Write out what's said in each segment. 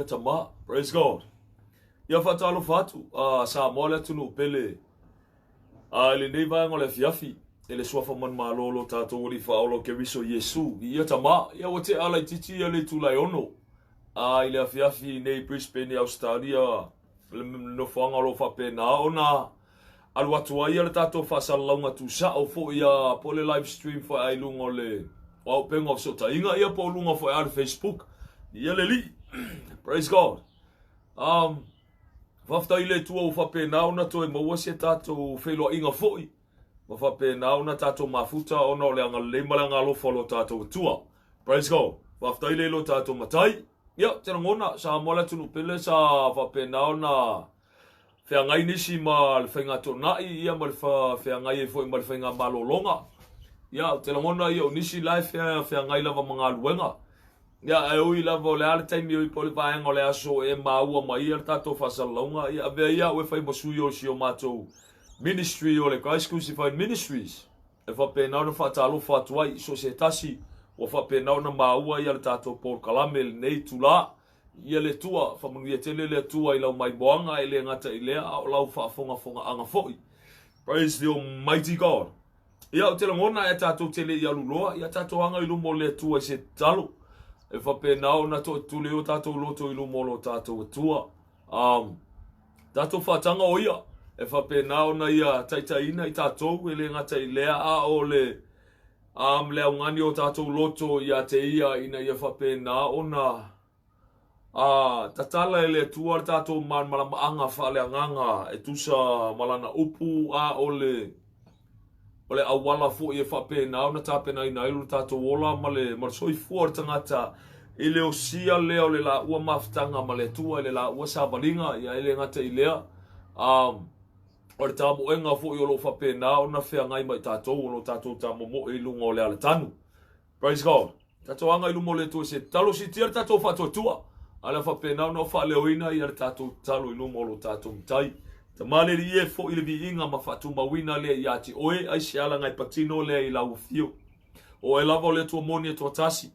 Tama. Praise God. Ia faatalofa atu a Samoa le atunuu pele a i lenei vaega o le afiafi i le suafa manumalo o lo tatou Alii Faaola o Keriso Iesu. Viia Tama. Ia ua tea laitiiti ia le itula e 6 a i le afiafi nei i Brisbane i Ausetalia le nofoaga o lo o faapena ona alu atu ai le tatou faasalalauga tusao foi a po o le live stream foi a i luga o le o auupega o fesootaiga ia po o luga foi a le Facebook. Ia le Alii. Praise God. Faafetai i le Atua ua faapena ona toe maua se tatou feiloaiga foi ma faapena ona tatou mafuta ona o le agalelei ma le agalofa o lo tatou Atua. Praise God. Faafetai le i lo tatou Matai. Ia, te lagona, Samoa le atunuu pele sa faapena ona feagai nisi ma le faigatona'i ia ma le feagai ai foi ma le faigamalologa. Ia, ou te lagona ia o nisi la e feagai lava ma galuega. Ia, ae ui lava o le a le taimi oi po o le vaega o le aso e maua mai ai le tatou faasalalauga, ia avea ia au e fai ma sui o si o matou ministry o le Christ Crucified Ministries e faapena ona faatalofa atu ai i so o se tasi ua faapena ona maua ia le tatou polokalame i lenei itula. Ia le Atua, faamanuia tele le Atua i lau maimoaga e le gata i lea a o lau faafogafogaaga foi. Praise the Almighty God. Ia, ou te lagona e tatou te le i alu loa, ia tatou aga i luma o le Atua i se tatalo, e faapena ona toatuli o tatou loto i luma o lo tatou Atua. Tatou faataga o ia, e faapena ona ia taitaiina i tatou, e le gata i lea, a o le, le augani o tatou loto ia te ia, ina ia faapena ona A tatala e le Atua le tatou malamalamaaga faaleagaga e tusa ma Lana upu, a o le, o le auala foi e faapena ona tapenaina ai lo tatou ola ma le, ma le soifua o le tagata i le osia lea o le laua mafutaga ma le Atua i le laua savaliga, ia e le gata i lea, o le tamoega foi o lo o faapena ona feagai ma i tatou, o lo tatou tamomoe i luga o le alatanu. Praise God. Tatou aga i luma o le Atua i se tatalo, siitia le tatou faatuatua, a le faapena ona faaleoina ia le tatou tatalo i luma o lo tatou Matai. Tama le Alii e foi le viiga ma faatumauina lea ia te oe, ai se alaga e patino lea i lau afio. O oe lava o le Atua moni e toatasi,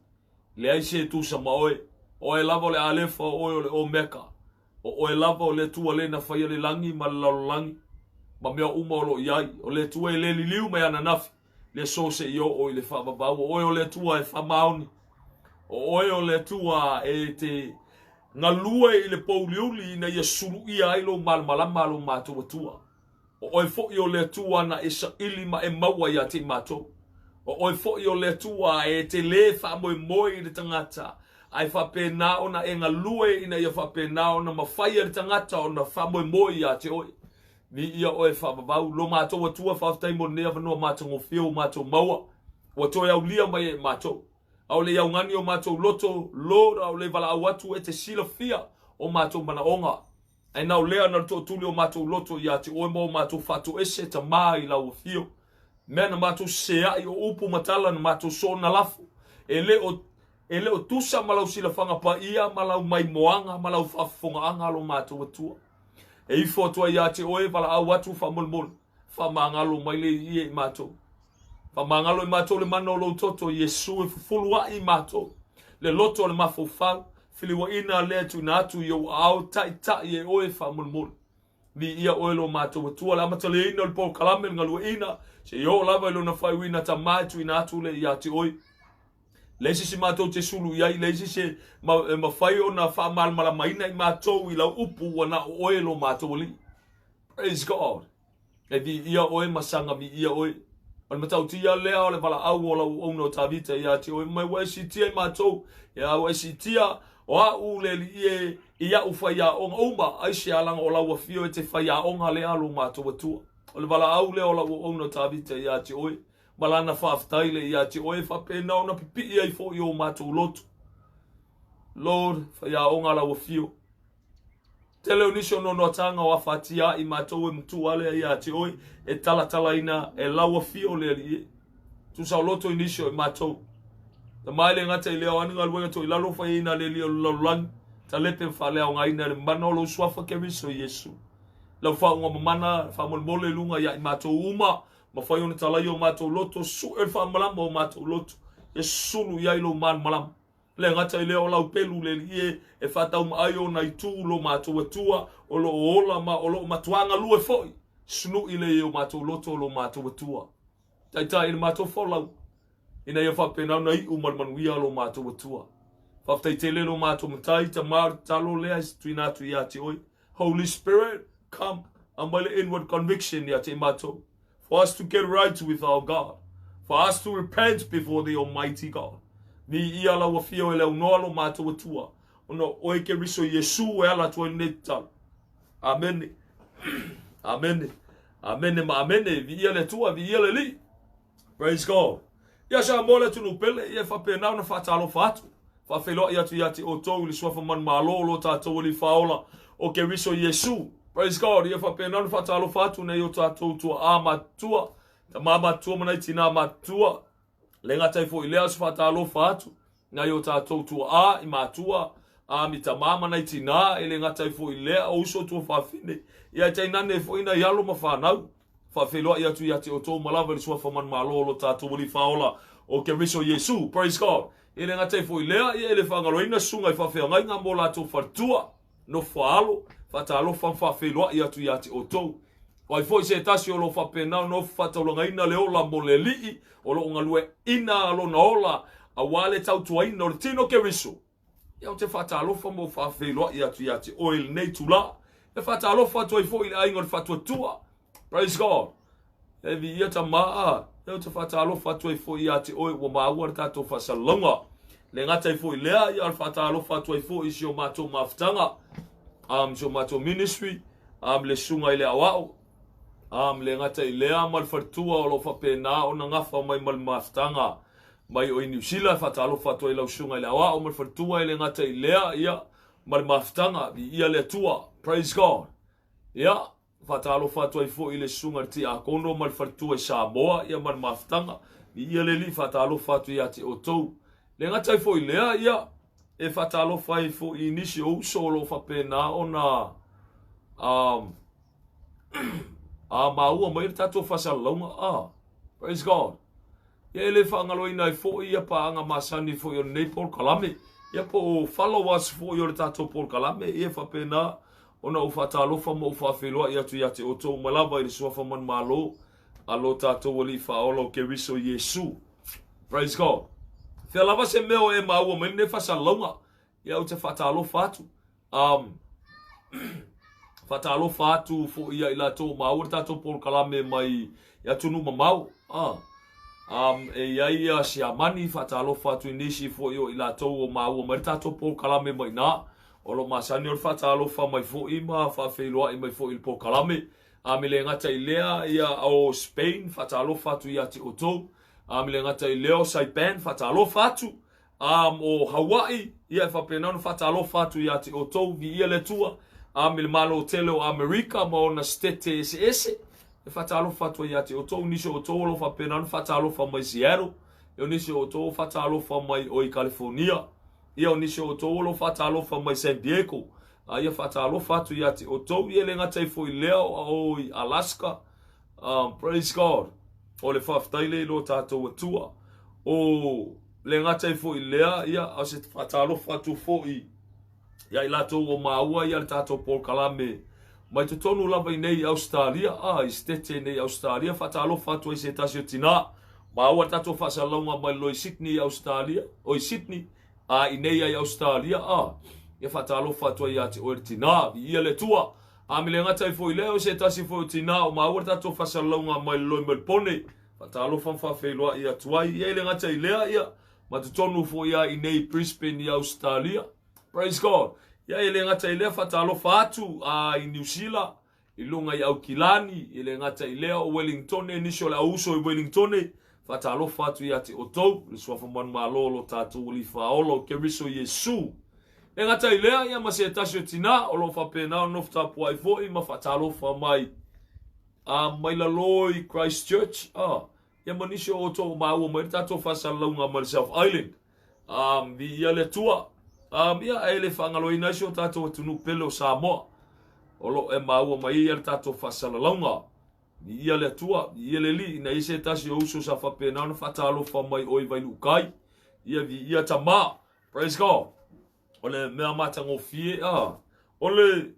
leai se e tusa ma oe. O oe lava o le Alefa, o oe o le Omeka. O oe lava o le Atua le na faia le lagi ma le lalolagi, ma mea uma o lo o i ai. O le Atua e le liliu mai ananafi, le aso seia oo i le faavavau. O oe o le Atua e faamaoni. O oe o le Atua e te galue i le pouliuli ina ia suluia ai lou malamalama lo matou Atua. O oe foi o le Atua na e saili ma e maua ia te i matou. O oe foi o le Atua e te lē faamoemoe i le tagata, ae faapena ona e galue ina ia faapena ona mafai e le tagata ona faamoemoe ia te oe. Viia oe faavavau, lo matou Atua, faafetai mo lenei avanoa matagofie ua matou maua, ua toe aulia mai e matou. Aole i augani o matou loto, Lord, aole i valaau atu e te silafia o matou manaoga. Ae na o lea na le tootuli o matou loto ia te oe ma o matou faatoese Tama i lau afio. Mea na matou sesea'i o upu ma tala na matou soona lafo, e le o e le o tusa ma lau silafaga paia ma lau maimoaga ma lau faafofogaaga lo matou Atua. E ifo atu ai ia te oe valaau atu faamolemole, faamagalo mai le ie i matou. Faamagalo i matou le mana o lou toto, Iesu e fufulu a'i i matou. Le loto o le mafaufau, filiuaina lea e tuuina atu i ou aao taita'i e oe faamolemole. Viia oe lo matou Atua, le amataleina o le polokalame, le galueina, seia oo lava i lona faaiuina Tama e tuuina atu lea ia te oe. Leai se isi matou te sulu i ai, leai se isi e mafai ona faamalamalamaina i matou i lau upu ua na o oe lo matou Alii. Praise God. E viia oe ma saga viia oe. O le matautia lea o le valaau o lau auauna o Tavita ia te oe, mai ua e siitia i matou, ia ua e siitia o au le alii e i au faiaoga uma, aisea laga o lau afio e te faiaoga lea lo matou Atua. O le valaau lea o lau auauna o Tavita ia te oe, ma lana faafetai lea ia te oe, e faapena ona pipii ai foi o matou loto. Lord, faiaoga lau afio. Tele o nisi o noanoataga o afatia ai matou e matua lea ia te oe, e talatalaina e lau afio le Alii e. Tusa o loto i nisi o i matou. Tama e le gata i lea o ani galuega to i lalo faiaina le Alii o le lalolagi, talepe ma faaleaogaina e le mana o lou suafa Keriso Iesu. Lau faauga mamana faamolemole i luga ia i matou uma, mafai ona talai o matou loto, sue le faamalama o matou loto, e sulu i ai lou malamalama. Le gata i lea o lau pelu le alii e, e faataumaai ona itu lo matou Atua o lo o ola ma o lo o matuā galue foi. Sunu'i lea i o matou loto lo matou Atua. Taitai i le matou folau, ina ia faapena ona iu ma le manuia lo matou Atua. Faafetai tele lo matou Matai, Tama o le tatalo lea e tuuina atu ia te oe. Holy Spirit, come, aumai le inward conviction ia te i matou. For us to get right with our God. For us to repent before the Almighty God. Viia lau afio e le aunoa lo matou Atua, ona o oe Keriso Iesu e ala atu ai lenei tatalo. Amene. Amene. Amene ma amene. Viia le Atua, viia le Alii. Praise God. Ia Samoa le atunuu pele, ia e faapena ona faatalofa atu, faafeiloai atu ia te outou i le suafa manumalo o lo tatou Alii Faaola o Keriso Iesu. Praise God. Ia faapena ona faatalofa atu nei o tatou tuaa matutua, tama matutua ma nai tinā matutua. Le gata ai foi i lea o se faatalofa atu nai o tatou tuaa i matua, a mi tama ma nai tinā, e le gata ai foi i lea o uso tuafafine, ia e tainane foi nai alo ma fanau. Faafeiloai atu ia te outou ma lava i le suafa manumalo o lo tatou Alii Faaola o Keriso Iesu. Praise God. E le gata ai foi i lea, ia e le faagaloina susuga i faafeagaiga mo latou faletua, nofo alo, faatalofa ma faafeiloai atu ia te outou. O ai foi se tasi o lo o faapena ona ofo faataulagaina le ola mo le Alii, o lo o galueaiina lona ola aua le tautuaina o le tino Keriso. Ia ou te faatalofa ma ou faafeiloai atu ia te oe i lenei itula. E faatalofa atu ai foi i le aiga o le Faatuatua. Praise God. E viia tama a. Ia ou te faatalofa atu ai foi ia te oe ua maua le tatou faasalalauga. Le gata ai foi lea, ia o le faatalofa atu ai foi i si o matou mafutaga, si o matou ministry, le susuga i le aoao, le gata i lea ma le faletua o lo o faapena ona gafa mai ma le mafutaga mai o i Niu Sila, e faatalofa atu ai lau susuga i le aoao ma le faletua, e le gata i lea, ia, ma le mafutaga, viia le Atua, praise God. Ia, faatalofa atu ai foi i le susuga i le tiakono ma le faletua i Samoa, ia, ma le mafutaga, viia le Alii, faatalofa atu ia te outou. Le gata ai foi i lea, ia, e faatalofa ai foi i nisi o uso o lo o faapena ona a maua mai le tatou faasalalauga, praise God. Ia e le faagaloina ai foi ia paaga masani foi o lenei polokalame, ia po o followers foi o le tatou polokalame, ia e faapena ona ou faatalofa ma ou faafeiloai atu ia te outou uma lava i le suafa manumalo a lo tatou Alii Faaola o Keriso Iesu. Praise God. Fea lava se mea o e maua mai lenei faasalalauga, ia ou te faatalofa atu. Faatalofa atu foi ia i latou o maua le tatou polokalame mai i atunuu mamao. E i ai ia Siamani, faatalofa atu i nisi foi o i latou o maua mai le tatou polokalame mai ina. O lo masani o le faatalofa mai foi ma faafeiloai mai foi i le polokalame. Me le gata i lea, ia o Spain, faatalofa atu ia te outou. Me le gata i lea o Saipan, faatalofa atu. O Hawaii, ia e faapena ona faatalofa atu ia te outou, viia le Atua. I le Malo tele o Amerika ma ona setete eseese, e faatalofa atu ai ia te outou. Nisi o outou o lo o faapena ona faatalofa mai Seattle, ia o nisi o outou o faatalofa mai o i California, ia o nisi o outou o lo o faatalofa mai San Diego, a ia faatalofa atu ia te outou, ia e le gata ai foi i lea o i Alaska. Praise God. O le faafetai lea i lo tatou Atua. O le gata ai foi i lea, ia, o se faatalofa atu foi ia i latou o maua ia le tatou polokalame mai totonu lava i nei Ausetalia, i Setete nei Ausetalia, faatalofa atu ai se tasi o tinā maua le tatou faasalalauga mai loi Sydney i Ausetalia, o i Sydney, a i nei ai Ausetalia, ia faatalofa atu ai ia te oe le tinā, viia le Atua. A me le gata ai foi lea, o se tasi foi o tinā o maua le tatou faasalalauga mai loi Melbourne, faatalofa ma faafeiloai atu ai. Ia e le gata i lea, ia, ma totonu foi lava i nei Brisbane i Ausetalia. Praise God. Ia e le gata i lea, faatalofa atu i Niu Sila, i luga i Aukilani, e le gata i lea o Wellingtone, nisi o le auuso i Wellingtone, faatalofa atu ia te outou, le suafa manumalo o lo tatou Alii Faaola o Keriso Iesu. E gata i lea, ia ma se tasi o tinā o lo o faapena ona nofo tapuai foi ma faatalofa mai a mai lalo i Christchurch, ia ma nisi o outou o maua mai le tatou faasalalauga mai le South Island. Viia le Atua. Ia, e le faagaloina ai si o tatou atunuu pele o Samoa, o lo o e maua mai ai le tatou faasalalauga. Viia le Atua, viia le Alii, ina ia se tasi o uso sa faapena ona faatalofa mai o i Vailuukai. Ia viia Tama. Praise God. O le mea matagofie, a, o le,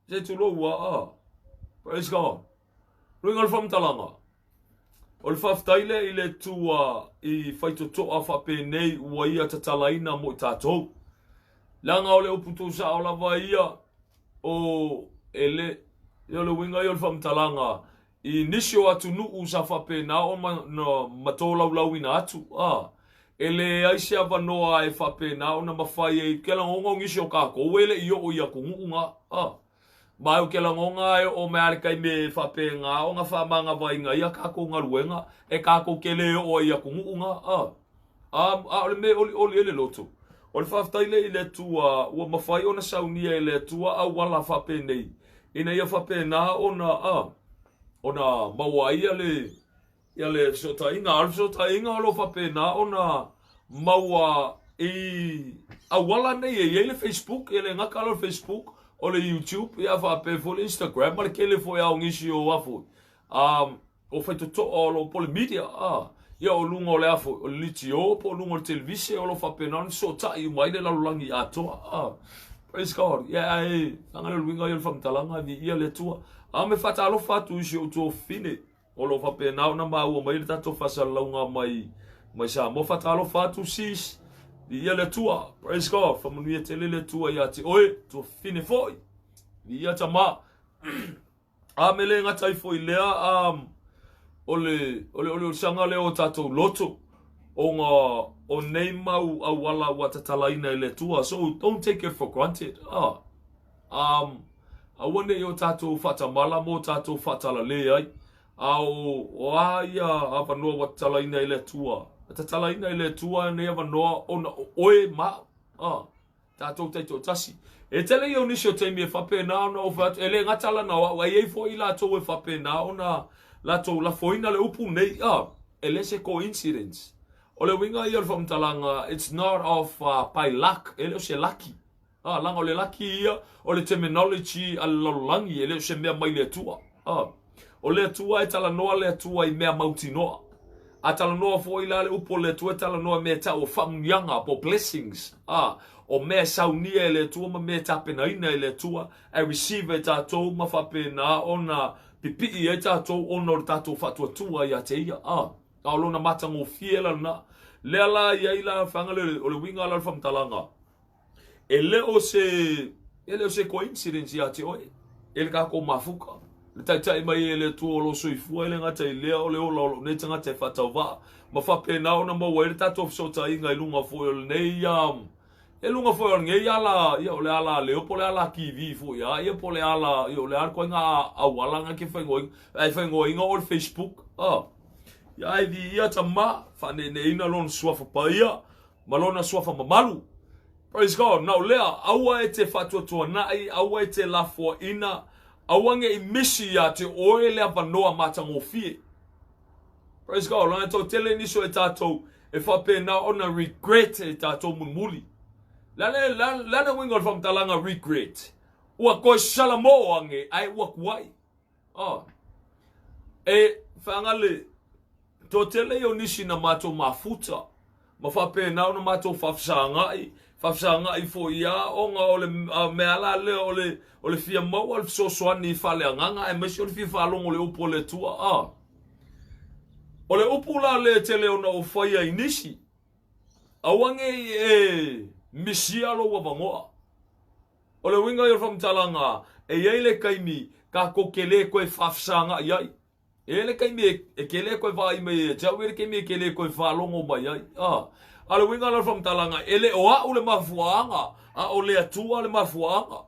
se tulou a, a. Praise God. Luiga o le faamatalaga, o le faafetai lea i le Atua i faitotoa faapenei ua ia tatalaina mo i tatou. Leaga o le upu tuusao lava ia, o e le, o le uiga ia o le faamatalaga, i nisi o atunuu sa faapena ona matolaulauina atu, a, e leai se avanoa e faapena ona mafai ai, ke lagona o nisi o kākou e le i oo i atunuu na, a, ma ou te lagona e oo mai a le taimi e faapena ona faamagavaina ai a kākou galuega, e kākou te le oo ai i atunuu na, a. A, a o le mea e olioli ai le loto, o le faafetai lea i le Atua ua mafai ona saunia e le Atua auala faapenei, ina ia faapena ona, a, ona maua ai ia le, ia le fesootaiga. A o le fesootaiga o lo o faapena ona maua i auala nei e i ai le Facebook, e le gata la o le Facebook, o le YouTube, ia faapea foi le Instagram ma le tele foi lava o nisi o a foi, a, o faitotoa o lo o po o le media, a, ia o luga o le a foi, o le litio po o luga o le televise o lo o faapena ona fesootai uma ai le lalolagi atoa, a. Praise God. Ia ae, leaga le uiga ia o le faamatalaga, viia le Atua. A me faatalofa atu i si ou tuafafine o lo o faapena ona maua mai le tatou faasalalauga mai mai Samoa. Faatalofa atu sis, viia le Atua. Praise God. Faamanuia tele le Atua ia te oe, tuafafine foi. Viia tama. A me le gata ai foi lea, um, o le, o le oliolisaga lea o tatou loto, ona o nei mau auala ua tatalaina e le Atua. So don't take it for granted. Ah. Um, aua ne i o tatou faatamala mo tatou faatalale ai. A o, o a ia avanoa ua tatalaina e le Atua. Tatalaina e le Atua nei avanoa ona o oe ma au. Ah. Tatou taitoatasi. E tele ia o nisi o taimi e faapena ona ou fai atu, e le gata la na o au, ae i ai foi i latou e faapena ona latou lafoina le upu nei, a, e le se coincidence. O le uiga ia o le faamatalaga, it's not of by luck, e le o se laki. A, leaga o le laki ia, o le terminology a le lalolagi, e le o se mea mai le Atua. A, o le Atua e talanoa le Atua i mea mautinoa. A talanoa foi la le upu o le Atua e talanoa i mea e tau o faamuniaga po o blessings, a, o mea e saunia e le Atua ma mea e tapenaina e le Atua e receive e tatou ma faapena ona pipii ai tatou ona o le tatou faatuatua ia te Ia, a, a o Lona matagofie la lena. Lea la i ai la faga le, o le uiga la o le faamatalaga, E le o se, e le o se coincidence ia te oe, e le kākou mafuka. Le taitai mai e le Atua o lou soifua, e le gata i lea o le ola o lou nei tagata e faatauvaa, ma faapena ona maua ai le tatou fesootaiga i luga foi o lenei, um, i luga foi o lenei ala, ia, o le ala leo po o le ala TV foi a, ia, po o le ala, ia, o le a le ituaiga auala na ke faigōina, ai faigōina o le Facebook, ah. Ia ai viia tama, faaneeneeina lona suafa paia, ma lona suafa mamalu. Praise God. Na o lea, aua e te faatuatuanai, aua e te lafoaina, aua ne i misi ia te oe le avanoa matagofie. Praise God. Lana toatele nisi o e tatou e faapena ona regret e tatou mulimuli. Le a le uiga o le faamatalaga regret? Ua toe salamo ane ae ua tuai. Oh. E faagale, toatele ia o nisi na matou mafuta, ma faapena ona matou faafesagai, faafesagai foi ia ona o le mea la lea o le, o le fia maua le fesoasoani faaleagaga aemaise o le fia faalogo i le upu a le Atua. Ah. O le upu la lea tele ona ou faia i nisi, aua ne i e misia lou avanoa. O le uiga ia o le faamatalaga, e i ai le taimi tatou te le toe faafesagai ai. E i ai le taimi e te le toe vaai mai ai ia te au, e i ai le taimi e te le toe faalogo mai ai. A, a o le uiga la o le faamatalaga, e le o au le mafuaaga, a o le Atua le mafuaaga.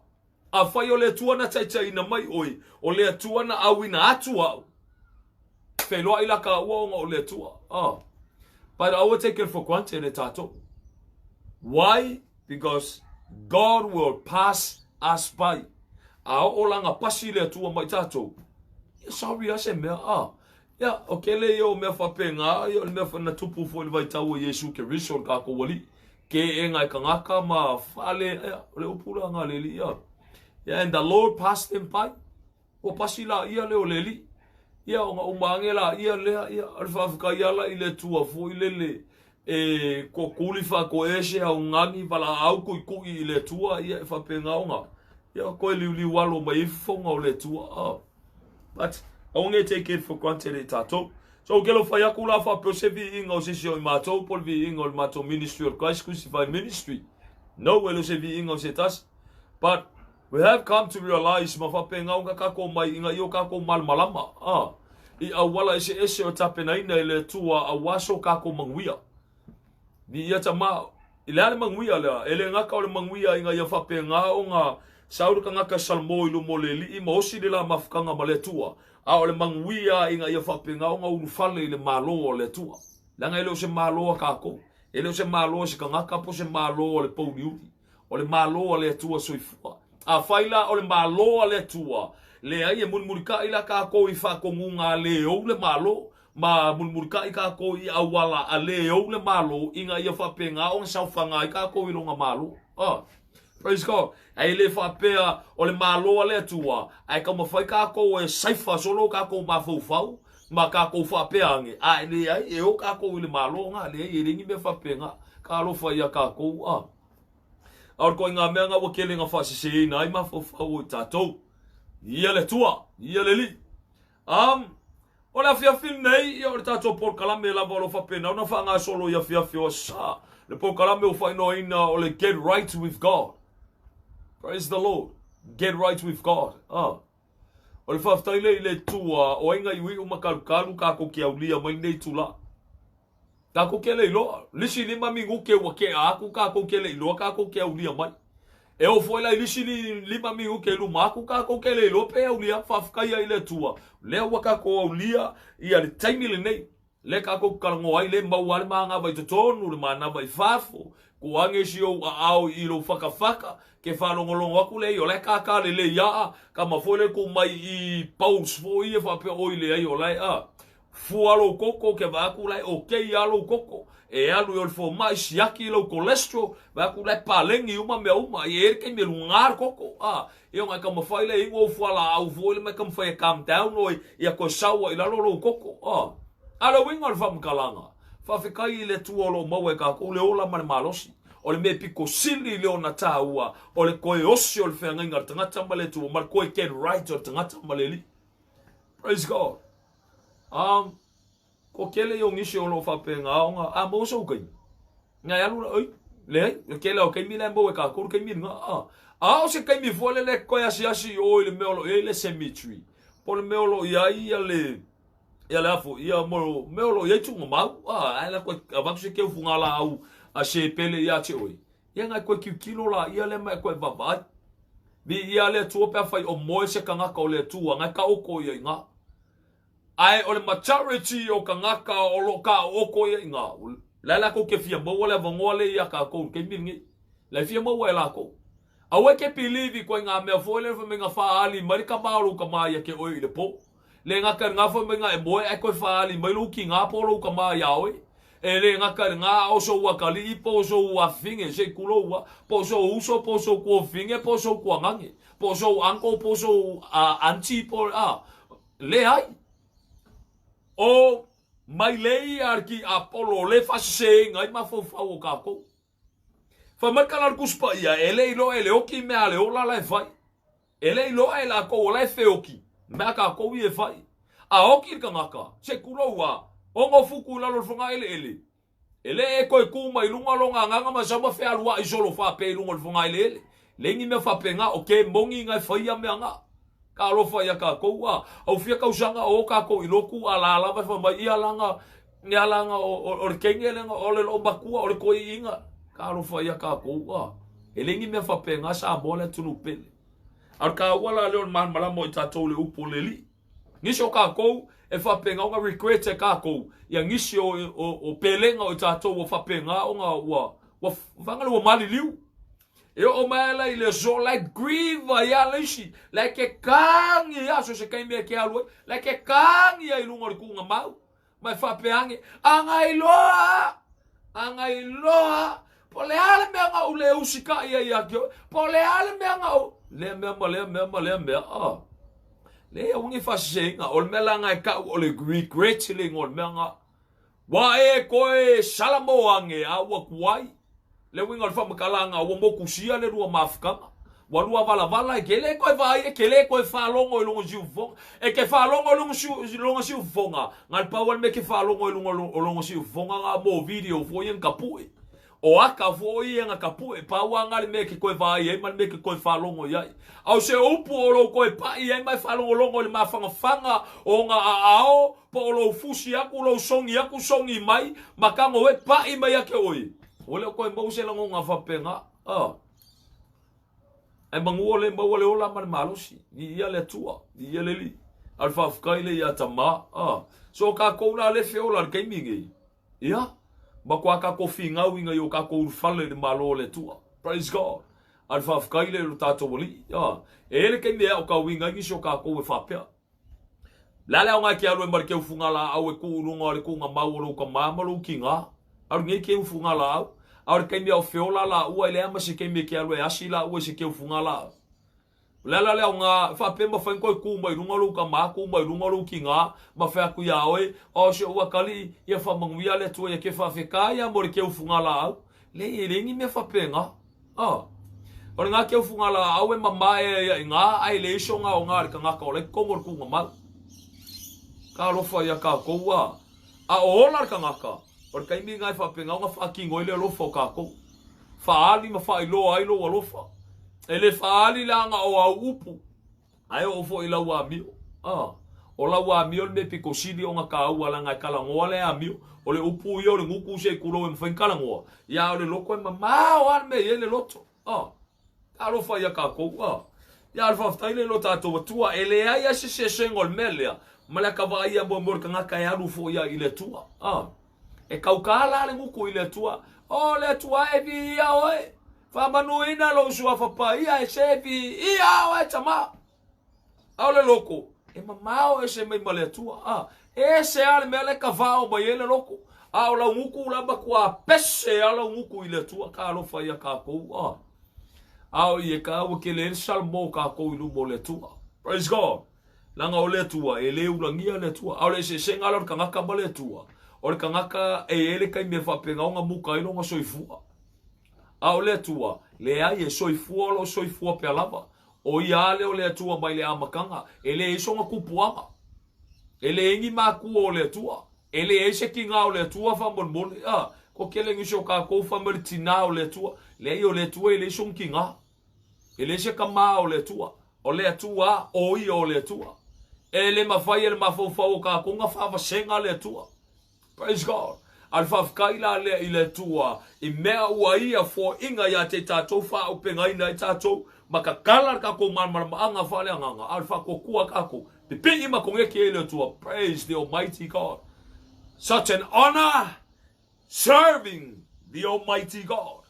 Afai o le Atua na taitaiina mai oe, o le Atua na auina atu au, feiloai la taua ona o le Atua. A, but aua take it for granted e tatou. Why? Because God will pass us by. A oo la na pasi le Atua mai tatou, ia sorry a se mea, a. Ia, o kele ia o mea faapena, ia o le mea foi na tupu foi i le vaitau o Iesu Keriso le tatou Alii. Ke e kanaka ma fale, ia, o le upu la nga le Alii, ia. Yeah, and the Lord passed them by. Ua pasi la ia lea o le Alii. Ia, ona uma ane la ia lea, ia, o le faafetai ala i le Atua foi lele. E kokuli faakoese augani valaau kuikui i le Atua, ia e faapena ona ia koe liuliu alo mai ai fofoga o le Atua. Oh. But aua ne i take it for granted e tatou. So ou te le fai atu la faapea o se viiga o se isi o i matou po o le viiga o le matou ministry o le Christ Crucified Ministry. No, e le o se viiga o se tasi. But we have come to realize ma faapena ona tatou mai ina ia o tatou malamalama ah, i auala eseese o tapenaina e le Atua aua so tatou manuia. Viia tama, i le a le manuia lea? E le gata o le manuia ina ia faapena ona sau le tagata Salamo i luma o le Alii ma osi le la mafutaga ma le Atua, a o le manuia ina ia faapena ona ulufale i le Malo o le Atua. Leaga e le o se Malo a tatou, e le o se Malo a se tagata po o se Malo a le pouliuli. O le Malo a le Atua soifua. Afai la o le Malo a le Atua, leai e mulimulitai la tatou i faatonuga a le ou le Malo, ma mulimulitai tatou i auala a le ou le Malo ina ia faapena ona saofaga ai tatou i lona Malo. Oh. Praise God. Ae le faapea o le Malo a le Atua, ae taumafai tatou e saifa solo tatou mafaufau ma tatou faapea ane, a e leai, e o tatou i le Malo na, leai, e leai ni mea faapena. Talofa ia tatou, ah. A o le ituaiga mea na ua tele na faaseseina ai mafaufau o i tatou. Ia le Atua, ia le Alii. Um, o le afiafi lenei, ia o le tatou polokalame lava o lo o faapena ona faagasolo i afiafi o aso sa. Le polokalame ua faaigoaina o le Get Right With God. Praise the Lord. Get Right With God. Ah. O le faafetai lea i le Atua o ai na iuiu ma kalukalu kākou ke aulia mai lenei itulā. Kākou ke le iloa. Lisi lima minuke ua kea aku kākou ke le iloa kākou ke aulia mai. E oo foi la i lisi lima minuke i luma aku kākou ke le iloa pe aulia. Faafetai ai i le Atua lea ua kākou aulia ia le taimi lenei. Lea kākou talanoa ai, lea maua ai le manava i totonu, le manava i fafo. Ko age si ou aao i lou fakafaka, ke faalogologo atu lea o la e kākā lelei aa, kama foi lea ku mai i pulse foi ia faapea oi leai o la e a. Fua lou koko ke vaai atu la e okay a lou koko. E alu i o le fomai siaki lou cholesterol, vaai atu la e paleni uma mea uma. E i ai le taimi e luga le koko, a. Ia ona e taumafai lea e inu ou fualaau foi lea ma e taumafai e calm down oe ia toe sau ai i lalo lou koko. A. A o le uiga o le faamatalaga, faafetai i le Atua o lo o maua e tatou le ola ma le malosi. O le mea pito sili lea ona taua, o le toe osi o le feagaiga a le tagata ma le Atua, ma le toe get right o le tagata ma le Alii. Praise God. Um, Ko kele i o nisi o lo o faapena ona, a maua sou kaimi. Ngai alu la, oi, leai, le kele o kaimi la e maua e kākou le kaimi lena, a. A o se kaimi foi lele e koe asiasi i o i le mea o lo o i ai le cemetery, po o le mea o lo o i ai ia le, ia le a foi, ia mo mea o lo o i ai tuugamau, a, ae la koe avatu se keu fugalaau a se pele ia te oe, ia ngai koe kiutilo la ia lea ma e koe vaavaai. Viia le Atua pe afai o moe se kanaka o le Atua, ngai kaoko ia i nga. Ae o le majority o kangaka o lo o kaooko ia i nga, la e lakou ke fia maua le avanoa lea ia kakou i le taimi lenei. La e fia maua e lakou. Aua e ke believe i koe nga mea foi lea fai mai na faaali mai le kama o lou kama ia ke oe i le po. Le gata i lena fai mai na e moe ae toe faaali mai lou kina po o lou kama ia oe. E le gata i lena a o sou atalii po o sou afafine se i tulou a, po o sou uso po o sou tuafafine po o sou tuagane, po o sou uncle po o sou auntie po o Leai. O mailei a le tiapolo le faaseseina ai mafaufau o tatou. Fai mai le tala a le Tusi Paia, e le iloa e le oki mea a le ola la e fai. E le iloa e latou o la e feoki mea a tatou ia e fai. A oki le tagata, se i tulou a, ono futu i lalo o le fogaeleele, E le e toe tu mai luga lona agaga ma sau ma fealuai solo faapea i luga o le fogaeleele. Leai ni mea faapena, o ke moni na e faia mea na. Talofa ia tatou, a au fia tausaga o tatou i lotu a la lava e fai mai, ia lana, ia lana o le teine lena, o le loomatua, o le toeaiina. Talofa ia tatou, a e leai ni mea faapena Samoa le atunuu pele. A o le taua la lea o le malamalama o i tatou i le upu o le Alii. Nisi o kakou e faapena ona regret e kakou ia nisi o, o, o pelega o i tatou ua faapena ona ua, ua, faga le ua maliliu. E oo mai ala i le aso la e grieve ai a le isi, la e ke kagi a so se taimi e ke alu ai, la e ke kagi ai i luga o le tuuga mau. Ma e faapea ane, Agailoa! Agailoa! Po o le a le mea na ou le usikai ai ia te oe? Po o le a le mea na ou... Lea mea ma lea mea ma lea mea. Ah. Leai, aua ne i faaseseina. O le mea la na e tau o le regret le igoa o le mea na. Ua e koe Salamo age a ua kuai. Le uiga o le faamatalaga ua mokusia le lua mafutaga. Ua lua valavala e ke le koe vaai e ke le koe faalogo i luga o siufofoga. E ke faalogo i luga siufofoga, na le pau a le mea ke faalogo i luga o lona siufofoga na mo video foi ia na tapue. O aka foi ia na tapue, pau a na le mea ke koe vaai ai ma le mea ke koe faalogo i ai. A o se upu o lou koe paʻi ai ma e faalogologo i le mafanafana o ona aao, Po o lou fusi aku, lou sogi aku, sogi mai, ma tago e paʻi mai ia te oe. Ua le o toe maua se lagona faapena. A. Ae manu o le maua le ola ma le malosi. Viia le Atua, viia le Alii. A o le faafetai lea ia Tamā. A. So kākou la le feola i le taimi nei. Ia, matua kākou finau ina i o kākou ulufale i le Malo o le Atua. Praise God. A o le faafetai lea i lo tātou Alii. A. E i ai le taimi e aotauina ai nisi o kākou e faapea. Le a le aoga e ke alu ai ma le keu fugalaau e kuu i luga o le kuuga mau o lou tamā ma lou kinā? A o lenei keu fugalaau, a o le taimi a o feola laua e leai ma se taimi e ke alu ai e asi laua i se keu fugalaau. O le a la le aoga e faapea mafai ona toe tu mai luga lou tamā, tu mai luga lou kinā ma fai atu iā oe, O si ou akalii, ia faamanuia le Atua ia ke faafetai ia mo le keu fugalaau. Leai, e leai ni mea faapena. A. O lena keu fugalaau e mamae ai ia iga, ae leai sona aoga a le tagata o la e totonu o le tuugamau. Talofa ia kakou a. A o ola le tagata, o le taimi lena e faapena ona faatino ai le alofa o kakou. Faaali ma faailoa ai lou alofa. E le faaali leaga o au upu. Ae oo foi i lau amio. A. O lau amio le mea pito sili ona taua leaga e talanoa le amio. O le upu ia o le gutu se i tulou e mafai ona talanoa. Ia a o le loto e mamao lava le mea e i ai le loto. A. Talofa ia tatou. A. Ia a o le faafetai lea i lo tatou Atua. E leai lava se sesega o le mea lea ma le ata vaaia moemoe o le tagata e alu foi lava i le Atua. A. E tautā la le gutu i le Atua. O le Atua e viia oe. Faamanuina lou suafa paia e se viia oe tama. A o le loko, e mamao ese mai ma le Atua. A, ese a le mea le kavao mai ai le loko. A o lau gutu la matua pese a lau gutu i le Atua. Talofa ia kakou. A, a o ia ka ua kele ai le salmo o kakou i luma o le Atua. Praise God. Leaga o le Atua, e le ulagia le Atua. A o le eseesega la o le tagata ma le Atua, o le tagata e i ai le taimi e faapena ona muta ai lona soifua. A o le Atua, leai, e soifua o lo o soifua pea lava. O ia lava lea o le Atua mai le amataga, e leai sona tupuaga. E leai ni matua o le Atua. E leai se tiga o le Atua faamolemole. A, kua tele nisi o tatou fai mai le tina o le Atua. Leai, o le Atua e leai sona tiga. E leai se tama o le Atua. O le Atua, o ia o le Atua. E le mafai e le mafaufau o tatou ona faavasega le Atua. Praise God. A o le faafetai la lea i le Atua i mea ua ia foaiina ia te tatou faaaupegaina ai tatou ma tatala le tatou malamalamaaga faaleagaga, a o le faatuatua tatou pipii ma koneti ai le Atua. Praise the Almighty God. Such an honor serving the Almighty God.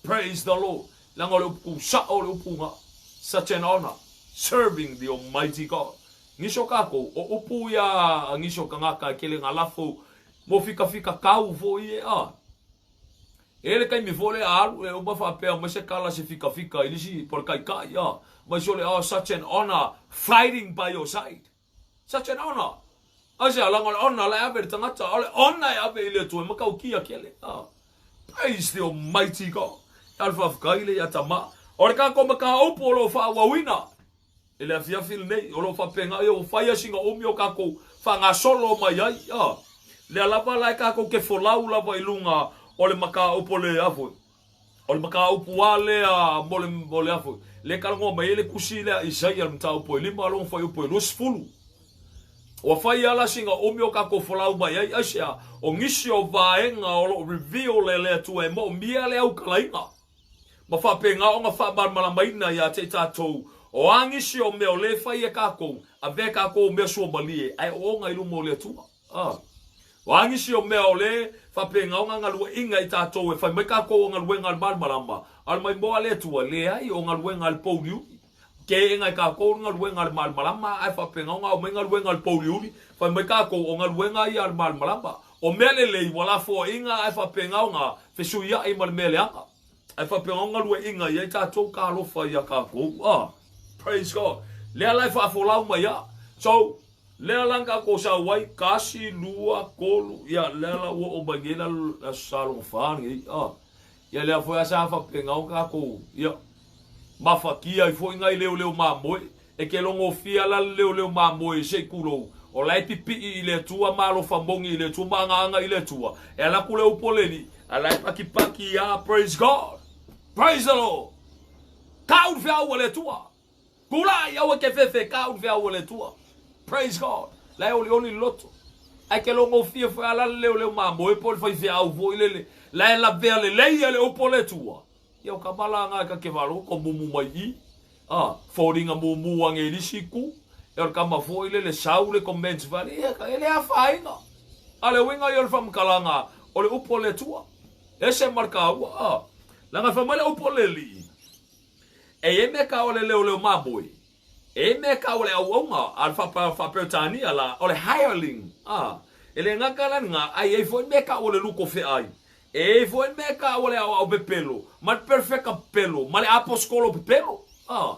Praise the Lord. Leaga o le upu sao o le upu ga. Such an honor serving the Almighty God. Nisi o kakou, o upu ia a nisi o tagata e kele nga lafo mo fikafika kau foi e a. E le taimi foi le alu e uma faapea mai se kala se fikafika i lisi po le taitai a. Mai sole, oh, such an honor fighting by your side. Such an honor. Aisea, leaga o le honor la e ave i le tagata, a o le honor e ave i le Atua e matautia tele. Ah. Praise the Almighty God. A o le faafetai lea ia Tama. O le tatou mataupu o lo o faaauauina i le afiafi lenei, o lo o faapena ia ua fai lava sina umi o tatou faagasolo mai ai. Ah. Lea lava la e tatou te folau lava i luga o le mataupu o le a foi. O le mataupu lava lea mo le, mo le a foi, lea e talanoa mai ai le tusi lea a Isaia i le mataupu e 5 lona fuaiupu e 20. Ua fai lava la sina umi o tatou folau mai ai, aisea? O nisi o vaega o lo o reveal e le Atua e moomia le aukalaina ma faapena ona faamalamalamaina ia te i tatou o a nisi o mea o lea e fai e tatou, avea tatou o mea suamalie ae oona i luma o le Atua. A. O a nisi o mea o le faapena ona galueaiina i tatou e fai mai tatou o galuega a le malamalama, a o le maimoa a le Atua, leai, o galuega a le pouliuli. Keena e tatou le galuega a le malamalama, ae faapena ona aumai galuega a le pouliuli, fai mai tatou o galuega ia a le malamalama. O mea lelei ua lafoaiina ae faapena ona fesuiai ma le mea leaga. Ae faapena ona galueaiina i ai tatou, talofa ia tatou. A. Praise God. Lea la e faafolau mai a. So, Lea la na tatou sau ai, kasi, lua, tolu, ia lea la ua oo mai nei la le Aso Sa lona fa lenei, a. Ia lea foi a sa faapena ona tatou, ia, mafatia ai foi nai leoleo mamoe. E te logofia la le leoleo mamoe se i tulou, o la e pipii i le Atua ma alofa moni i le Atua ma agaaga i le Atua. E ala atu le upu a le Alii, a la e patipati a, praise God, praise the Lord. Tau le feau a le Atua. Tulai, aua e te fefe, tau le feau a le Atua. Praise God. La e olioli le loto. Ae te logofia foi a la le leoleo mamoe po o le faifeau foi lele, la e lavea lelei e le upu a le Atua. Ia o ka mala ga e ka ke valo ko mumu mai i. A, foliga mumu age i le isi itu, e o le kama foi lele sau le comments fale, ia e le afaina. A le uiga ia o le faamatalaga o le upu a le Atua. Ese ma le taua, a. Leaga e fai mai le upu a le Alii, e i ai mea tau o le leoleo mamoe, e i ai mea tau o le auauna a le faa-Peretania la, o le hireling, a. E le gata la lena, ae i ai foi mea tau o le luto feai. E i ai foi mea tau o le aoao pepelo, ma le perefeka pepelo, ma le aposetolo pepelo. A,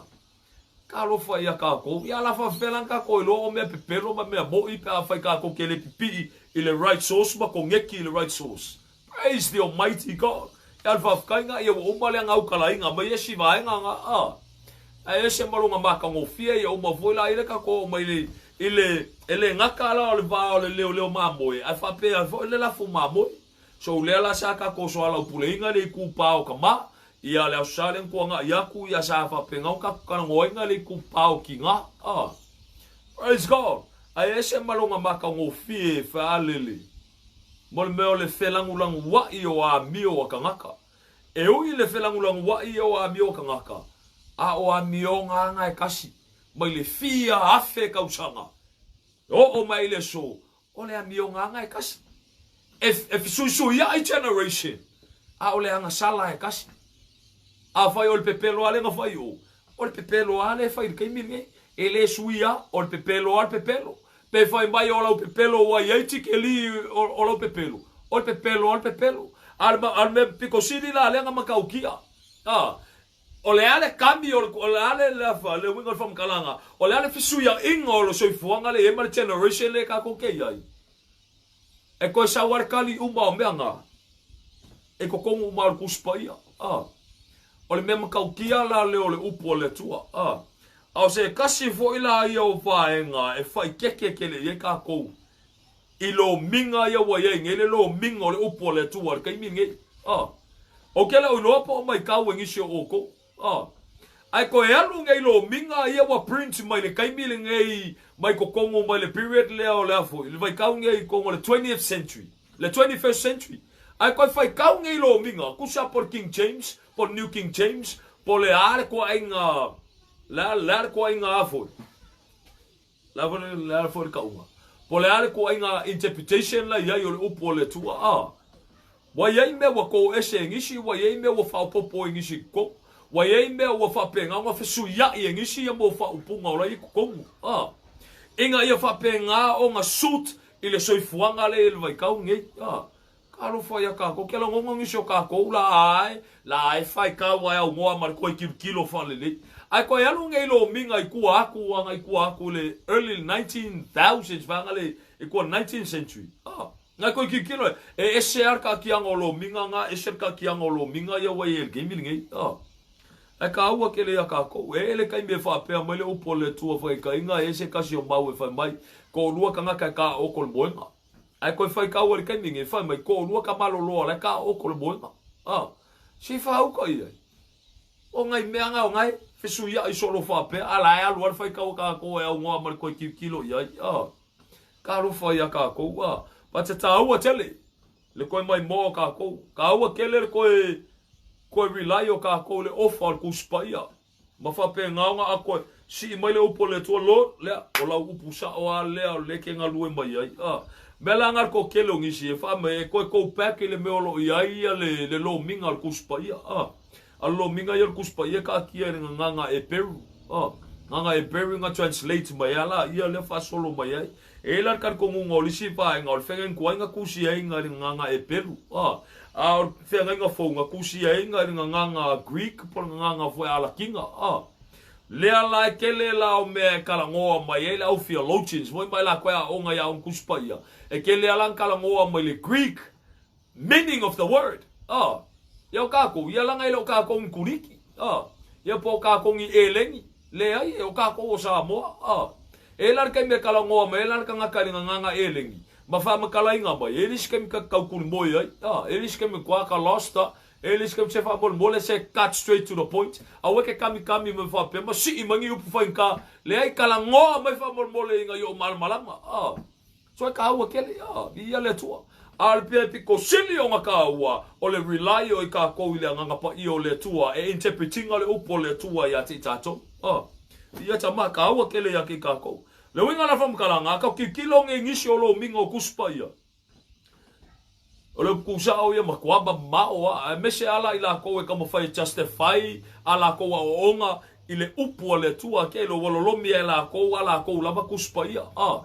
talofa ia tatou. Ia la faafefea la ona tatou iloa o mea pepelo ma mea moʻi pe afai tatou te le pipii i le right source ma koneki i le right source. Praise the Almighty God. Ia le faafetai ia ua uma le gaukalaina mai esi vaega ga a. Ae ese ma lona matagofie ia uma foi la i le tatou oo mai le i le e le gata la o le va o le leoleo mamoe ae faapea foi le lafo mamoe. So lea la sa tatou soalaupuleina le itupa o tama, ia le Aso Sa lea na tuanai atu ia sa faapena ona tatou talanoaina le itupa o tina. Ah. Praise God. Ae ese ma lona matagofie faalele mo le mea o le felagulaguaʻi o amio a tagata. E ui i le felagulaguaʻi o amio a tagata, a o amioga ana e kasi mai le fia afe tausaga e oo mai i le aso, o le amioga ana e kasi. E, e fesuisuiaʻi generation, a o le agasala e kasi. Afai o le pepelo lava lea na fai i o, o le pepelo lava lea e fai i le taimi lenei. E le suia, o le pepelo lava le pepelo. Pe fai mai o lau pepelo ua i ai tikeli o lau pepelo, o le pepelo lava le pepelo. A o le mea pito sili la lea na matautia, a, o le a le kami, o le a le, le uiga o le faamatalaga, o le a le fesuiaiga o le soifuaga lea e i ai ma le generation lea tatou te i ai. E toe sau lava le kali uma o mea na, e totonu uma o le Tusi Paia. A, o le mea matautia la lea o le upu a le Atua. A, a o se tasi foi la ia o vaega e faaikeke tele i ai tatou i lomiga ia ua i ai nei, le lomiga o le upu a le Atua i le taimi lenei. A, ou te le o iloa po o maitau e nisi o outou. A, ae toe alu nei lomiga ia ua print mai le taimi lenei mai totonu mai le period lea o le a foi, le vaitau nei i totonu o le 20th century, le 21st century. Ae toe faitau nei lomiga, tusa po o le King James, po o le New King James, po o le a le toaiga, le a, le a le toaiga a foi. Le a foi le a foi le kauga. Po o le a le toaiga interpretation la i ai o le upu a le Atua, a. Ua i ai mea ua to ese e nisi, ua i ai mea ua faaopoopo e nisi i totonu, ua i ai mea ua faapena ona fesuiaʻi e nisi ia mau faaupuga o la i totonu, a. Ina ia faapena ona suit i le soifuaga lea i le vaitau lenei, a. Talofa ia tatou, ke lagona nisi o tatou la ae, la ae faitau ae aunoa ma le toe tilotilo faalelei. Ae toe alu nei lomiga i tua atu aga i tua atu i le early 19,000s vaega le i tua 19th century. Ah, nai toe tilotilo e, e ese lava le taatiaga o lomiga na, ese le taatiaga o lomiga ia ua i ai i le taimi lenei. Ah. Ae kāua tele iā kākou, e le taimi e faapea mai le upu a le Atua whaikainga, e ese kasi o mau e whai mai, toʻalua tagata e kāʻoko le moenga. Ae koe whai kaua le taimi nei, whai mai, toʻalua ka maloloa la e kāʻoko le moenga. A, se i whāuka i ai. O ngai mea nga o ngai, fesuiaʻi solo faapea, a la e alu a le whai kaua kākou e aunoa ma le koe tilotilo i ai. A, talofa iā kākou, a, but te tāua tele, le koe mai moa o kākou. Kāua tele le koe, koe rely o kākou le ofa o le Tusi Paia. Ma faapena ona a koe sii mai le upu a le Atua, Lord, lea, o lau upu sao a lea o le ke galue mai ai. A, mea la nga le toatele o nisi e faa mai e koe go back i le mea o lo o i ai ia le, le lomiga o le Tusi Paia. A, a le lomiga ia o le Tusi Paia e kaatia i le gagaga Eperu. A, gaga Eperu nga translate mai a la ia lea faasolo mai ai. E la le talitonuga o le isi vaega o le feagaiga tusiaiga i le gagaga Eperu, a, a o le feagaiga fou na tusiaiga i le gagaga Greek po o le gagaga foi a Latina, a. Lea la e tele la o mea e talanoa mai ai le au theologians foi ma i latou e aoga i Aoga Tusi Paia, e tele lava la ona talanoa mai i le Greek meaning of the word. Ah, ia o tatou, ia leaga e le o tatou ni Kuliki. Ah, ia po o tatou ni Eleni. Leai, e o tatou o Samoa. Ah, e la le taimi e talanoa mai ai la le tagata i le gagana Eleni, ma faamatalaina mai, e le isi taimi ta te taukulimoe ai. Ah, e le isi taimi matua ta lost. Ah, E le se faamolemole se cut straight to the point. Aua e ke kamikami mai faapea ma sii mai ni upu faigata. Leai, talanoa mai faamolemole ina ia ou malamalama. Ah. So e kāua kele, ah, viia le Atua. A o le pia e pito sili ona kāua, o le rely o i kākou i le Agaga Paia o le Atua e interpretinga le upu o le Atua ia te i tātou. Ah. Viia tama, kāua kele ia te i kākou. Le uiga la faamatalaga, a kau tilotilo nei nisi o lomiga o Tusi Paia, O le upu kūsao ia matua mamao a, aemaise a la i lakou e taumafai e justify a lakou aoaoga i le upu a le Atua ke lo ua lolomi e lakou a lakou lava Tusi Paia a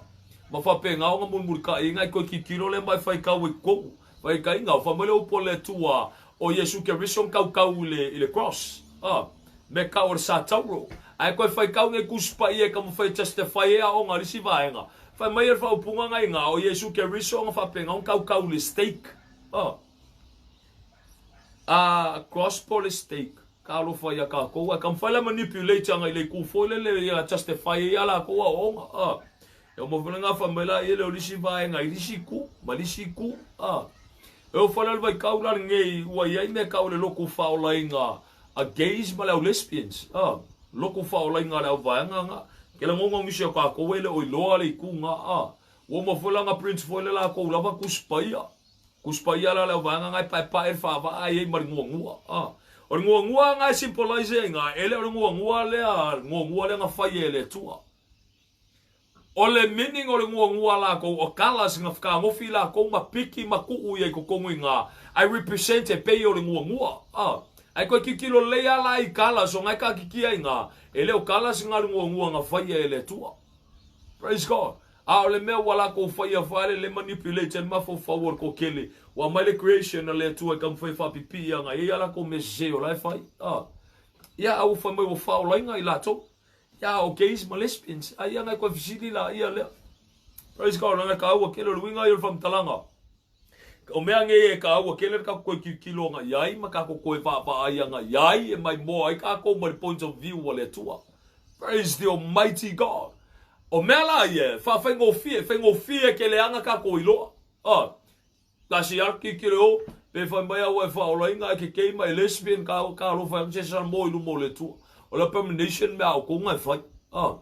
ma faapena ona mulimulitai ai nai toe tilotilo lea ma e faitau ai totonu faitaiga o fai mai le upu a le Atua o Iesu Keriso na tautau i le i le cross a me kau o le satauro ae toe faitau nei Tusi Paia e taumafai e justify ai aoga a le isi vaega. Fai mai e le faaupuga na iga o Iesu Keriso ona faapena ona kaukau i le stake. Oh. A cross po le stake. Ka alofa ia kakou. Ae taumafai la manipulate aga i le itu foi lele ia justify ai a lakou aoaoga. Ah. E uma foi lena fai mai la ia le o le isi vaega i le isi itu ma le isi itu. Ah. E oo foi la le vaitau la lenei ua i ai mea tau o le lotu faaolaina a gays ma le au lesbians. Ah. Lotu faaolaina a le au vaega na. Ke lagona o nisi o kakou e le o iloa le itu na. Ah. Ua uma foi la na print foi le lakou lava Tusi Paia. Tusi Paia la le au vaega na e paepae le faavaa ai ai ma le nuanua. Ah. O le nuanua na e symbolize ai na, e le o le nuanua lea, nuanua lea na faia e le Atua. O le meaning o le nuanua a lakou, o colours na fkanofi lakou ma piki ma tuu ia i totonu i na, I represent e pei o le nuanua. Ah. Ae toe tilotilo lelei a la i colours o na e taatitia i na, e le o colours na le nuanua na faia e le Atua. Praise God. A o le mea ua lakou faia fale le manipulate ai le mafaufau o le toatele, ua aumai le creation a le Atua e taumafai e faapipii ana i ai a lakou mea sese o la e fai. Ah. Ia, a ua fai mai ua faaolaina i latou. Ia, o gays ma lesbians, a ia nai koe fesili la ia lea. Praise God, leaga e kāua kele o le uiga ia o le faamatalaga. O mea nei e kāua kele le tatou toe tilotilo aga i ai ma tatou toe vaavaai aga i ai e maimoa ai tatou mai le point of view a le Atua. Praise the Almighty God. O mea la ia e faafaigofie, faigofie ke leaga tatou iloa. Ah, Tasi a tilotilo e o, pe fai mai au e faaolaina e ke gay ma e lesbian ka ka alofa ai se sa mo i luma o le Atua. O le abomination mea a outou na e fai. Ah.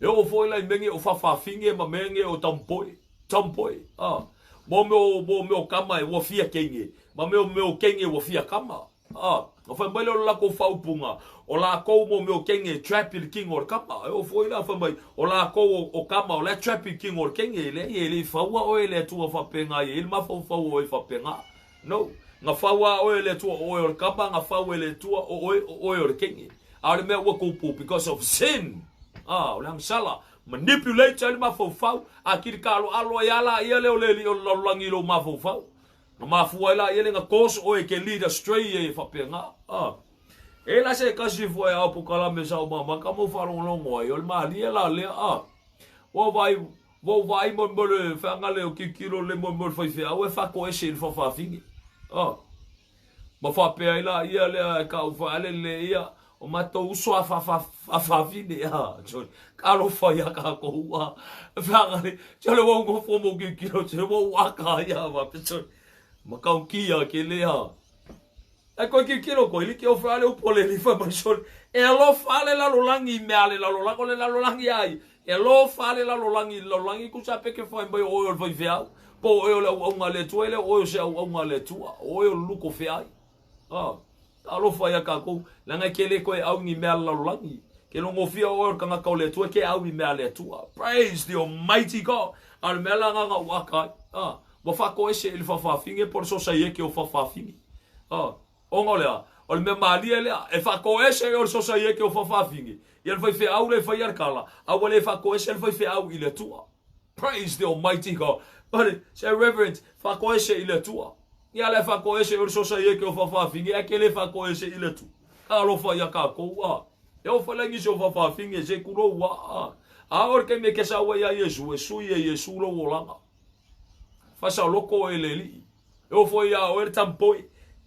E oo foi la i mea nei o faafafine ma mea nei o tomboy. Tomboy. Ah. Mo mea o mo mea o kama e ua fia keine, ma mea o mea o keine ua fia kama. A, na fai mai lea o le latou faaupuga, o lakou mo mea o kenge e trap i le kino o le kama. E oo foi la fai mai, o lakou o, o kama o la e trap i le kino o le kenge. Leai, e le i faua oe e le Atua faapena, e i ai le mafaufau o oe faapena. No. Na faua a oe e le Atua o oe o le kama, na fau e le Atua o oe o oe o le kenge. A o le mea ua tupu, because of sin. A, o le agasala. Manipulate ai le mafaufau, a kilikaloalo ai a la ia lea o le alii o le lalolagi i lou mafaufau. Na mafua ai la ia le na cause oe e ke lead astray e faapena. Ah. E la se kasi fua e ao pokalame sa o mama ka mo whalongolongo ai o le malie la lea. Ah. Ua vai ua ou vaai mo mo le feaga le o tilotilo le mo mo le faifeau e faatoese i le faafafine. Ah. Ma faapea ai la ia lea e ka u ale le ia o matou uso a faafafine a sorry ka alofa ia kakou a feaga le sorry ua ou nofo ma ou tilotilo sorry ua ou aka ia faapea sorry matautia ke lea. Ae koe tilotilo koe like o fale upu o le alii fai mai sorry e alofa le lalolagi i mea a le lalolagi o le lalolagi a ia E alofa le lalolagi i le lalolagi tusa pe ke fai mai o oe o le faifeau, po o oe o le auauna a le Atua, e le o oe o se auauna a le Atua, o oe o le luko feai. A, alofa ia kakou, leaga e ke le koe au ni mea a le lalolagi. Ke logofia oe o le tagata o le Atua, e ke au i mea a le Atua. Praise the Almighty God! A o le mea la na na ua aka ai. A, ua faatoese i le faafafine po o le sosaieke o faafafine. A, Ona o le a? O le mea malie lea, e faatoese ai o le sosaieke o faafafine, ia le faifeau lea e faia le kala, a ua le faatoese le faifeau i le Atua. Praise the Almighty God. But, say Reverend, faatoese i le Atua. Ia la e faatoese o le sosaieke o faafafine, ae ke le faatoese i le Atua. Talofa ia kakou, a. E oo foi la i nisi o faafafine, se tulou a. A oo i le taimi e te sau ai ia Iesu, e sui e Iesu lou olaga. Faasaoloko oe e le Alii. E oo foi ia oe le tampoe,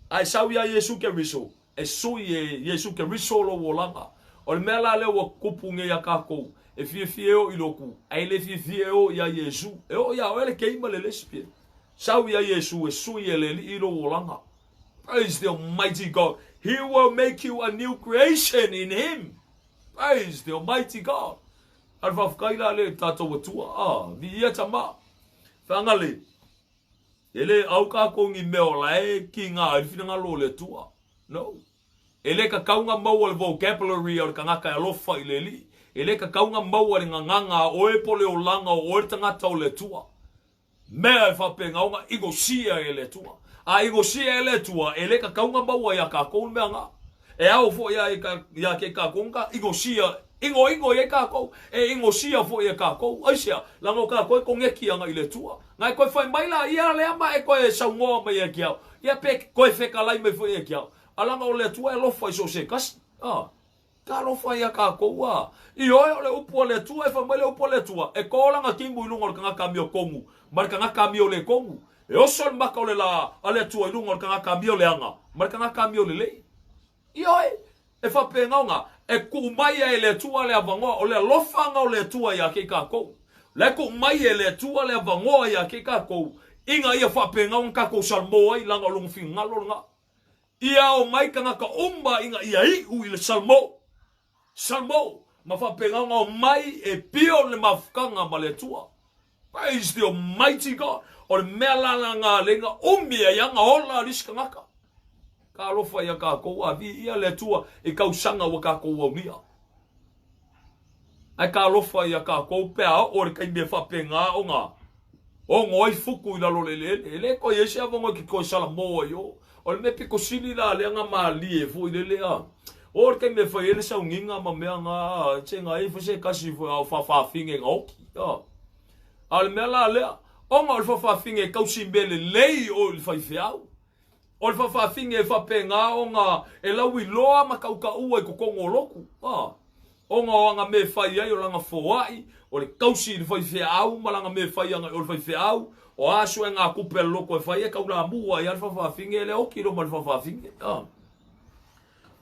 a e sau ia Iesu Keriso, e sui e Iesu Keriso lou olaga. O le mea la lea ua tupu nei ia tatou, e fiafia e oo i lotu, ae le fiafia e oo ia Iesu. E oo ia oe le gay ma le lesbian. Sau ia Iesu e sui e le Alii lou olaga. Praise the Almighty God. He will make you a new creation in Him. Praise the Almighty God. A le faafetai la le tatou Atua. Ah, viia tama. Whaangale. E le au kākou ni mea o la e ki ngā ai le finagalo o le Atua. No. E le tatau ona maua le vocabulary o le tagata e alofa i le Alii. E le tatau ona maua le gagana a oe po o le olaga o oe le tagata o le Atua. Mea e faapena ona inosia e le Atua. A inosia e le Atua, e le tatau ona maua iā kākou le mea na. E ao foi iā te kākou ona ka inosia, inoino i ai kākou, e inosia foi e kākou. Aisea? Leaga o kākou e koneki ana i le Atua. Na e toe fai mai la ia lea ma e toe saunoa mai ia te au, ia pe toe fetalai mai foi ia te au. A leaga o le Atua e alofa i so o se tasi. A. Talofa ia kākou, a. Ioe, o le upu a le Atua, e fai mai le upu a le Atua, e tō lana timu i luga o le tagata amiotonu, ma le tagata amioletonu. E oso le maka o le lā a le Atua i luga o le tagata amioleaga, ma le tagata amiolelei. Ioe, e faapena ona e tuu mai ai e le Atua le avanoa, o le alofaga o le Atua iā te i kākou. La e tuu mai e le Atua le avanoa iā te i kākou, ina ia faapena ona kākou salamo ai, leaga o lona finagalo lena. Ia ao mai tagata uma ina ia iu i le salamo, salamo, ma faapena ona omai e pio le mafutaga ma le Atua. Praise the Almighty God. O le mea la lana le na umi ai ana ola o le isi tagata. Talofa ia kākou, a viia le Atua i tausaga ua kākou aulia. Ae talofa ia kākou pe a oo i le taimi e faapena ona ono ai futu i lalo o le eleele. E le toe i ai se avanoa e te toe salamo ai o. O le mea pito sili la lea na malie foi lele a. O le taimi e fai ai le sauniga ma mea na a, se na i ai foi se tasi foi a o faafafine na oki a. A o le mea la lea, ona o le faafafine e tausi mea lelei o i le faifeau. O le faafafine e faapena ona e lauiloa ma tautaua i totonu o lotu, a. Ona o ana mea e fai ai o lana foai, o le tausi i le faifeau ma lana mea e fai ana i o le faifeau, o a suega tupe a le lotu e fai e taulamua ai a le faafafine, e le oti loa ma le faafafine, a.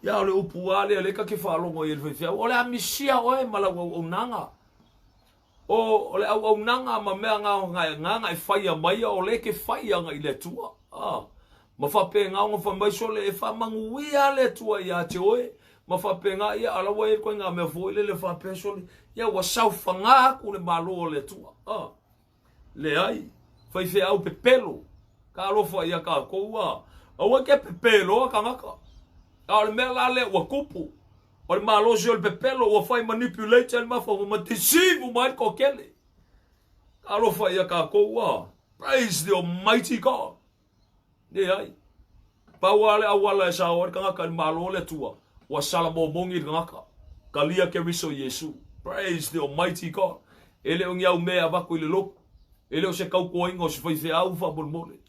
Ia, o le upu a lea, lea ta te faalogo ai e le faifeau, o le a misia oe ma lau auaunaga. O, o le auaunaga ma mea na e faia maia, o lea e te fai ana i le Atua. A, ma faapena ona fai mai sole, e faamanuia le Atua iā te oe, ma faapena, ia, a la ua i ai le ituaiga mea foi lele faapea sole, ia ua saofaga atu le Malo o le Atua. A, leai, faifeau pepelo, talofa ia kākou, a, aua ke pepeloa tagata. A o le mea la lea ua tupu, O le malosi o le pepelo ua fai manipulate ai le mafaufau ma deceive uma ai le toatele. Talofa ia kākou a. Praise the Almighty God. Leai. Pau lava le auala e sao ai le tagata i le Malo o le Atua, ua salamomogi le tagata. Talia Keriso Iesu. Praise the Almighty God. E le o ni au mea e avatu i le lotu. E le o se tautoaina o se faifeau faamolemole.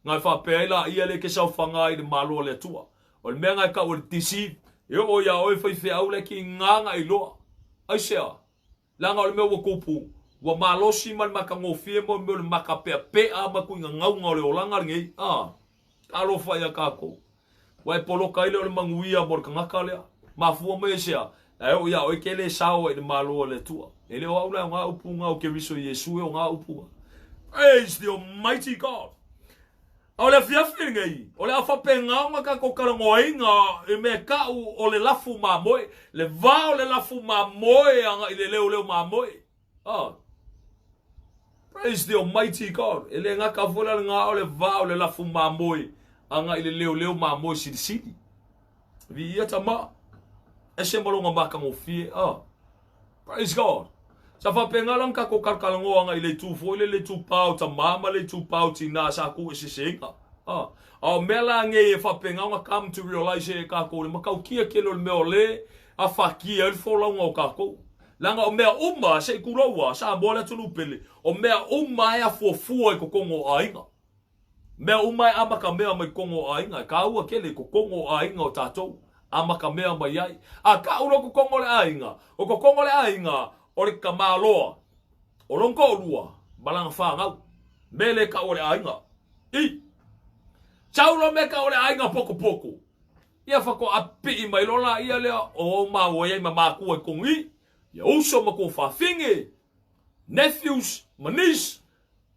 Na e faapea ai laia lea e te saofaga ai i le Malo o le Atua. O le mea na e tau o le deceive, e oo iā oe faifeau la e kiga na iloa. Aisea? Leaga o le mea ua tupu, ua malosi ma le matagofie mo le mea o le makapeapea ma tuigagauga o le olaga lenei. A, talofa ia kākou. Ua e poloka ai lea o le manuia mo le tagata lea. Mafua mai aisea? Ae oo iā oe ke le sao ai i le Malo o le Atua. E le o au la e o ngā upu ngā o Keriso Iesu e o ngā upu ngā. Praise the Almighty God! A o le afiafi lenei, o le a faapena ona tatou talanoaina i mea tau o le lafu mamoe, le va o le lafu mamoe agai i le leoleo mamoe. Ah. Praise the Almighty God. E le gata foi la lena o le va o le lafu mamoe agai i le leoleo mamoe silisili. Viia tama. Ese ma lona matagofie. Ah. Praise God. Sa faapena la ona tatou talatalanoa agai i le itu foi lele, le itupa o tama ma le itupa o tina sa tuueseseina. A, a o mea la nei e faapena ona come to realize e tatou le matautia tele o le mea o le afatia ai le folauga o tatou. Leaga o mea uma, se i tulou a, Samoa le atunuu pele, o mea uma e afuafua i totonu o aiga. Mea uma e amata mea mai totonu o aiga, e taua tele i totonu o aiga o tatou. A ma ka mea mai ai. A kaʻu lo kokogo o le aiga, o kokogo o le aiga, o le kamaloa, o lona toalua, ma lana fanau. Mea le kaʻu o le aiga. I. Sau lo mea kaʻu o le aiga pokopoko. Ia faatoa pii mai loa laia lea o ou maua i ai ma makua i tonu i, ia uso ma kou fafine, nephews ma niece,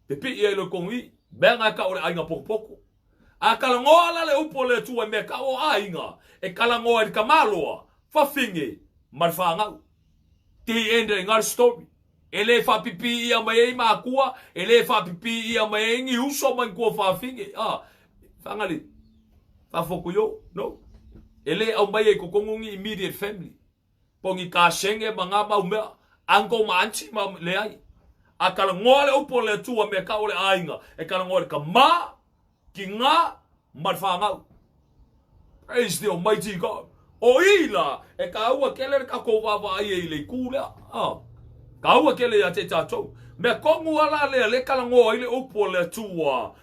pipii ai loa i tonu i, mea na e kau o le aiga pokopoko. A talanoa la le upu a le Atua i mea kau o aiga, e talanoa i le tamaloa, fafine, ma le fanau. The end of the story. E le faapipii ʻia mai ai makua, e le faapipii ʻia mai ai ni uso ma ni tuafafine. Ah, fagali, faafotuio, no. E le aumaia i totonu ni immediate family. Po o ni kasene ma nā mau mea, uncle ma auntie ma leai. A talanoa le upu a le Atua mea kau o le aiga, e talanoa i le kamā, Ki ngā ma le fanau. Praise the Almighty God. O i la, e kāua kele le kakou vaavaai e i le ikū lea. Ah. Kāua kele ia te tātou. Mea kongu ala lea le talanoa i le upu o le Atua.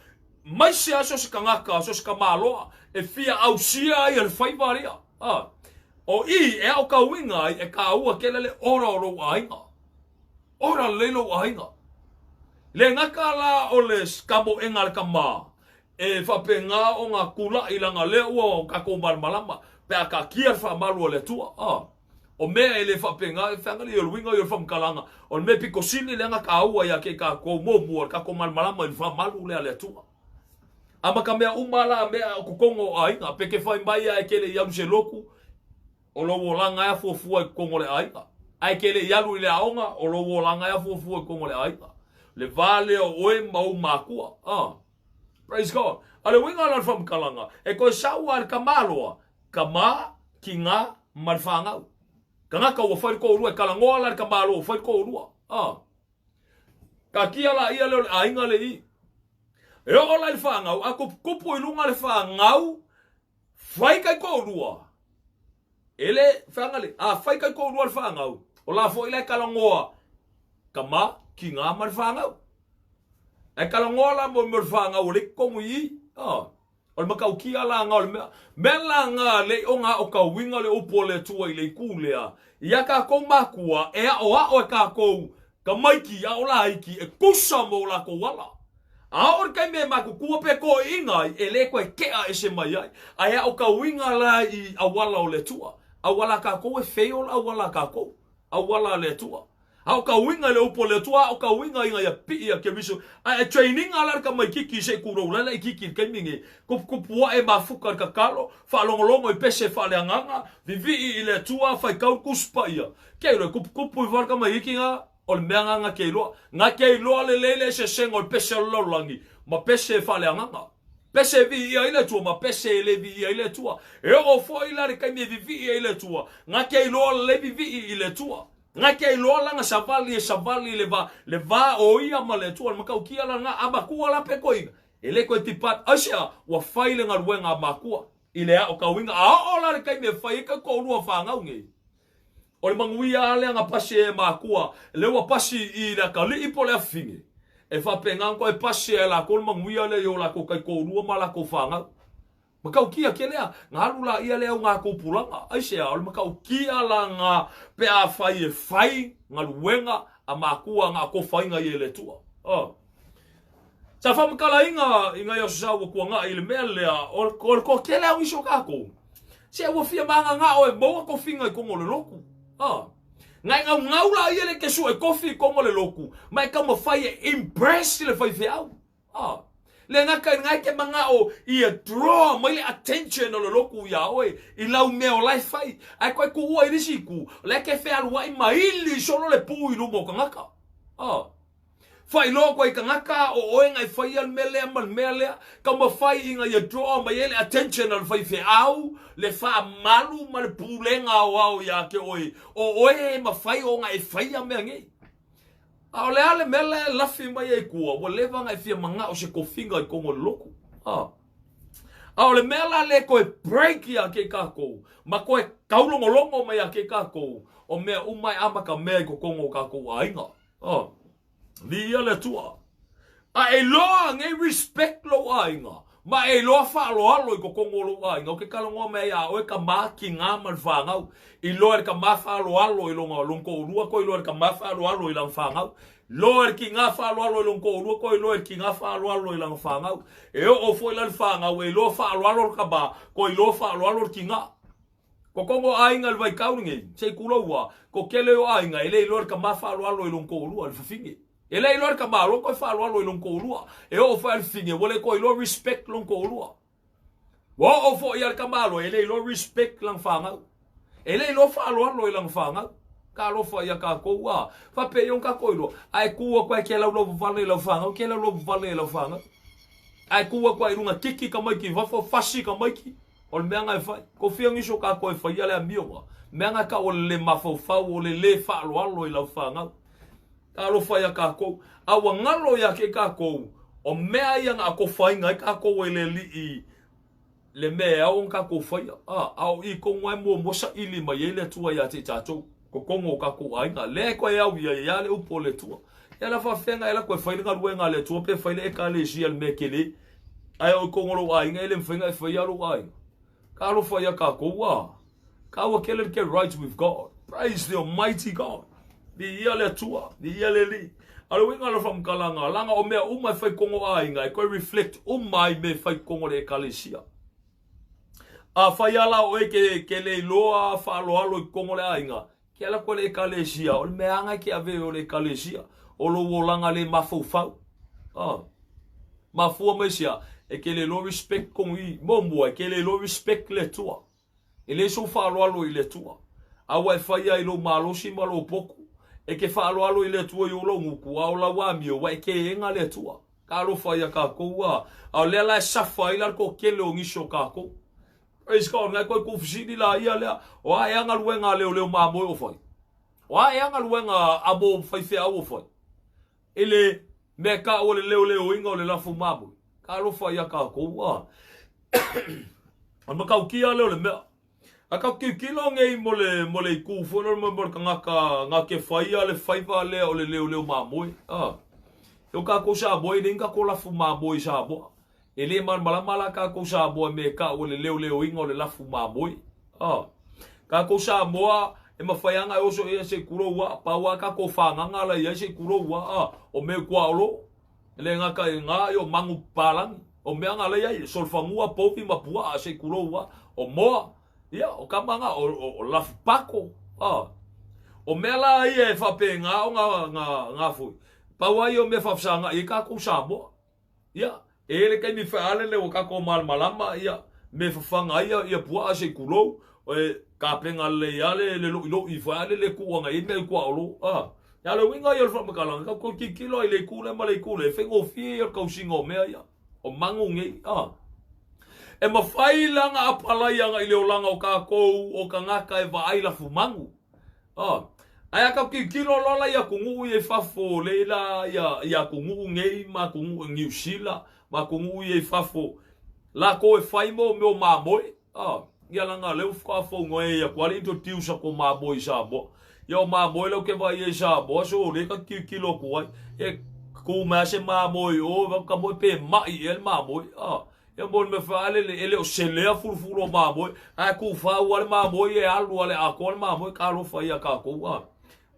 Mai se aso se kangaka, so se kamaloa, e fia ausia ai e le faiva lia. Ah. O i, e ao kauinga ai, e kāua kele le ora o lou aiga. Ora lelei lou aiga. Le gata la o le kamoega a le kamā, e faapena ona tula'i leaga lea ua o tatou malamalama pe a taatia le faamalu a le Atua. A. O mea e le faapena, e feagali o le uiga ia o le faamatalaga, o le mea pito sili lea na taua ia te tatou muamua le tatou malamalama i le faamalu lea a le Atua. A ma ka mea uma la mea o totonu o aiga, pe ke fai mai a e ke le i alu se lotu, O lou olaga e afuafua i totonu o le aiga. Ae ke le i alu i le aoga, o lou olaga e afuafua i totonu o le aiga. Le va lea o oe ma ou makua. Ah. Praise God. A le uiga la o le faamatalaga, e toe sau a le tamaloa, tama, tiga, ma le fanau. Tagata ua fai le toalua, e talanoa la le tamaloa ua fai le toalua. Ah. Taatia laia lea o le aiga le i. E oo la i le fanau, a tuputupu i luga le fanau, Fai kaikoolua, e le feagali, a fai kaikoolua le fanau, o la foi la e talanoa tama, tiga ma le fanau. Ae talanoa la mo le fanau o le totonu i i. Ah. O le matautia la nga o le mea. Mea la nga le i o nga o kauiga le upu o le Atua i le itu lea, ia tatou makua e aʻoaʻo e tatou tamaiti a o laiti e tusa ma o latou ala. A oo i le taimi e matutua pe toeaiina ai, e le toe tea ese mai ai, a e aotauina la i auala o le Atua. Auala a tatou e fail auala a tatou, auala a le Atua. Aotauina i le upu a le Atua, aotauina ina ia pii a Keriso. A e training-a la le tamaititi se i tulou la laititi i le taimi nei, tuputupu ae mafuta i le tatalo, faalogologo i pese faaleagaga, vivii i le Atua, faitau le Tusi Paia. Kei loa e tuputupu ifo lava le tamaititi na. O le mea lena na te iloa. Na te iloa lelei le eseesega o le pese o le lalolagi ma pese faaleagaga. Pese e viia ai le Atua ma pese e le viia ai le Atua. E oo foi la le taimi e vivii ai le Atua, na te iloa lelei vivii i le Atua. Na te iloa lana savali e savali le va, le va o ia ma le Atua. O le matautia la lena, a matua la pe toeaina, e le toe tipa, aisea, ua fai le galuega a makua i le aotauina. A oo la le taimi e fai ai taitoalua fanau nei, O le manuia lava lea na pasi ai e makua, lea ua pasi i le atalii po o le afafine, e faapena ona toe pasi ai e latou le manuia lea i o latou taitoalua ma latou fanau. Matautia tele a, na alu laia lea au gatupulaga. Aisea, o le matautia la na pe afai e fai galuega a makua na atofaina ia e le Atua. Oh. Sa faamatalaina i nai aso sa ua tuanai i le mea lea, o le toatele au nisi o tatou, se ua fia magagao e maua tofiga i totonu o le lotu. Ah. Na e gaugau la ia le te sue tofi i totonu o le lotu, ma e taumafai e impress le faifeau. Ah. Le gata i lena e te manao ia draw mai le attention o le lotu iā oe i lau mea o la e fai. Ae toe tuua i le isi itu, o la e te fealuai ma ili solo le pu i luma o tagata. Ah. Faailoa koe i tagata o oe na e faia le mea lea ma le mea lea, taumafai ina ia draw mai ai le attention a le faifeau, le faamalu ma le pulega aoao ia te oe, o oe e mafai ona e faia mea nei. A o le a le mea la e lafi mai ai tua, ua leva ona e fia manao se tofiga i totonu o le lotu. A. A o le mea la lea e toe break ia te tatou, ma toe taulogologo mai ia te tatou, o mea uma e amata mea i totonu o tatou aiga. Oh. Viia le Atua. A e iloa nei respect lou aiga. Ma e iloa faaaloalo i totonu o lou aiga, ou te talanoa mai ai ia oe tama, tina ma le fanau. Iloa e le tama faaaloalo i lona lona toalua, toe iloa e le tama faaaloalo i lana fanau. Iloa e le tina faaaloalo i lona toalua, toe iloa e le tina faaaloalo i lana fanau. E oo foi la i le fanau, e iloa faaaloalo le tama, toe iloa faaaloalo le tina. Totonu o aiga i le vaitau lenei, se i tulou lava, toatele o aiga e le iloa e le tama faaaloalo i lona toalua, le fafine. E le iloa le tama loa toe faaaloalo i lona toalua. E oo foi a le fafine ua le toe iloa respect lona toalua. Ua oo foi a le tama loa e le iloa respect lana fanau. E le iloa faaaloalo i lana fanau. Talofa ia tatou a faapea ona tatou iloa. Ae tu atu ai e te laulauvavala i lau fanau, te laulauvavala i lau fanau. Ae tu atu ai i luga kiki tamaiti i fafo, fasi tamaiti. O le mea na e fai. Ko fia nisi o tatou e faia le amioga. Mea na e tau o le le mafaufau, o le le faaaloalo i lau fanau. Talofa ia tatou. A ua galo ia te i tatou, o mea ia na atofaina ai tatou e le Alii le mea e ao ona tatou faia. A, a o i tonu lava e muamua saili mai ai le Atua ia te i tatou, totonu o tatou aiga. Lea e toe au i ai lava le upu a le Atua. Ia la faafefea ona e alu atu e fai le galuega a le Atua pe fai le Ekalesia i le mea tele, ae o i totonu o lou aiga e le mafai ona e faia lou aiga. Talofa ia tatou a. Taua tele le get right with God. Praise the Almighty God. Viia le Atua, viia le Alii. A o le uiga o le faamatalaga, leaga o mea uma e fai i totonu o aiga, e toe reflect uma ai mea e fai i totonu o le Ekalesia. Afai lava la o oe ke, ke le iloa faaaloalo i totonu o le aiga, Ke ala koe le Ekalesia, o le mea anga e ke ave o le Ekalesia, o lou olaga le mafaufau. Oh. Mafua mai sia, e ke le iloa respect kong i, muamua, e ke le iloa respect le Atua. E le sou faaaloalo i le Atua. A ua e faia i lou malosi ma lou potu, e ke faaaloalo i le Atua i ou lou gutu, a o lau amio, ua e keena le Atua. Talofa ia kakou a, a o lea la e safa ai la le toatele o nisi o kakou. Praise God, ngai koe kufisili la ia lea. O a ea galuega a leoleo mamoe o fai? O a ea galuega a mo faifeau o fai? I le mea taua le leoleoina o le lafu mamoe. Talofa ia tatou a. O le matautia lea o le mea. A tatou tilotilo nei mo le, mo le itu foi lea mo le tagata na te faia le faiva lea o le leoleo mamoe. A. E o tatou Samoa e leai ni tatou lafu mamoe i Samoa. E le malamalama la tatou Samoa i mea e tau o le leoleoina o le lafu mamoe. A. Tatou Samoa e mafai lava ona e oso ia se i tulou a, pau lava tatou fagaga la i ai se i tulou a, a, o mea i tuaolo, e le gata i na, ia o manu papalagi, o mea na la i ai, solofanua, povi ma puaa se i tulou a, o moa, ia, o kama na, o, o, o lafu pako, a. O mea la ia e faapena ona na, na foi, pau lava ia o mea e faafesagai ai tatou Samoa. Ia, e i ai le taimi fealele ua tatou malamalama, ia, me fafaga ai ia, ia puaa se i tulou, e tapena lelei lava le, le loilo'i fealele e tuu ana i ai mea i tuaolo, a. A o le uiga ia o le faamatalaga, tatou toe tilotilo lava i le itu lea ma le itu lea, e faigofie ia o le tausiga o mea ia, o manu nei, a. E mafai la ona apalai agai i le olaga o tatou o tagata e vaai lafumanu. Oh. Ae a tau tilotilo loa la i atunuu ia i fafo lea la ia, i atunuu nei ma atunuu i Niu Sila ma atunuu ia i fafo, latou e fai mo mea o mamoe. Oh. Ia leaga lea ua faatoa fono e atu lava le introduce atu o mamoe i Samoa. Ia o mamoe lea ou te vaai ai i Samoa, so lea ta te tilotilo atu ai. E tu mai lava se mamoe i o, vaai atu ta moe pe mai ea le mamoe. Oh. Ia mo le mea faalele, e le o selea fulufulu o mamoe, ae tufau lava le mamoe ia e alu lava le atoa le mamoe, talofa ia tatou a.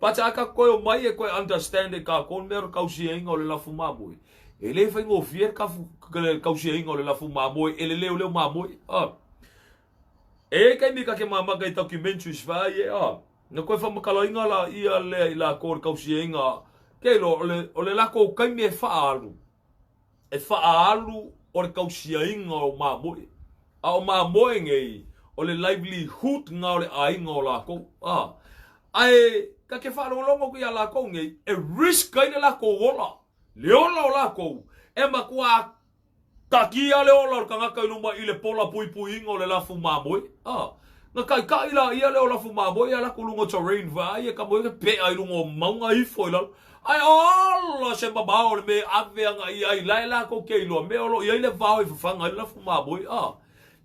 But a tatou toe omai e toe understand e tatou le mea o le tausiaina o le lafu mamoe, e le faigofie le kafu, le tausiaina o le lafu mamoe e le leoleo mamoe a. E i ai taimi ta te mamaka i documentaries fai e a, na toe faamatalaina la ia lea i latou o le tausiaina, ke iloa o le, o le latou taimi e faaalu, e faaalu o le tausiaina o mamoe. A o mamoe nei, o le livelihood na o le aiga o lakou. A, ae ta te faalogologo atu ia lakou nei, e risk ai le lakou ola, le ola o lakou, e matua taatia le ola o le tagata i luma i le pola puipuiga o le lafu mamoe. A, na taitaʻi laia lea o lafu mamoe ia latou luga o terrain vaai e ka moe pea i luga o mauga ifo i lalo. Ae ola se mamao o le mea e ave agai ai la e latou te iloa mea o lo o i ai le vao e fafaga ai le lafu mamoe. A,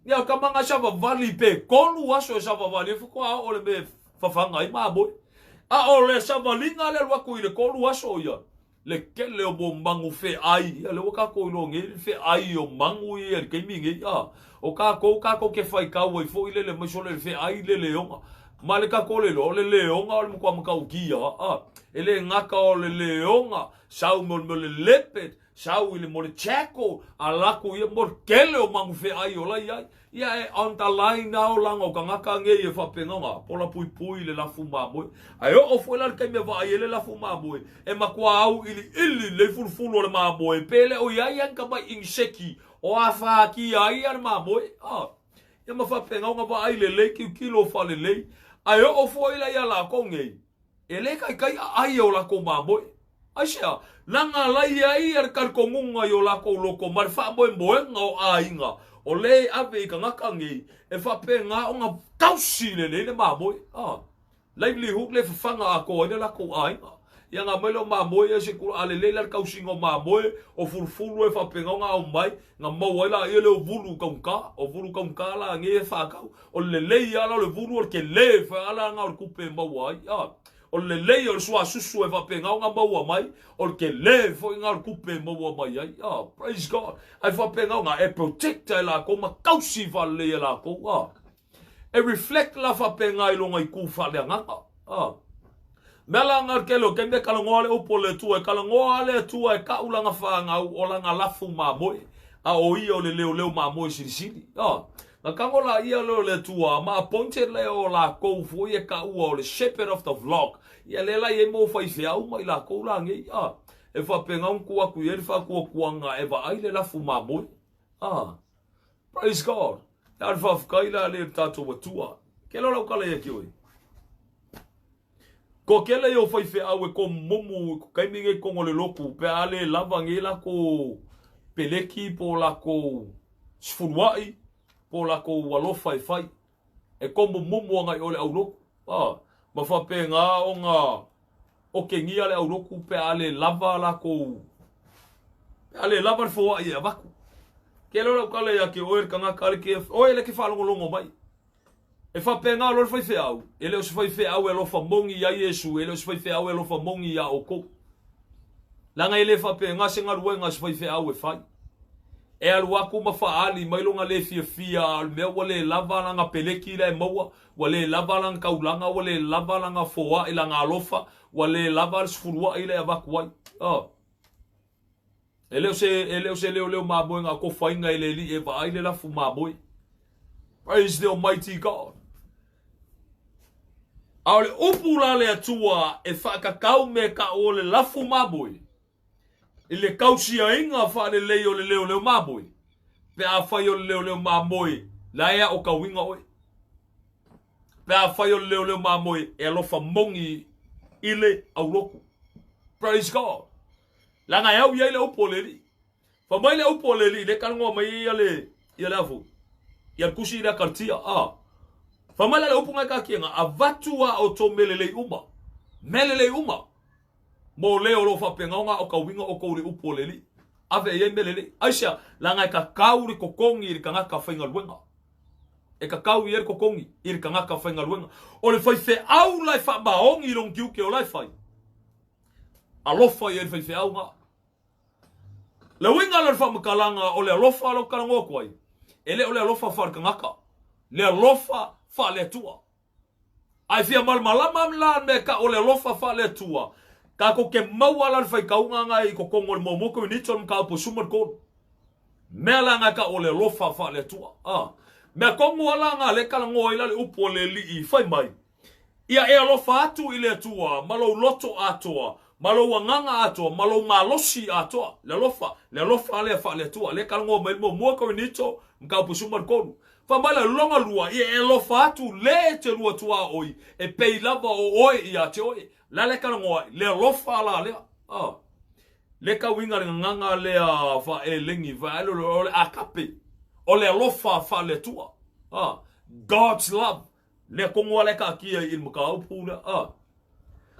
ia tama na savavali pe tolu aso e savavali ai faatoa oo le mea e fafaga ai mamoe. A o le savaliga lea alu atu i le tolu aso ia. Le kele o mo magu feʻai, ia lea ua kākou iloa nei le feʻai o magu ia i le taimi nei, a. O kākou, kākou ke faitau ai foi lele mai sole le feʻai le leoga. Ma le kākou le iloa, o le leoga o le matua matautia, a. E le gata o le leoga, sau mo le mea o le leopard, sau i le mo le jackal, a latou ia mo le kele o magu feʻai o la i ai. Ia e on the line a olaga o tagata nei e faapena ona pola puipui le lafu mamoe. Ae oo foi la le taimi e vaai ai le lafu mamoe, e matua auiliili lelei fulufulu o le mamoe pe le o i ai ni tamai iniseki o afatia ai le mamoe. A, ia ma faapena ona vaai lelei, tilotilo faalelei. Ae oo foi la ia latou nei, E le taitai aai e o lakou mamoe. Aisea? Leaga la i ai le talitonuga i o lakou loko ma le faamoemoega o aiga o le e ave i tagata nei e faapena ona tausi lelei le mamoe. A, livelihood le fafaga atoa ai le lakou aiga. Ia na aumai lea o mamoe ia se tulaga, a lelei la le tausiga o mamoe, o fulufulu e faapena ona aumai, na maua ai laia lea o vulu taugata. O vulu taugata la nei e faatau. O le lelei lava la o le vulu o le tele foi lava la o le tupe e maua ai. A, o le lelei o le suasusu e faapena ona maua mai, o le tele foi lena o le tupe e maua mai ai. A, praise God. Ae faapena ona e protect e latou ma tausi faalelei e latou. A, e reflect la faapena i lona itu faaleagaga. A, mea la na o le tele o taimi e talanoa le upu o le Atua, e talanoa le Atua e tau lana fanau o lana lafu mamoe, a o ia o le leoleo mamoe silisili. A, na tago la ia lea o le Atua ma appointed lea o lakou foi e taua o le shepherd of the flock. Ia lea la e i ai mau faifeau ma i lakou la nei. A, e faapena ona tuu atu i ai le faatuatuaga e vaai le lafu mamoe. A, praise God. E a le faafetai la lea i le tatou Atua. Kela o lau tala ia te oe. Ko kela ia o faifeau e komumomu i ko taimi nei kono le lotu pe a le lava nei lakou peleki po o lakou sefuluai po o lakou alofa e fai. E komumomu ana i o le aulotu. A, ma faapena ona okegia le aulotu pe a le lava lakou pe a le lava le foai e avatu. Kela o lau tala ia te oe le tagata le ke oe le ke faalogologo mai. E faapena loa le faifeau, e le o se faifeau e alofa moni iā Iesu, e le o se faifeau e alofa moni iā outou. Leaga e le faapena se galuega a se faifeau e fai. E alu atu ma faaali mai lona le fiafia a o le mea ua le lava lana peleki la e maua, ua le lava lana taulaga, ua le lava lana foai, lana alofa, ua le lava le sefuluai la e avatu ai. Oh. E le o se, e le o se leoleo mamoe na atofaina e le Alii e vaai le lafu mamoe. Praise the Almighty God. A o le upu la le Atua e faakakau me ka o le lafu mamoe, i le tausiaina faalelei o le leoleo mamoe, pe afai o le leoleo mamoe la e aotauina oe. Pe afai o le leoleo mamoe e alofa moni i le aulotu. Praise God. Leaga e au i ai le upu o le Alii. Fai mai le upu o le Alii, lea e talanoa mai ai ia le, ia le a foi? Ia le tusi lea Kalatia, a. Fai mai la le upu ngai taatia, avatu a outou mea lelei uma, mea lelei uma, mo le o lo o faapena ona aotauina outou i le upu o le Alii. Ave i ai mea lelei. Aisea? Leaga e tatau le totogi i le tagata faigaluega. E tatau i ai le totogi i le tagata faigaluega. O le faifeau la e faamaoni i lona tiute o la e fai. Alofa i ai le faifeau na. Le uiga la o le faamatalaga o le alofa la ou talanoa atu ai, e le o le alofa faale-tagata, le alofa faale-Atua. A e fia malamalama la le mea tau o le alofa faale-Atua, tatou te maua la le faitauga na i totonu o le muamua Korinito o le mataupu e 13. Mea la na tau o le alofa faale-Atua. A, mea tonu a la na lea e talanoa ai la le upu a le Alii fai mai, Ia e alofa atu i le Atua ma lou loto atoa, ma lou agaga atoa, ma lou malosi atoa. Le alofa, le alofa lea faale-Atua. Lea e talanoa mai le muamua Korinito, mataupu 13. Fai mai la, lona lua, ia e alofa atu le te lua tuaoi, e pei lava o oe ia te oe. Le a le talanoa ai? Le alofa la lea. Ah. Le tauiga le gagaga lea faaelegi, faaele, o le agape. O le alofa faale-Atua. Ah. God's love. Lea tonu lava la e taatia i le mataupu lea. A.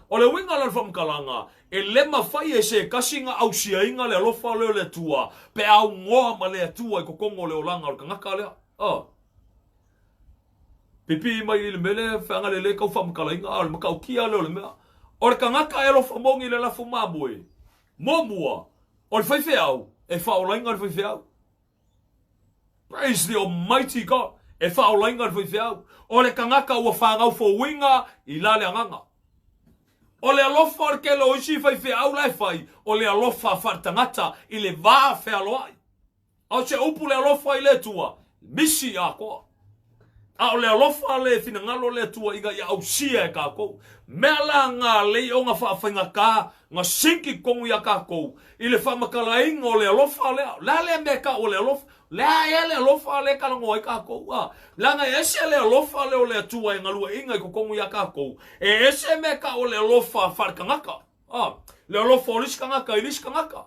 O le uiga la o le faamatalaga, e le mafai e se tasi na ausiaina le alofa lea o le Atua pe a aunoa ma le Atua i totonu o le olaga o le tagata lea. A. Pipii mai i le mea lea feagalelei tau faamatalaina, a o le matautia lea o le mea. O le tagata e alofa moni i le lafo mamoe. Muamua, o le faifeau, e faaolaina le faifeau. Praise the Almighty God! E faaolaina le faifeau. O le tagata ua fanau fouina i la le agaga. O le alofa o le tele o isi faifeau la e fai, o le alofa faaletagata i le va fealoai. A o se upu le alofa i le Atua, misi atoa. A o le alofa le finagalo o le Atua ina ia ausia e tatou. Mea la na lei ona faafaigata na sinki tonu ia tatou i le faamatalaina o le alofa lea. O le a lea mea e tau o le alofa? O le a ea le alofa lea e talanoa ai tatou? A, leaga e ese le alofa lea o le Atua e galueaiina i totonu ia tatou, e ese mea e tau o le alofa faaletagata. A, le alofa o le isi tagata i le isi tagata.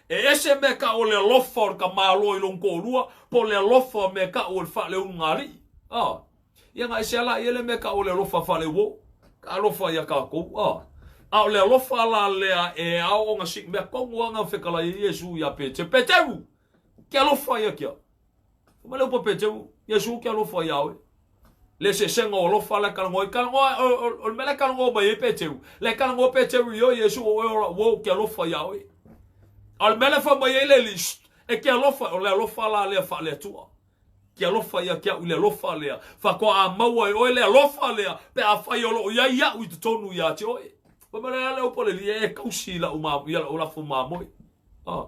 E ese mea tau o le alofa o le tamaloa i lona toalua, po o le alofa o mea tau o le faaleulugalii. A, ia na ese lava la ia le mea tau o le alofa faaleuo. Ka alofa ia tatou. A, a o le alofa la lea e ao ona sii mea tonu lava na fetalai ai Iesu ia Peteru. Peteru! Ke alofa ia kia. Fai mai le upu a Peteru, Iesu ke alofa ia oe. Le eseesega o alofa la e talanoa ai. Talanoa, o le mea la e talanoa mai ai Peteru, la e talanoa Peteru i oe Iesu o oe o lau uo ou te alofa ia oe. A o le mea la e fai mai ai le alii, e te alofa, o le alofa la lea faale-Atua. Ke alofa ia te au i le alofa lea. Faatoa maua e oe le alofa lea pe afai o lo o i ai au i totonu ia te oe. Fai mai le upu a le alii, e tausi i lau, i lau lafo mamoe. Ah.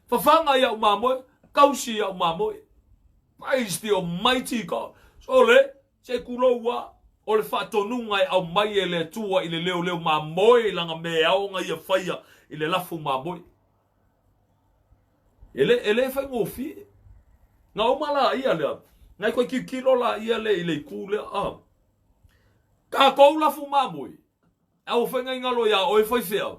Fafaga i au mamoe, tausi i au mamoe. Praise the Almighty God. Sole, se kulou a, o le faatonuga e aumai e le Atua i le leoleo mamoe i lana mea e ao ona ia faia i le lafo mamoe. E le, e le faigofie. Na uma la ia lea, na e koe tilotilo la ia le i le itu lea. Ah. Tatou lafo mamoe, A ua faigaiga iā oe faifeau,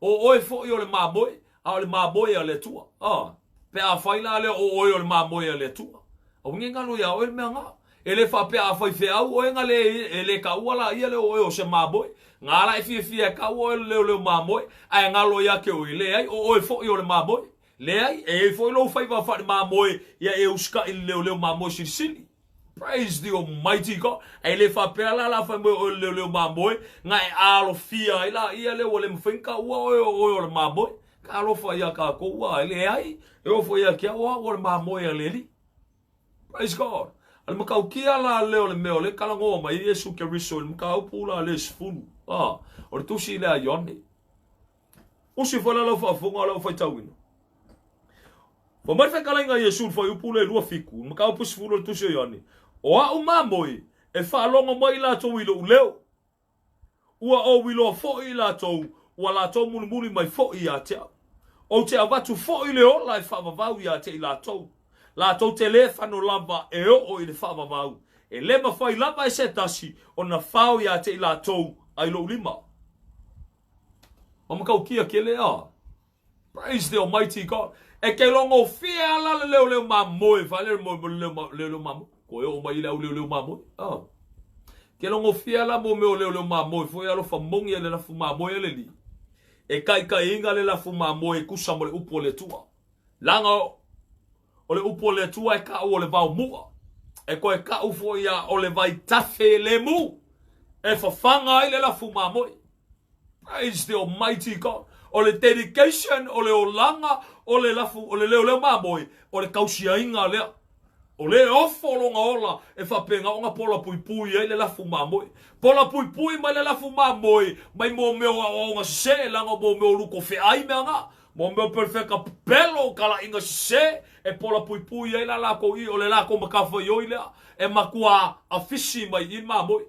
o oe foi o le mamoe, a o le mamoe a le Atua. A, pe afai la lea o oe o le mamoe a le Atua, a ua gaigalo iā oe le mea ga. E le faapea a faifeau oe ga le, e le taua laia lea o oe o se mamoe. Ga la e fiafia e taua oe o le leoleo mamoe, ae galo ia te oe, leai, o oe foi o le mamoe. Leai, e i ai foi lou faiva faale-mamoe ia e usita'i i le leoleo mamoe silisili. Praise the Almighty God. Ae le faapea la la fai mai o oe le leoleo mamoe, na e alofia ai la ia lea ua le mafai ona taua oe o oe o le mamoe. Ka alofa ia tatou a e leai, e oo foi ia te au o au o le mamoe a le Alii. Praise God. A le matautia la lea o le mea o lea e talanoa mai ai Iesu Keriso i le mataupu la lea 10. Ah, o le tusi lea a Ioane. Usi foi la lau faafofoga o lau faitauina. Fai mai le fetalaiga a Iesu i le fuaiupu lea 27, le mataupu 10 o le tusi o Ioane, O a'u mamoe e faalogo mai i latou i lo'u leo, ua ou iloa foi i latou, ua latou mulimuli mai foi ia te au. Ou te avatu foi le ola e faavavau ia te i latou, latou te lē fano lava e oo i le faavavau, e lē mafai lava e se tasi ona fao ia te i latou ai lo'u lima. Ma matautia tele a. Praise the Almighty God. E ke logofie ala le leoleo mamoe, fale mo mo leo leoleo mamoe. Ko e o mai le au leoleo mamoe. Ah. Ke logofie ala mo meo leoleo mamoe foi alofa mongi e le lafu mamoe e le li. E kaikaiina le lafu mamoe e kusa mo le upu o le Atua. Langa o le upu o le Atua e kau o le vao mua. E koe kau foi a o le vai tafe le mu. E fafaga ai le lafu mamoe. Praise the Almighty God. O le dedication, o le olaga, o le lafu, o le leoleo mamoe, o le tausiaiga lea. O le ofo lona ola e faapena ona pola puipui ai le lafu mamoe. Pola puipui mai le lafu mamoe mai mo mea o aoaoga sese, leaga o mo mea o luko feai mea na. Mo mea o perefeka pepelo, kalaiga sese, e pola puipui ai la lakou i, o le lakou matafaioi lea, e matua afisi mai i le mamoe.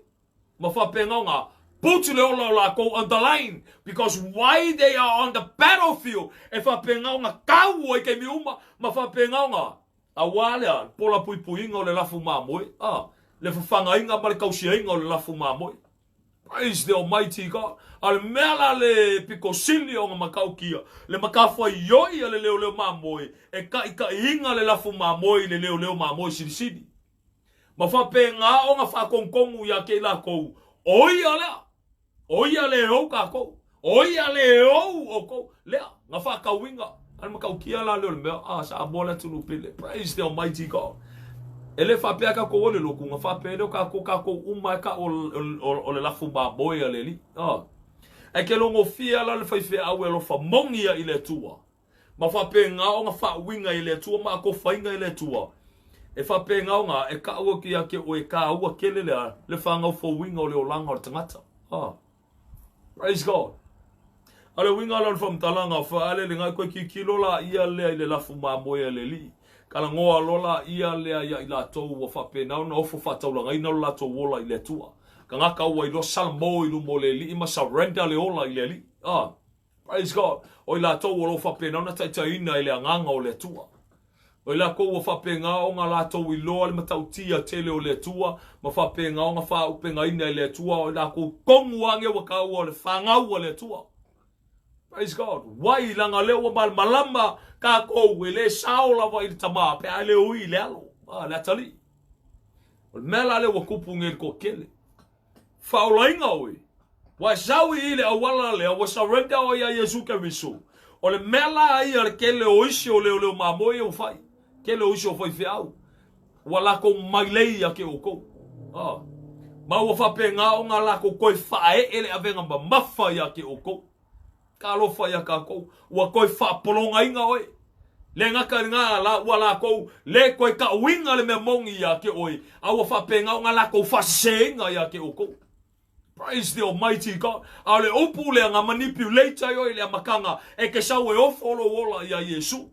Ma faapena ona put le ola o lakou underline because why they are on the battlefield e faapena ona tau ai taimi uma ma faapena ona auā lea le pola puipuiga o le lafu mamoe a le fafagaina ma le tausiaiga o le lafu mamoe. Praise the Almighty God. A o le mea la le pito sili ona matautia, le matafaioi a le leoleo mamoe e taitaiina le lafu mamoe i le leoleo mamoe silisili. Ma faapena ona faatonutonu ia te i latou, o ia lea, o ia le ou tatou, o ia le ou outou, lea, na faatauina. A le matautia la lea o le mea, a Samoa le atunuu pele. Praise the Almighty God. E le faapea tatou o le lotu, na faapea lea o tatou, tatou uma e tau o le lafu mamoe a le Alii. Ae ke logofie la le faifeau e alofa moni ia i le Atua, ma faapena ona faauiga i le Atua ma atofaina e le Atua, e faapena ona e taʻu atu ia te oe e tāua tele lea le fāgaufouina o le olaga o le tagata. Ah. Praise God. A le uiga la o le faamatalaga, faale le gai koe tilotilo la ia lea i le lafu mamoe a le Alii. Talanoa loa la ia lea ia i latou ua faapena ona ofo faataulagaina lo latou ola i le Atua. Tagata ua iloa salamo i luma o le Alii ma surrender le ola i le Alii. Ah, praise God. O i latou o lo o faapena ona taitaiina i le agaga o le Atua. O i lakou ua faapena ona latou iloa le matautia tele o le Atua, ma faapena ona faaupegaina e le Atua, o i lakou tonu ane ua taua o le fanau a le Atua. Praise God. Wai, leaga lea ua malamalama tatou e le sao lava i le tama pe a e le ui i le alo, a, le atalii. O le mea la lea ua tupu nei i le toatele. Faaolaina oe. Ua e sau i i le auala lea, ua surrender oe iā Iesu Keriso. O le mea la ia le tele o isi o leoleo mamoe ia ua fai, tele o isi o faifeau, ua latou mailei ia te outou. Ah. Ma ua faapena ona latou toe faaee le avega mamafa ia te outou. Talofa ia tatou, ua toe faapologaina oe. Le gata i lena, la, ua latou le toe tauina le mea moni ia te oe, a ua faapena ona latou faaseseina ia te outou. Praise the Almighty God. A o le upu lea na manipulate ai oe i le amataga, e te sau e ofo lou ola ia Iesu.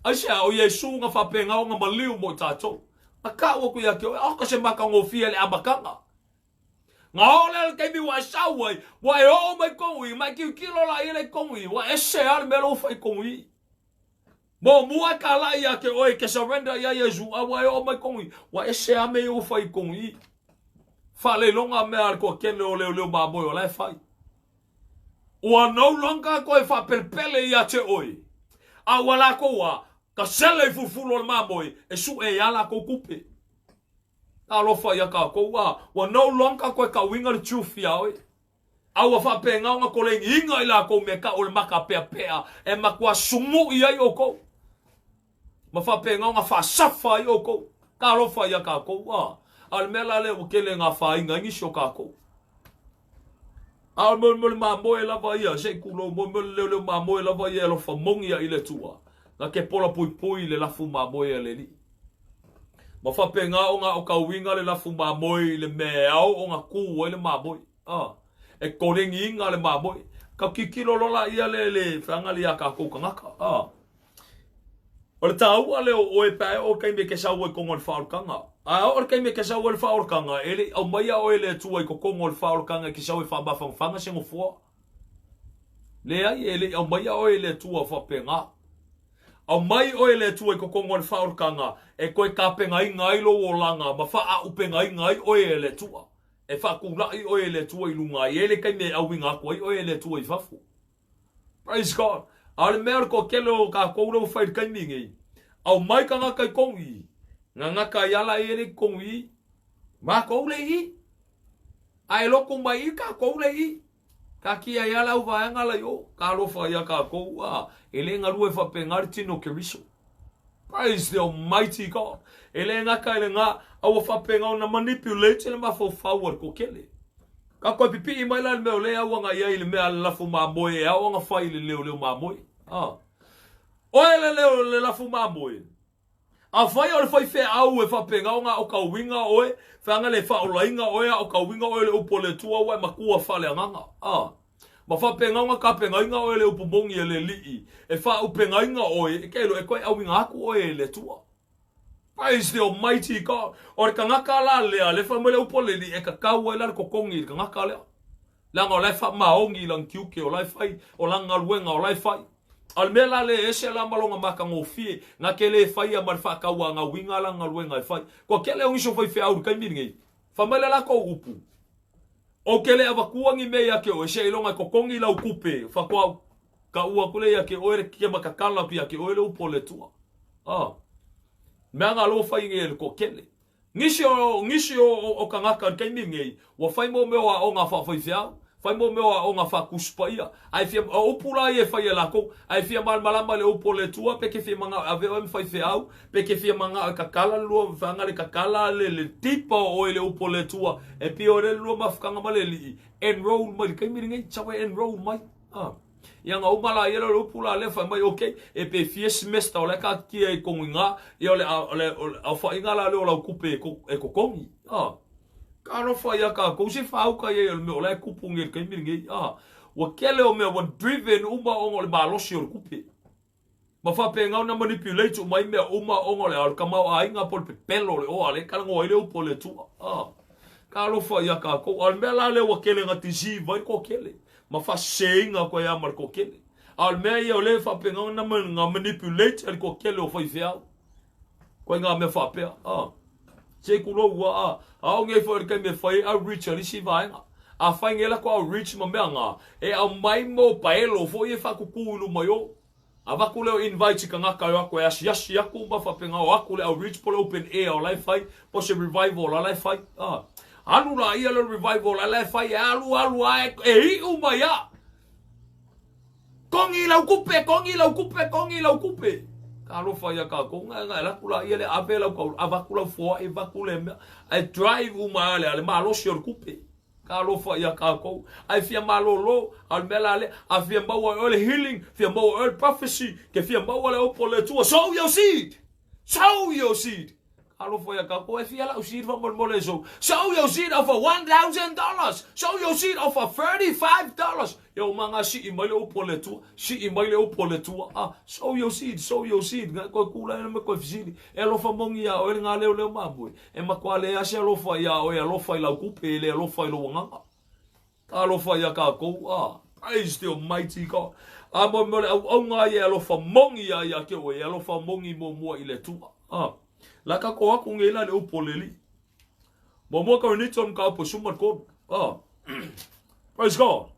Aisea, o Iesu na faapena ona maliu mo i tatou. Na tau atu ia te oe, aoka se matagofie le amataga. Na oo lea le taimi ua e sau ai, ua e oo mai tonu i, ma e tilotilo la i ai le tonu i, ua ese lava le mea lea ua fai tonu i. Muamua e talai ia te oe e te surrender ia Iesu, a ua e oo mai tonu i, ua ese lava mea ia ua fai tonu i. Faaleiloga mea a le toatele o leoleo mamoe o la e fai. Ua no longer toe faapelepele ia te oe, a ua latou a, ka sele i fulufulu o le mamoe e sue ai a latou tupe. Talofa ia tatou a ua no longer toe tauiga le truth ia oe. A ua faapena ona kolegiina i latou mea tau o le maka peapea e matua sumu'i ai outou. Ma faapena ona faasafa ai outou. Talofa ia tatou a. A o le mea la lea ua tele ina afaina ai nisi o tatou. A o le mea o le mamoe lava ia, se i tulou, mo le mea o le leoleo mamoe lava ia e alofa moni ai le Atua, na te pola puipui le lafu mamoe a le Alii. Ma faapena ona aotauina le lafu mamoe i le mea e ao ona tu ai le mamoe. A, e kolegiina le mamoe. Ka tilotilo loa laia le le feaga le ia tatou tagata. A, o le taua lea o oe pe a e oo i le taimi e te sau ai i totonu o le faaolataga. A oo i le taimi e te sau ai i le faaolataga, e le i aumaia oe e le Atua i totonu o le faaolataga e te sau e faamafanafana se nofoa. Leai, e le i aumaia oe e le Atua faapena. Aumai oe e le Atua i totonu o le faaolataga e toe tapenaina ai lou olaga ma faaaupegaina ai oe e le Atua. E faatulai oe e le Atua i luga, e i ai le taimi e auina atu ai oe e le Atua i fafo. Praise God. A o le mea o le toatele o tatou lea ua fai i le taimi nei, aumai tagata i tonu i, gagata ai ala ia lea i tonu i, matou lea i i. A e lotu mai i tatou lea i i. Taatia ai lava le au vaega la i o. Talofa ia tatou, a, e le galue faapena le tino o Keriso. Praise the Almighty God. E le gata i lena, a ua faapena ona manipulate le mafaufau a le toatele. Ka toe pipii mai la le mea o lea e auaga i ai i le mea a le lafu mamoe e ao ona fai i le leoleo mamoe. A. Oe le leo le lafu mamoe. Afai o le faifeau e faapena ona aotauina oe, feaga le faaolaina oe, aotauina oe le upu a le Atua ua e matua faaleagaga. A. Ma faapena ona tapenaina oe le upu moni e le Alii, e faaupegaina oe, e te iloa e toe auina atu oe e le Atua. Praise the Almighty God. O le tagata la lea, le fai mai le upu a le Alii, e tatau ai la le totogi i le tagata lea. Leaga o la e faamaoni i lana tiute, o la e fai, o lana galuega, o la e fai. A o le mea la lea e ese la ma lona matagofie, na te le faia ma le faatauanauina lana galuega e fai. Kua tele o nisi o faifeau i le taimi lenei, fai mai le latou upu, Ou te le avatua ni mea ia te oe, seiloga e totogi lau tupe, faatoa taua atu lea ia te oe le keke ma tatala atu ia te oe le upu o le Atua. Ah. Mea na loa fai nei e le toatele. Nisi o, nisi o, o, o tagata i le taimi lenei, ua fai mo mea o aoga faafaifeau. Fai mo mea o aoga faa-Tusi Paia. A e fia, o upu la ia e fai e lakou, a e fia malamalama i le upu o le Atua, pe ke fia manao e ave oe ma faifeau, pe ke fia manao e kakala le lua vaega le kakala le, le tipa o oe i le upu o le Atua, e pio ai le lua mafutaga ma le Alii, enroll mai i le taimi lenei, sau e enroll mai. Ah. Ia na uma la ia le upu la lea fai mai, okay, e pe fia semester o la e taatitia i tonu i ina, ia o le, o le, o le aofaiga la lea o lau tupe e, e totogi. Ah. Talofa ia tatou, se faauka ia o le mea o la e tupu nei i le taimi lenei. Ah. Ua tele o mea ua driven uma ona o le malosi o le tupe. Ma faapena ona manipulate uma ai mea uma ona o le, o le tamaoaiga po o le pepelo o le oa lea e talanoa ai le upu a le Atua. Ah. Talofa ia tatou. A o le mea la lea ua tele na deceive ai le toatele ma faaseseina atu ai lava ma le toatele. A o le mea ia o lea e faapena ona manipulate e le toatele o faifeau. Koe ngā mea faapea. Ah. Se i kulou ua a. A o nei foi o le taimi e fai ai outreach a le isi vaega. A fai nei latou outreach ma mea nga, e aumai mo paelo foi e faatutu i luma i o. Avatu lea o invites i tagata e o atu e asiasi atu ma faapena o atu le outreach po o le open air o la e fai, po o se revival la la e fai. A. Alu laia lea o le revival la la e fai e alu alu a e, e iu mai a. Kongi lau kupe, kongi lau kupe, kongi lau kupe. Talofa ia kākou, nga nga laku la ia le ave lau kau, avaku lau foa e vaku le mea. Ai drive uma ale ale malosi o le kupe. Talofa ia kākou. Ai fia malolo, a le mea la le, a fia maua e le healing, fia maua e le prophecy, ke fia maua le upu o le Atua. Sow your seed! Sow your seed! Alofa ia kākou, e fia lau seed faamolemole e sow. Sow your seed of a $1,000. Sow your seed of a $35. Ia o manga sii mai le upu o le Atua, sii mai le upu o le Atua. Ah, sow your seed, sow your seed. Ngai koe kula ena me koe fesili. E alofa mongi ia oe le ngā leo leo māmue. E matua le ase alofa ia oe alofa i lau kupe, e le alofa i lou agaga. Talofa ia kākou, ah, praise the almighty God. A mo mo le auaunga ia e alofa mongi ia ia ke oe, e alofa mongi muamua i le Atua. Ah, la ka ko aku ngei la le upu o le Alii. Muamua Korinito mataupu e 13. Ah, praise God.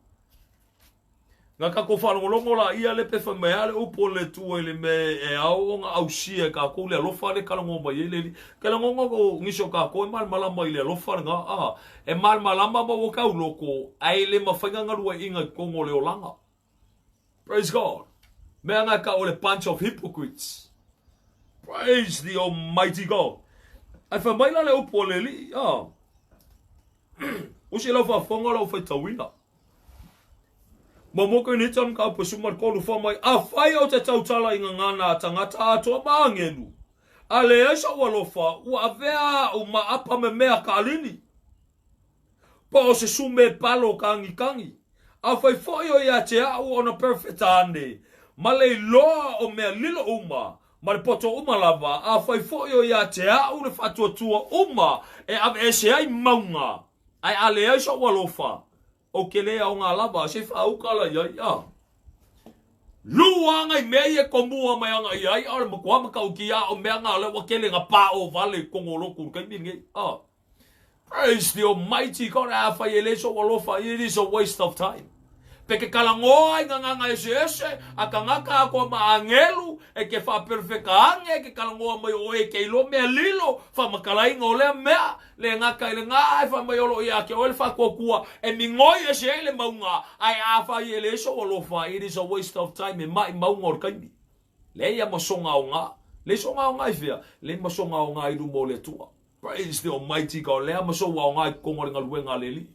Nga kakou faalogologo laia le pe fai mai a le upu o le Atua i le mea e ao ona ausia e kakou le alofa le kalagoa mai ai le Alii. Ke lagoga o nisi o kakou e malamalama i le alofa lena, a e malamalama ma ua tauloko, ae le mafai na galuaiga i totonu o le olaga. Praise God. Mea nga ka o le bunch of hypocrites. Praise the almighty God. Ae fai mai la le upu o le Alii, a. Usi lau faafofoga lau faitauina. Muamua Korinito mataupu e 13 fai mai, Afai ou te tautala i gagana a tagata atoa ma agelu, a leai soʻu alofa, ua avea aʻu ma apa memea kaʻalini, po o se sume palo kagikagi. Afai foi o ia te aʻu ona perofeta ane, ma le iloa o mea lilo uma, ma le poto uma lava, afai foi o ia te aʻu le faatuatua uma e aveese ai mauga, ae a leai soʻu alofa, Ou ke le aoga lava, se faauka la iai, a. Lua anga i mea ia e komua mai anga i ai, a o le matua matautia a o mea nga o lea ua kele nga pa o vale i tonu o lotu i le taimi lenei, a. Praise the Almighty God, afai e le soʻu alofa, it is a waste of time. Pe ke kalagoa i ngā eseese a tagata atoa ma agelu e ke faaperefeka ange ke kalagoa mai o oe ke iloa mea lilo faamatalaina o lea mea Le gata i lena e fai mai o lo o ia te oe le faatuatua e migoi ese ai le mauga, ae afai e leai sou alofa, it is a waste of time, e maʻimauga o le taimi. Leai a ma soga aoga. Leai soga aoga i fea? Leai ma soga aoga i luma o le Atua. Praise the Almighty God. Leai ma sou aoga i totonu o le galuega a le Alii.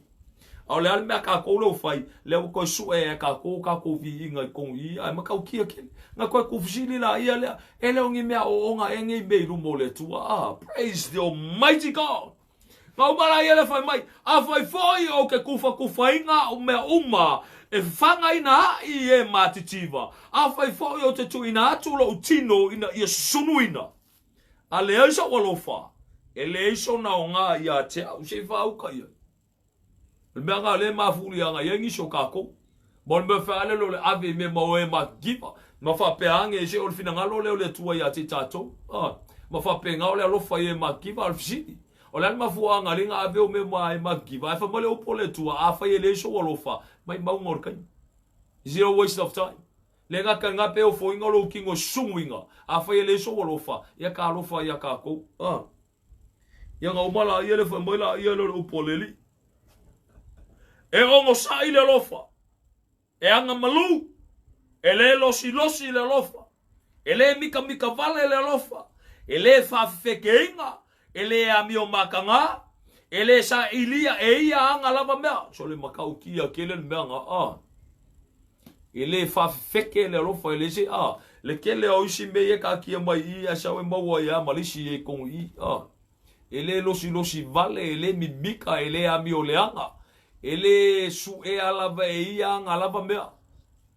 A o le a le mea a kākou lea ua fai, lea ua toe sue e kākou o kākou viiga i totonu i i, ae matautia tele. Na toe tuufesili laia lea, E le o ni mea ooga ea nei mea i luma o le Atua. Ah, praise the Almighty God! Na uma laia lea fai mai, Afai foi ou ke kufakufaiga o mea uma e fafagaina aʻi e matitiva, afai foi ou te tuuina atu loʻu tino ina ia susunuina, a leai soʻu alofa, e leai sona aoga ia te aʻu. Se i faauka i ai. O le mea nga le mafuli anga i ai nisi o kākou. Ma o le mea fealele o le ave i mea ma oe ma giva. Ma faapea ange se o le finagalo lea o le Atua ia te i tātou. Ah, ma faapea o le alofa i e ma giva o le fesili. O le a le mafuaaga le nga ave o mea ma e ma giva. Ae fai mai le upu o le Atua, afai e leai sou alofa, maʻimauga o le taimi. Zero waste of time. Le gata nga pe ofoina o lou kino e susunuina. Afai e leai sou alofa, ia ka alofa ia kākou. Ah. Ia nga uma laia le fai mai laia lea o le upu a le Alii. E ogosaʻi le alofa, e agamalu, e lē losilosi le alofa, e lē mikamika vale le alofa, e lē faafefekeina, e lē amio makagā, e lē saʻilia e ia aga lava mea. So le matautia tele le mea na a. E lē faafefeke le alofa e le se a. Le tele o isi mea ia e taatia mai i i ae sau e maua ai lava ma le isi i totonu i i a. E lē losilosi vale, e lē mimika, e lē amio leaga, e lē suʻea lava e ia aga lava mea.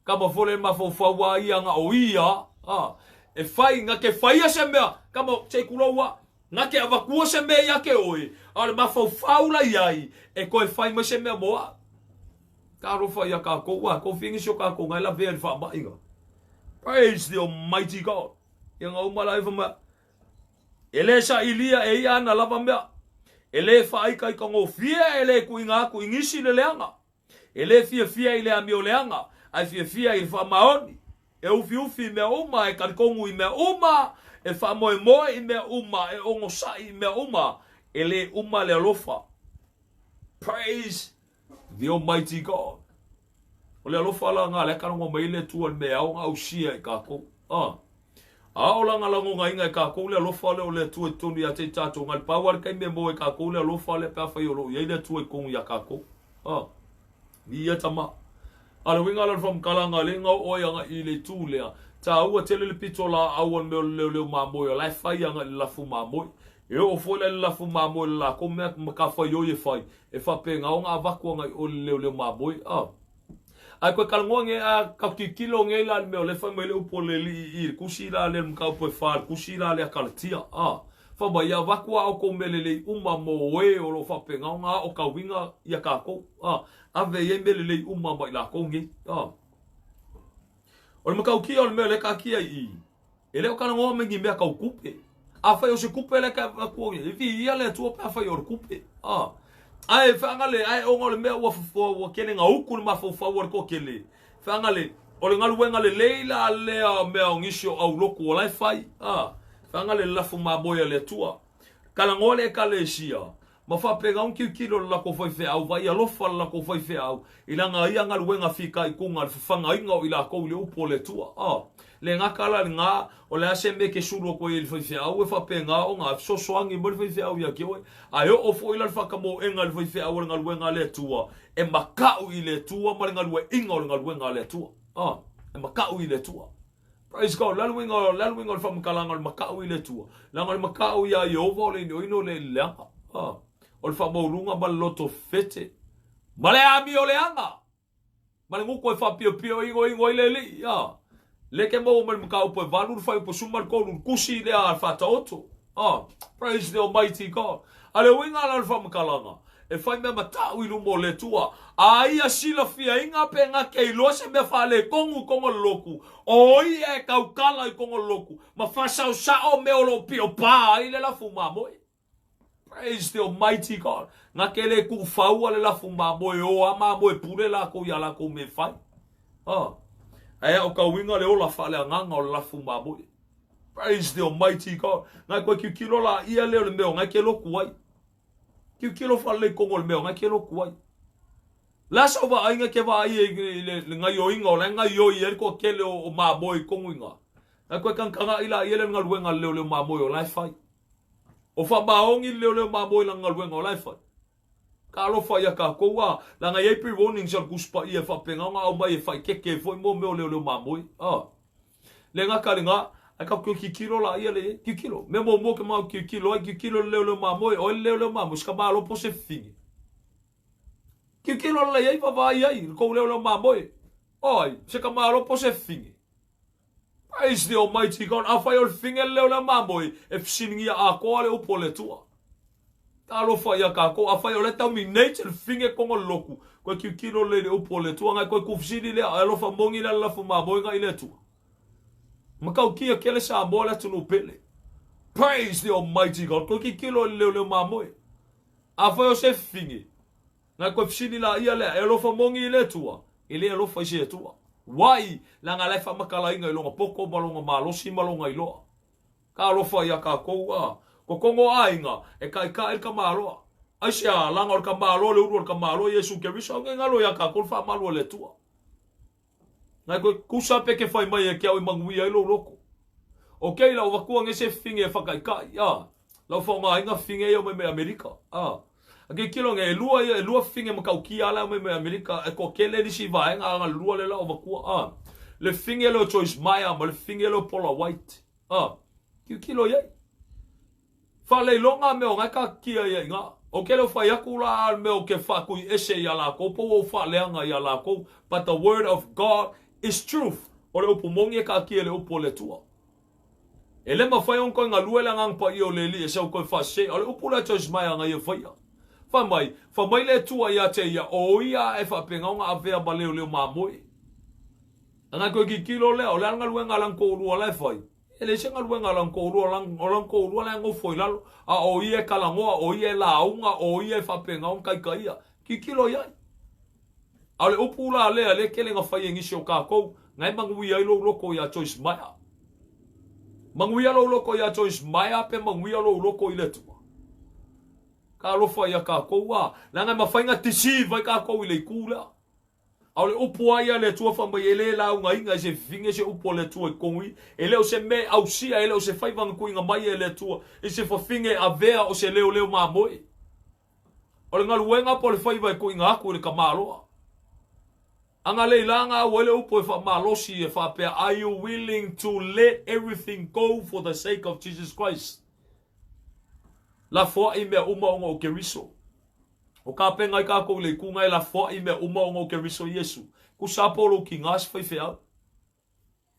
Kama foi le mafaufau a ia na o ia, a, e fai, na te faia se mea, kama, se i tulou a, na te avatua se mea ia te oe, a o le mafaufau la iai, e toe fai mai se mea mo au. Talofa ia kākou, a, tofi nisi o kākou na e lavea i le faamaʻi na. Praise the Almighty God. Ia na uma la e fai mai, E lē saʻilia e ia ana lava mea, e lē faaikaikagofie, e lē tuuina atu i nisi le leaga, e lē fiafia i le amio leaga, ae fiafia i le faamaoni, e ufiufi i mea uma, e talitonu i mea uma, e faamoemoe i mea uma, e onosai i mea uma, e lē uma le alofa. Praise The Almighty God. O le alofa la na lea talanoa mai ai le Atua i le mea e ao ona ausia e tatou. Ah. A o lana lagonaina e tatou le alofa lea o le Atua i totonu ia te i tatou, na o le pau lava le taimi e maua e tatou le alofa lea pe afai o lo o i ai le Atua i totonu ia tatou. Ah. Ia tama. A le uiga la o le faamatalaga lea na oo ai agai i le itu lea, taua tele le pito laau o le mea o le leoleo mamoe o la e fai agai i le lafu mamoe. E oo foi la i le lafu mamoe i le latou mea matafaioi e fai, E faapena ona avatu ana i o i le leoleo mamoe, a. Ae koe talanoa nei, a tatou tilotilo nei la i le mea o lea e fai mai le upu a le Alii i i le tusi la lea i le mataupu e fa, le tusi la lea a Kalatia, a. Fai mai, Ia avatu a outou mea lelei uma mo e o lo o faapena ona aotauina ia tatou, a. Ave i ai mea lelei uma ma i latou nei, a. O le matautia o le mea o lea e taatia i i, E le o talanoa mai ni mea tau tupe. Afai o se tupe lea e avatu e viia le Atua pe afai o le tupe. A. Ae faagale, ae ona o le mea ua, ua, ua tele na utu le mafaufau o le toatele. Faagale, o le galuega lelei la lea mea o nisi o aulotu o la e fai. A. Faagale le lafo mamoe a le Atua. Talanoa le Ekalesia, Ma faapena ona tilotilo le latou faifeau, vaai alofa le latou faifeau i lana ia galuega fitaituga, le fafagaina o i latou i le upu o le Atua. A le gata la lena, o le a se mea e te sulu atu ai i le faifeau, e faapena ona fesoasoani mai le faifeau ia te oe. Ae oo foi la le faatamoega i le faifeau o le galuega a le Atua, e makaʻu i le Atua ma le galueaiina o le galuega a le Atua. A, e makaʻu i le Atua. Praise God. Le a le uiga, le a le uiga o le faamatalaga o le makaʻu i le Atua? Leaga o le makaʻu iā Ieova o le inoino le leaga. Ah. O le faamaualuga ma le loto fete. Ma le amio leaga. Ma le gutu e faapiopio igoigo ai le Alii. Ah. Le ke maua mai le mataupu e valu le fuaiupu 13, le tusi lea a le Faataoto. Ah. Praise the Almighty God. A le uiga la o le faamatalaga, e fai mea mataʻu i luma o le Atua. A ia silafiaina pe na te iloa se mea faaletonu i tonu o le lotu, o ia e tautala i tonu o le lotu, ma faasaosao mea o lo o piopā ai le lafu mamoe. Praise the Almighty God. Na te le tuufaua le lafu mamoe, o a mamoe pule latou i a latou mea e fai. Ah. Ae aotauina le ola faaleagaga o le lafu mamoe. Praise the Almighty God. Ngai koe kiukilo la ia lea o le mea o ngai ke lotu ai. Kiukilo whalelei kongo o le mea o ngai ke lotu ai. La sa vaaiga ke vaai i le, le ngaioiga o la e ngaioi ai le toatele o, o mamoe i kongo inga. Ngai koe kangkanga i la ia le galuega le leoleo mamoe o la e fai. O whamaongi le leoleo mamoe la galuega o la e fai. Talofa ia kākou a, leaga e i ai pre-warnings a le Tusi Paia e faapena ona aumai e faikeke ai foi mo mea o leoleo mamoe. A. Le gata le gā, ae ka koe kikilo la ia le i ai. Kikilo. Mea muamua ke mau kikilo ai, kikilo le leoleo mamoe, oi le leoleo mamoe, se ka malo po se fifine. Kikilo le i ai, vavaai ai, le kou leoleo mamoe. Oi, se ka malo po se fifine. Praise the Almighty God. Afai o le fine le leo lea mamoe, e fesiligia atoa le upu o le Atua. Talofa ia kākou, afai o le terminate le fine kongo le loku, koe kiukilo le le upu o le Atua, ngai koe kufisili lea, e alofa mongi lea le lafu mamoe ngai le Atua. Matautia kele Samoa le atunuu pele. Praise the Almighty God. Koe kikilo le leo leo mamoe. Afai o se fine, Ngai koe fesili la ia lea, e alofa mongi i le Atua, e le alofa i se Atua. Wai, leaga la e faamatalaina i lona poto ma lona malosi ma lona iloa. Talofa ia kakou, a, ko kongo aiga, e kaʻikaʻi le tamaloa. Aisea, laga o le tamaloa le ulu o le tamaloa Iesu Keriso, aua ne i galo ia tatou le faamalu a le Atua. Ngai koe kusa pe ke fai mai e ke au e manuia ai lou loto. Ok, lau avatua nei se fafine e fataitai, a. Lau faogaina fafine ia mai mai Amerika, a. A tilotilo nei, e lua ia, e lua fafine matautia la mai mai Amerika, e toatele nisi vaega a na le lua lea lau avatua, a. Le fafine lea o Joyce Meyer ma le fafine lea o Paula White, a. Tilotilo i ai. Faaleiloga mea o na e takikia ia iga. Ou te le o fai atu la a le mea ou te faatui ese ia lakou po ua ou faaleaga ia lakou, but the word of God is truth. O le upu moni e taatia i le upu a le Atua. E le mafai ona toe galue le Agaga Paia o le Alii e sau toe faasese. O le upu lea a Joyce Meyer na ia faia. Fai mai, fai mai le Atua ia te ia, o ia ae faapena ona avea ma leoleo mamoe. A na toe tilotilo lea, o le a le galuega a lana toalua la e fai? E leai se galuega a lana toalua, o lana toalua la e nofo i lalo, a o ia e talanoa, o ia e lauga, o ia e faapena ona taitaia. Tilotilo i ai. A o le upu la lea, lea e tele na fai e nisi o tatou, na e manuia ai lou loto iā Joyce Meyer. Manuia lou loto iā Joyce Meyer pe manuia lou loto i le Atua? Talofa ia tatou a, leaga e mafai na deceive ai tatou i le itu lea. A o le upu a ia a le Atua fai mai e le laugaina i se fifine se upu a le Atua i totonu i, e le o se mea e ausia, e le o se faiva na tuuina mai e le Atua i se fafine e avea o se leoleo mamoe. O le galuega po o le faiva e tuuina atu i le tamaloa. Agalelei la au ai le upu e faamalosi e faapea, Are you willing to let everything go for the sake of Jesus Christ? Lafoai mea uma ona o Keriso. O kapenga ai kakou i le ikuga e lafoai mea uma ona o Keriso Iesu. Kusa po lou kiga se faifeau.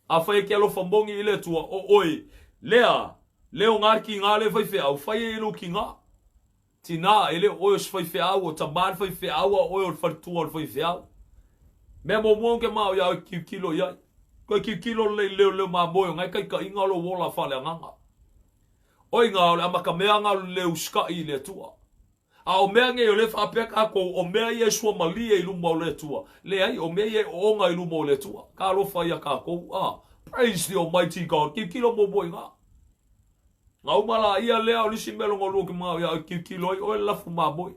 Afai e ke alofa moni i le Atua, o oe, lea, leo nga kiga le faifeau, fai e i lou kiga. Tina, e le o oe o se faifeau, o tama le faifeau, a o oe o le faletua o le faifeau. Mea muamua ou te manao ia oe tilotilo i ai. Toe tilotilo lelei i le leoleo mamoe o nga e taitaiga o lou ola faaleagaga. Oi nga o le amatamea nga o le le usitai i le Atua. A o mea nei o lea e faapea tatou, o mea ia e suamalie i luma o le Atua. Leai, o mea ia e oona i luma o le Atua. Talofa ia tatou, a. Praise the Almighty God. Tilotilo muamua i ina. Na uma laia lea o le isi mea lona lua ou te manao ia oe tilotilo ai oe le lafu mamoe.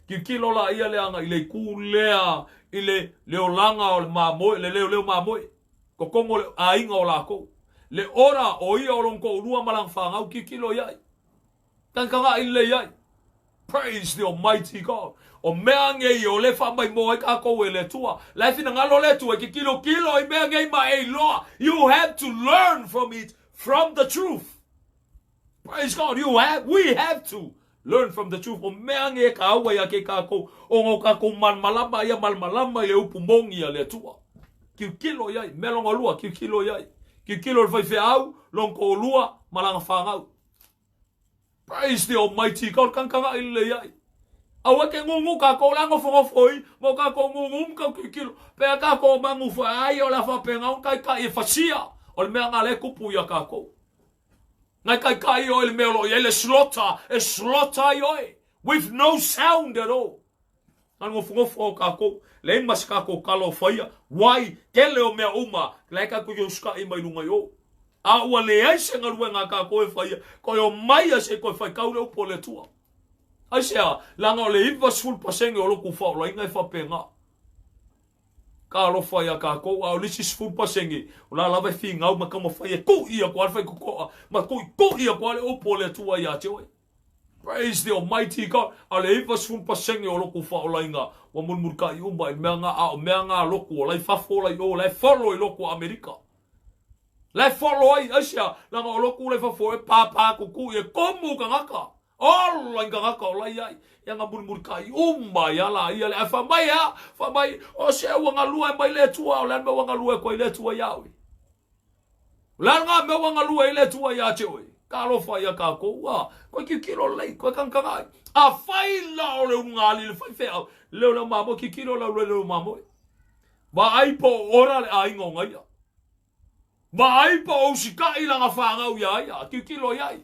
Tilotilo laia lea agai i le itu lea i le le olaga o le mamoe, le leoleo mamoe. Totonu o le aiga o lakou. Le ola o ia o lona toalua ma lana fanau, tilotilo i ai. Tagatagai lelei ai. Praise the Almighty God. O mea nei o le faamaimoa ai tatou e le Atua. La e finagalo le Atua e te tilotilo i mea nei ma e iloa. You have to learn from it, from the truth. Praise God. You have, we have to learn from the truth. O mea nei e kāua ia ke kākou, o ngā kākou malamalama ia malamalama i le upu moni a le Atua. Tilotilo i ai, mea lona lua, tilotilo i ai. Tilotilo i le faifeau, lona toalua, ma lana fanau. Praise the Almighty God, kangkanga i lelei ai. Aua ke ngungu kākou la nofonofo i, mo kākou ngungu ma kau kilokilo. Pea kākou ma ngufu ai o la whapenga o kai kai e fasia, o le mea ngā le kupu ia kākou. Ngai kai kai o le mea o lo i ai le slaughter, e slaughter ai oe, with no sound at all. Na nofonofo o kākou, leai ma se kākou kala o faia, wai, tele o mea uma, la e kākou i usukaʻi mai lunga i o. A ua leai se galuega a kākou e faia, koe o mai a se koe fai kau le upu o le Atua. Aisea, leaga o le 90% o loku faaolaina e faapena. Ka alofa ia kākou, a o le isi 10%, o la lava e finau ma taumafai e kuʻi aku a le faitotoa, ma kuʻikuʻi aku a le upu o le Atua ia te oe. Praise the Almighty God. A le 90% o loku faaolaina ua mulimulitaʻi uma i mea nga, a o mea nga loku o la i fafo o la i o, la e follow i loku o Amerika. La e follow ai, aisea, leaga o loku la i fafo e pāpā kukuʻi e komu tagata. Ola i tagata o la i ai. Ia nga mulimulitaʻi uma ia la ia le ae fai mai a, fai mai, o se ua galue mai le Atua, o le a le mea ua galue atu ai le Atua iā oe. O le a lena mea ua galue ai le Atua iā te oe? Talofa ia kākou, a, koe tilotilo lelei, koe kagakaga ai. Afai la o le ulugalii le faifeau, leoleo mamoe, tilotilo lau leoleo mamoe. Vaai po o ora le aiga o gaia. Vaai po o usitaʻi lana fanau iā ia, tilotilo i ai.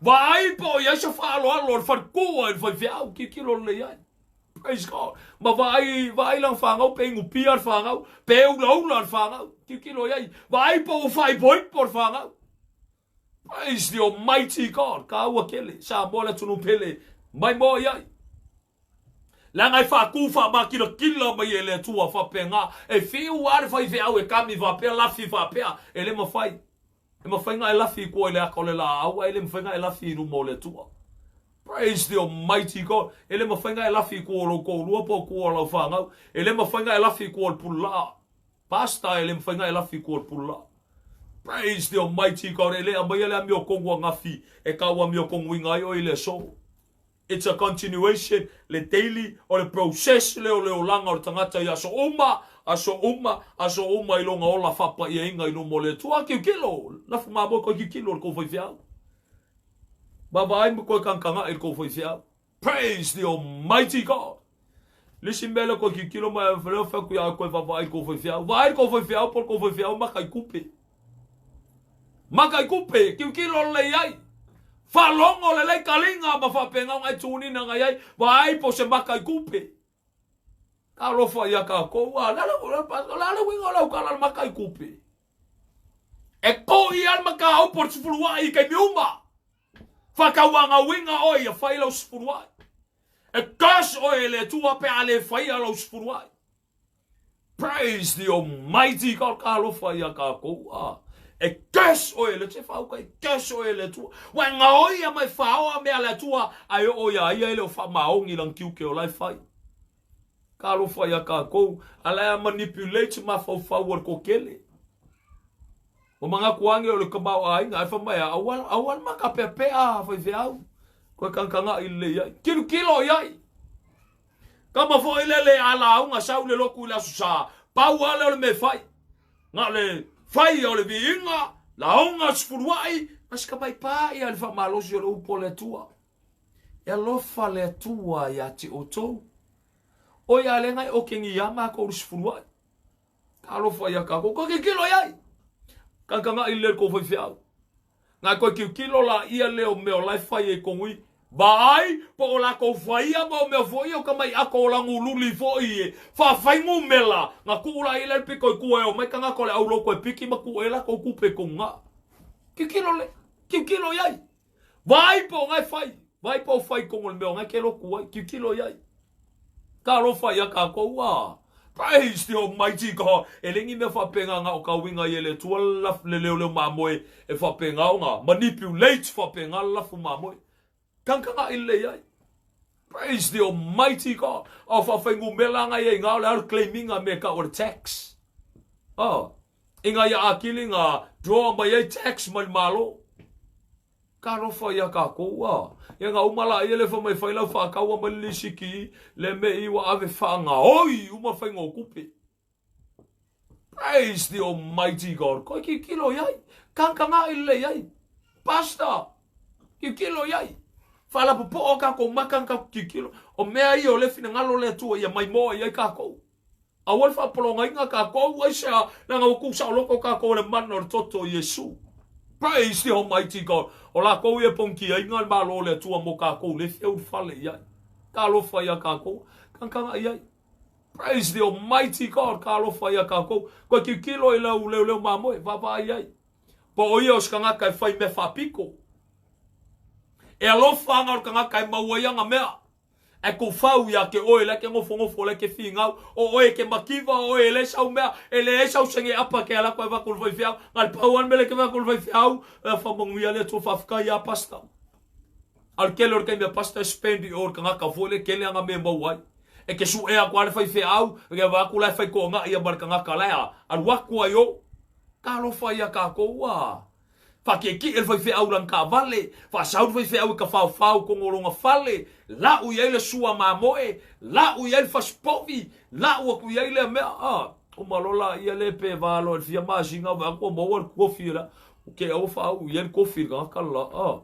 Vaai po o i ai se faaaloalo o le faletua i le faifeau, tilotilo lelei ai. Praise God. Ma vaai, vaai lana fanau pe inupia le fanau, pe ulaula le fanau. Tilotilo i ai. Vaai po ua faaipoipo le fanau. Praise the Almighty God. Kāua kele. Samoa le atunuu pele. Maimoa i ai. Leaga e faatu faamakilatila mai e le Atua faapena, e fiu lava le faifeau e kami faapea, lafi faapea, e le mafai. E mafai ona e lafi i tua i le ata o le laau, ae le mafai ona e lafi i luma o le Atua. Praise the Almighty God. E le mafai ona e lafi i tua o lou toalua po o tua o lau fanau. E le mafai ona e lafi i tua o le pulelaa. Pastor, e le mafai ona e lafi i tua o le pulelaa. Praise the Almighty God. E le aumaia le amiotonu anafi e tau amiotonuina ai oe i le aso. It's a continuation, le daily o le process lea o le olaga o le tagata i aso uma, aso uma, aso uma i lona ola faapaiaina i luma o le Atua. Kiukilo, lafu mamoe koe kiukilo le kou faifeau. Vaavaai ma koe kagakagaʻi le kou faifeau. Praise the Almighty God. Le isi mea lea koe kiukilo mai lea fai atu ia koe vaavaai le kou faifeau. Vaai le kou faifeau po le kou faifeau maka i kupe. Maka i kupe, kiukilo lelei ai. Faalogo lelei kaliga ma faapena ona e tunina ngai ai, vaai po o se maka i kupe. Talofa ia kākou, a le a le uiga o lau tala le maka i kupe. E koi a le mataupu o le sefuluai i taimi uma. Faatauagauina oe ia fai lau sefuluai. E curse oe e le Atua pe a le faia lau sefuluai. Praise the Almighty God, talofa ia kākou. Ah. E curse oe le Atua, whauka, e curse oe le Atua. Wa e ngaoia mai whaoa mea le Atua, ai o ia ia ele o whamaongi lang kiuke o lai whai. Talofa ia kākou, a lai a manipulate mafaufau o le kokele. O manatu age o le tamaoaiga ae fai mai a aua aua le makapeapea faifeau. Koe kagakagaʻi lelei ai. Kilokilo i ai. Kama foi lele a lauga sau le lotu i le Aso Sa, pau lava lea o le mea e fai. Na o le fai o le viiga, lauga sefuluai, ma si tamai pa ia le faamalosi o le upu a le Atua. E alofa le Atua ia te outou. O ia lea e okegia makou i le sefuluai. Talofa ia kākou. Koe kikilo i ai. Kagakagaʻi lele kou faifeau. Ngai koe kiukilo la ia lea o mea o la e fai e kongui. Vaai po o lakou faia ma o mea foi o ka mai ako o la gululi foi e faafai gumela na kuu la ia le piko i kua e o mai kangaka o le au loko e piki ma kuu e lakou kupe konga. Kiukilo le, kiukilo i ai. Vaai po o ngae fai, vaai po o fai kongo le mea o ngae ke loku ai, kiukilo i ai. Talofa ia kākou a. Praise the Almighty God. E le ni mea faapena na o ka uiga i e le Atua le leoleo mamoe e faapena ona manipulate faapena le lafu mamoe. Kagakagaʻi lelei ai. Praise the Almighty God. A o faafaigumela nga ia i nga o le a le claiminga me ka o le tax. Oh. I nga ia akili nga draw mai ai tax mai le Malo. Talofa ia kākou a. Ia nga uma la ia le fa mai fai lau whaakaua mai le lisiki le me i ua ave whaangaoi uma whainga o kupe. Praise the Almighty God. Koe kikilo i ai. Kangkanga i lelei ai. Pastor, kikilo i ai. Whaalapopoʻo kākou maka ka kikilo. O mea ia o le finagalo le Atua ia maimoa i ai kākou. Aua le faapologaina kākou, aisea, leaga ua kū saoloko kākou i le mana o le toto o Iesu. Praise the Almighty God. O lākou ia e ponikiaina le Malo o le Atua mo kākou, le fia ulufale i ai. Talofa iā kākou, kagakagaʻi i ai. Praise the Almighty God, talofa iā kākou. Koe kiukilo i lau leoleo mamoe, vaavaai i ai. Po o ia o se tagata e fai mea faapiko. E alofa ana o le tagata e maua ai ana mea. Ae kou fau ia ke oe la ke nofonofo la ke figau, o oe ke makiva o oe e leai sau mea, e leai sau senge apa ke ala koe vaku le faifeau, na le pau a le mele ke vaku le faifeau, e faamanuia le Atua faafetai ia Pastor. A o le tele o le taimi a Pastor e spend i o le tagata foi le tele ana mea e maua ai. E ke suʻe aku a le faifeau, e vaai atu la e fai toagaʻi ia ma le tagata la e a, alu atu ai o. Talofa ia kākou a. Faakiekie le faifeau i lana taavale, faasau le faifeau i ka faofao i totonu o lona fale, lau i ai le sua mamoe, lau i ai le fasipovi, lau atu i ai lea mea. A, uma loa laia lea pe va loa i le fia masina vae atu ua maua le kofi la. O ke ua faauu i ai le kofi i le tagata la. A,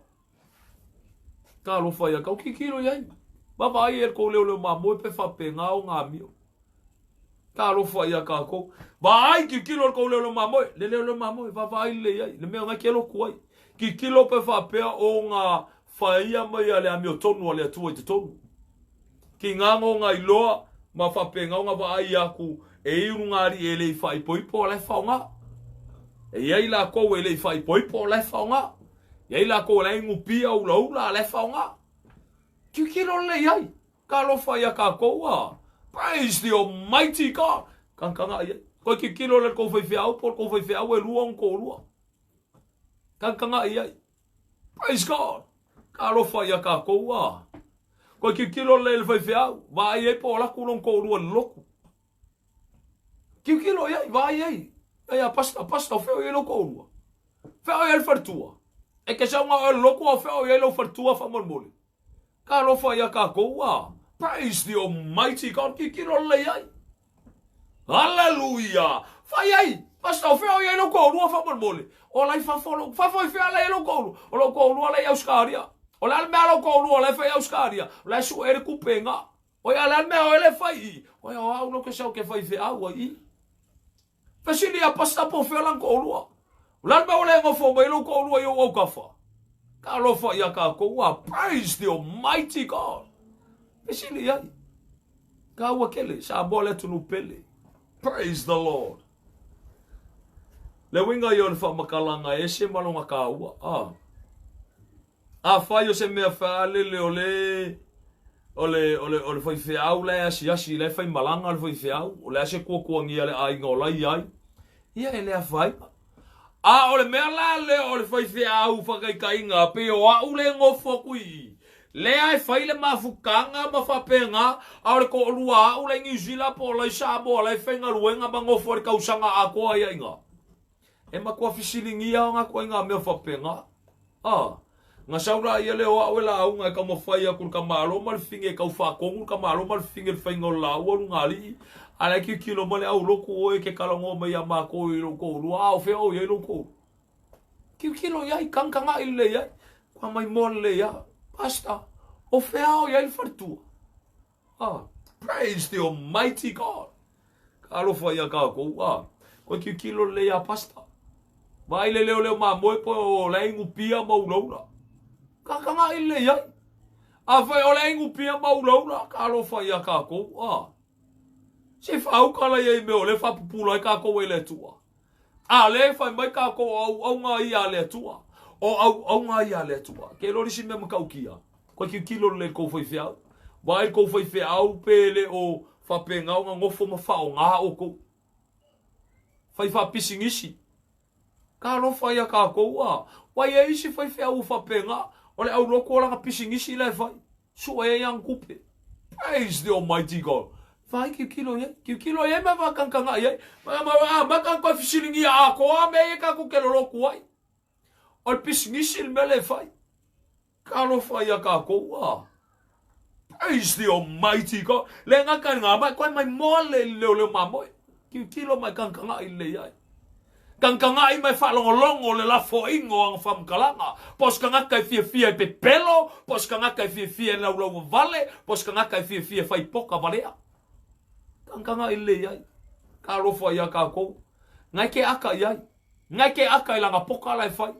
talofa ia kau kikilo i ai. Vaavaai e le kou leoleo mamoe pe faapena ona amio. Talofa ia kākou. Vaai kikilo le kou leoleo mamoe. Le leoleo mamoe, vaavaai lelei ai. Le mea ngai ke loku ai. Kikilo pe faapea o ngā whaia mai a le amiotonu a le Atua i totonu. Ki ngā ngō ngā iloa ma faapena o ngā vaai aku e iulu ngā alii e le i whaaipoipo a la e whaonga. E iai lākou e le i whaaipoipo a la e whaonga. E iai lākou e la e inu pia ulaula a la e whaonga. Tilotilo lelei ai. Talofa ia tatou a. Praise the Almighty God. Tagatagai ai. Toe tilotilo lea i le tou faifeau po o le tou faifeau e lua ona toalua. Tagatagai ai. Praise God. Talofa ia tatou a. Toe tilotilo lea i le faifeau. Vaai ai po o alu atu lona toalua i le lotu. Tilotilo i ai, vaai ai. Ai a pasta, pasta, o fea o i ai lou toalua? Fea o i ai le faletua? E te sau na o e lotu a o fea o i ai lou faletua faamolemole? Talofa ia tatou a. Praise the Almighty God, tilotilo lelei ai. Hallelujah! Fai ai, Pastor, o fea o i ai lou toalua faamolemole? O la i fafo lou, fafo i fea la i ai lou toalua? O lou toalua la i Ausetalia. O le a le mea a lou toalua la e fai i Ausetalia? O la e sue ai le tupe i ina. Oi a le a le mea o ele fai i? Oi o au lo ke sau ke fai feau ai i. Fesili ia Pastor po o fea lana toalua. O le a le mea ua le nofo mai lou toalua i ou autafa? Talofa ia tatou a praise the almighty God. Fesili i ai. Taua tele, Samoa le atunuu pele. Praise the Lord. Le uiga ia o le faamatalaga e ese ma lona taua. Ah. Afai o se mea faalele o le o le o le o le faifeau la e asiasi la e fai malaga le faifeau, o le a se tuatuagia a le aiga o la e i ai, ia e le afaina. A o le mea la lea o le faifeau faataitaiga pei o au lea e nofo atu i i, lea e fai le mafutaga ma faapena, a o le toalua au la i Niu Sila po o la i Samoa la e faigaluega ma nofo ai le tausaga atoa ia i ina. E matua fesiligia ona ituaiga mea faapena. A, na sau la ia lea o au e lauga e taumafai atu i le tamaloa ma le fine e tau faatonu le tamaloa ma le fine i le faiga o le laua lugalii, a la e tilotilo mai le aulotu oe e te talanoa mai ia matou i lou toalua, a o fea o i ai lou toalua? Tilotilo i ai, tagatagai lelei ai, ua maimoa lelei lava. Pastor, o fea o i ai le faletua? Ah, praise the almighty God. Ka alofa ia kākou. Ah, koe tilotilo lelei a pastor. Vaai le leo leo mamoe po o la inu pia ma ulaula. Ka taga'i lelei ai. Afai o la inu pia ma ulaula, ka alofa ia kākou. Ah, se whaauka la ia i mea o le whapupula ai kākou e le Atua. A lea e fai mai kākou o auaunga ia a le Atua. O auaunga ia a le Atua. Ke iloa le isi mea matautia, koe tilotilo lelei i le tou faifeau. Vaai le tou faifeau pe le o faapena ona nofo ma faaaoga outou. Fai faapisinisi. Talofa ia kākou a. Ua i ai isi faifeau ua faapena, o le aulotu o lana pisinisi la e fai. Sue ai ana tupe. Praise the Almighty God. Vaai tilotilo i ai. Tilotilo i ai ma faatagataga i ai. Ma ma a ma ka toe fesiligia atoa mea ia tatou te lolotu ai. O le pisinisi le mea lea e fai. Talofa ia tatou a. Praise the Almighty God. Le gata i ngā mai, koe mai moa le leo leo mamoe. Tilotilo mai tagatagai lelei ai. Tagatagai mai faalogologo le lafoaiga o ana faamatalaga. Po o se tagata e fiafia e pepelo, po o se tagata e fiafia e laulauvavale, po o se tagata e fiafia e fai poka valea. Tagatagai lelei ai. Talofa ia tatou. Ngai ke aka i ai. Ngai ke aka i lana poka la e fai.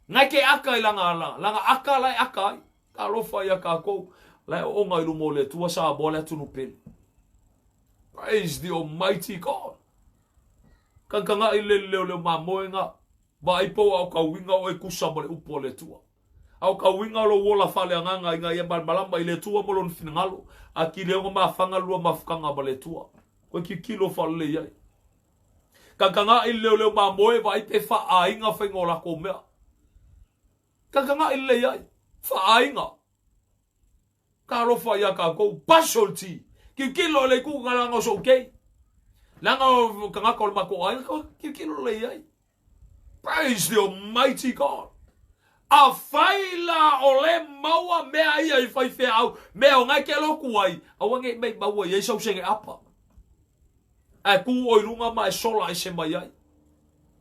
Ngai ke aka i lana, lana aka la e aka ai. Talofa ia tatou. La e oonga i luma o le Atua Samoa le atunuu pele. Praise the Almighty God. Tagatagai le leoleo mamoe nga. Vaai po a o ka uiga oe kusa ma le upu a le Atua. A o ka uiga o lou ola faaleagaga ina ia malamalama i le Atua ma lona finagalo, atili ai ona mafaga lua mafutaga ma le Atua. Koe tilotilo faalelei ai. Tagatagai le leoleo mamoe, vaai pe faaaiga faiga o lakou mea. Tagatagai lelei ai. Faaaiga. Talofa ia tatou. Partialty. Tilotilo i le itu leaga o sou gay. Leaga o tagata o le matou aiga. Tilotilo lelei ai. Praise the Almighty God. Afai la o le maua mea ia i faifeau, mea o ngai ke lotu ai, aua nei mei maua i ai sau sege apa. Ae tu oi lunga ma e sola ese mai ai.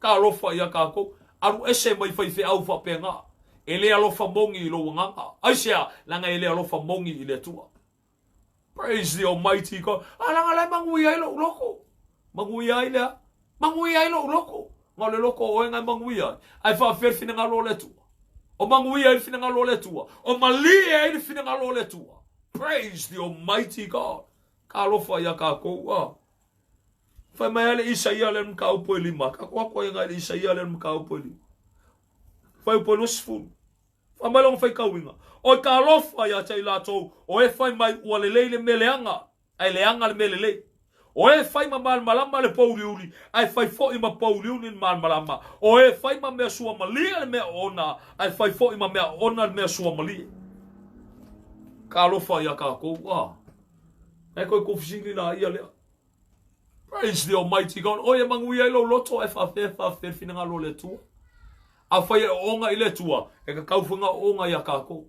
Talofa ia tatou, alu ese mai faifeau faapena. E le alofa moni i lou agaga. Aisea? Leaga e le alofa moni i le Atua. Praise the Almighty God. A leaga la e manuia ai lou loto. Manuia ai lea. Manuia ai lou loto. Ma o le loto o oe na e manuia ai. Ae faafefea le finagalo o le Atua? O manuia ai le finagalo o le Atua. O malie ai le finagalo o le Atua. Praise the Almighty God. Talofa ia tatou. Ah. Fai mai a le Isaia le mataupu e lima. Tatou ako ai ngai le Isaia le mataupu e lima. Fai upu e 20. Fai mai lona faitauina, O i ka alofa ia te i latou, o e fai mai ua lelei le mea leaga, ae leaga le mea lelei. O e fai ma malamalama le pouliuli, ae fai foi ma pouliuli le malamalama. O e fai ma mea suamalie le mea oona, ae fai foi ma mea oona le mea suamalie. Ka alofa ia kākou, a. E koe kufisili la ia lea. Praise the Almighty God. Oi e manuia ai lou loto e faafefea faafefea le finagalo o le Atua. Afai e ooga i le Atua, e tatau foi ona ooga iā kākou.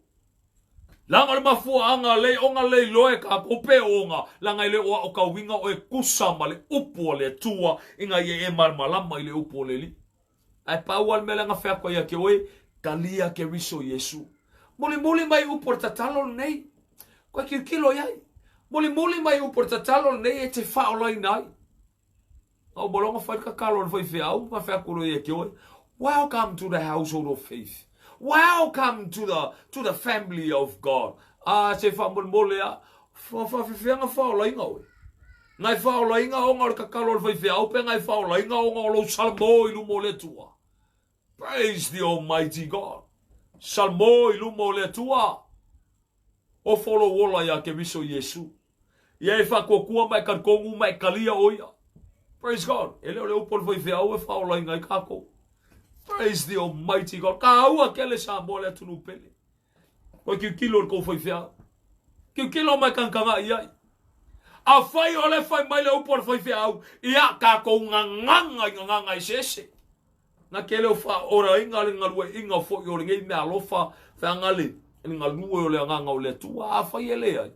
Leaga o le mafuaaga lei ona le iloa e kākou pe ooga, leaga e le o aotauina oe tusa ma le upu a le Atua ina ia e malamalama i le upu o le Alii. Ae pau lava le mea lea na fai atu ai ia te oe, talia Keriso Iesu. Mulimuli mai upu o le tatalo lenei. Koe tilotilo i ai. Mulimuli mai upu o le tatalo lenei e te faaolaina ai. Na uma loa ona fai le tatalo a le faifeau ma fai atu loa ia te oe, Welcome to the household of faith. Welcome to the family of God. A se faamolemole a, faafefea faaolaina oe. Ngai faaolaina ona o le tatalo a le faifeau pe ngai faaolaina ona o lou salamo i luma o le Atua. Praise the Almighty God. Salamo i luma o le Atua. Ofo lou ola iā Keriso Iesu. Ia e faatuatua ma e talitonu ma e talia o ia. Praise God. E le o le upu a le faifeau e faaolaina ai kākou. Praise the Almighty God. Tāua tele Samoa le atunuu pele. Koe tilotilo i le tou faifeau. Tilotilo mai tagatagai i ai. Afai o le fai mai le upu a le faifeau, ia tatou gagaga i gagaga eseese. Na tele o faaoraina le galueaiina foi o lenei mea alofa feaga le galue o le agaga o le Atua. Afai e leai,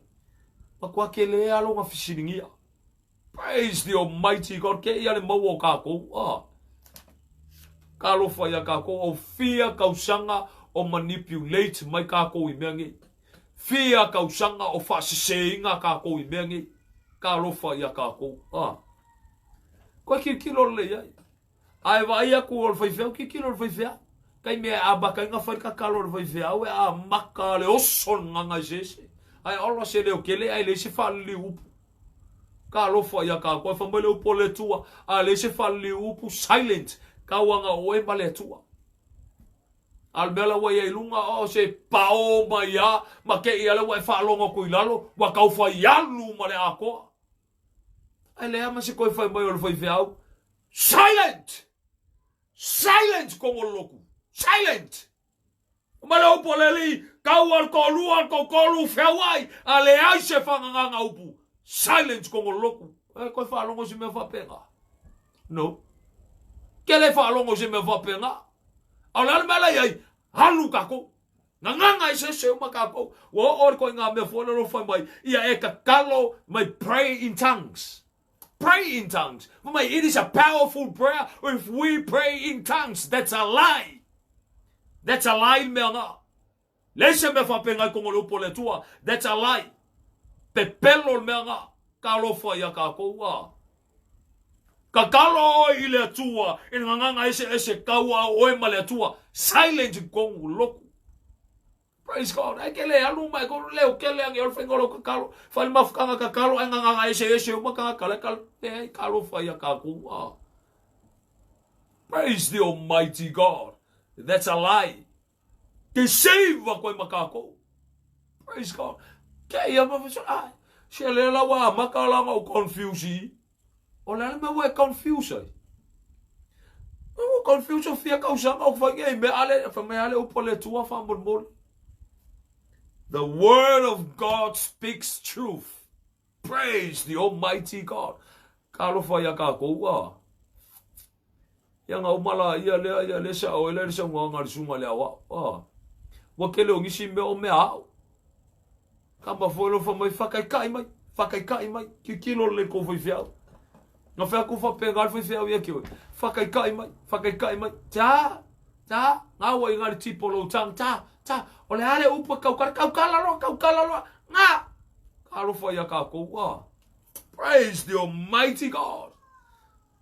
matua tele lava lona fesiligia. Praise the Almighty God, ke ia le maua o kākou. Ah. Talofa ia kākou, o fia tausaga o manipulate mai kākou i mea nei. Fia tausaga o faasesēina kākou i mea nei. Talofa ia kākou. Ah. Koe tilotilo lelei ai. Ae vaai atu o le faifeau, tilotilo i le faifeau. Taimi e amata ai ona fai le tatalo a le faifeau, e amata le oso o le gagaga eseese. Ae ola se leo tele ae leai se faaliliu upu. Talofa ia kākou, ae fai mai le upu a le Atua, a leai se faaliliu upu, silent, tau ana oe ma le Atua. A o le mea la ua i ai i luga, o se pao mai lava ma te i a lea ua e faalogo atu i lalo, ua tau fai alu ma le atoa. Ae leai ma se toe fai mai o le faifeau, silent! Silent kogo loku! Silent! Ma le upu a le Alii, tau a le toalua, le toatolu, feauai, a leai se fagagaga upu. Silent kogo loku. E koe faalogo i se mea faapena? No. Ke le faalogo i se mea faapena. A o le a le mea la i ai, alu kākou. Gagaga eseese uma kākou. Ua oo le koiga mea foi lea fai mai, ia e tatalo mai pray in tongues. Pray in tongues. Fai mai, it is a powerful prayer if we pray in tongues. That's a lie. That's a lie le mea nga. Leai se mea faapena i totonu o le upu a le Atua. That's a lie. Pepelo le mea nga. Talofa ia kākou, a. Tatalo oe i le Atua i le gagaga eseese tau a oe ma le Atua. Silent i totonu loku. Praise God. Ai ke le alu mai ko leo kele ange o le whainga o lau tatalo. Whai le mafutanga tatalo ai gagaga eseese uma tagata le kal le ai talofa ia kākou. Ah. Praise the Almighty God. That's a lie. Deceive a koe ma kākou. Praise God. Ke ia ma whasa, ai, se le la wa maka la ngau confuse i. O le a le mea ua e confuse ai? Ua confuse o fia tausaga o fai nei mea ale, fai mai ale upu a le Atua faamolemole. The word of God speaks truth. Praise the Almighty God. Talofa ia kākou a. Ia nga uma la ia lea ia le sa o le sa nga le sunga le awa. Ah. Ua kele o nisi mea o mea ao. Kama foi lo fa mai whakaikai mai, whakaikai mai, tilotilo le kou faifeau. Na whea ku whapenga le faifeau ia ki oe. Whakaikai mai, whakaikai mai, ta, ta, ngā wa i ngā le tipo lou tang, ta, ta, o le ale upu e kaukala, kaukala loa, kaukala loa, ngā! Ka alofa ia kākou, ah. Praise the Almighty God!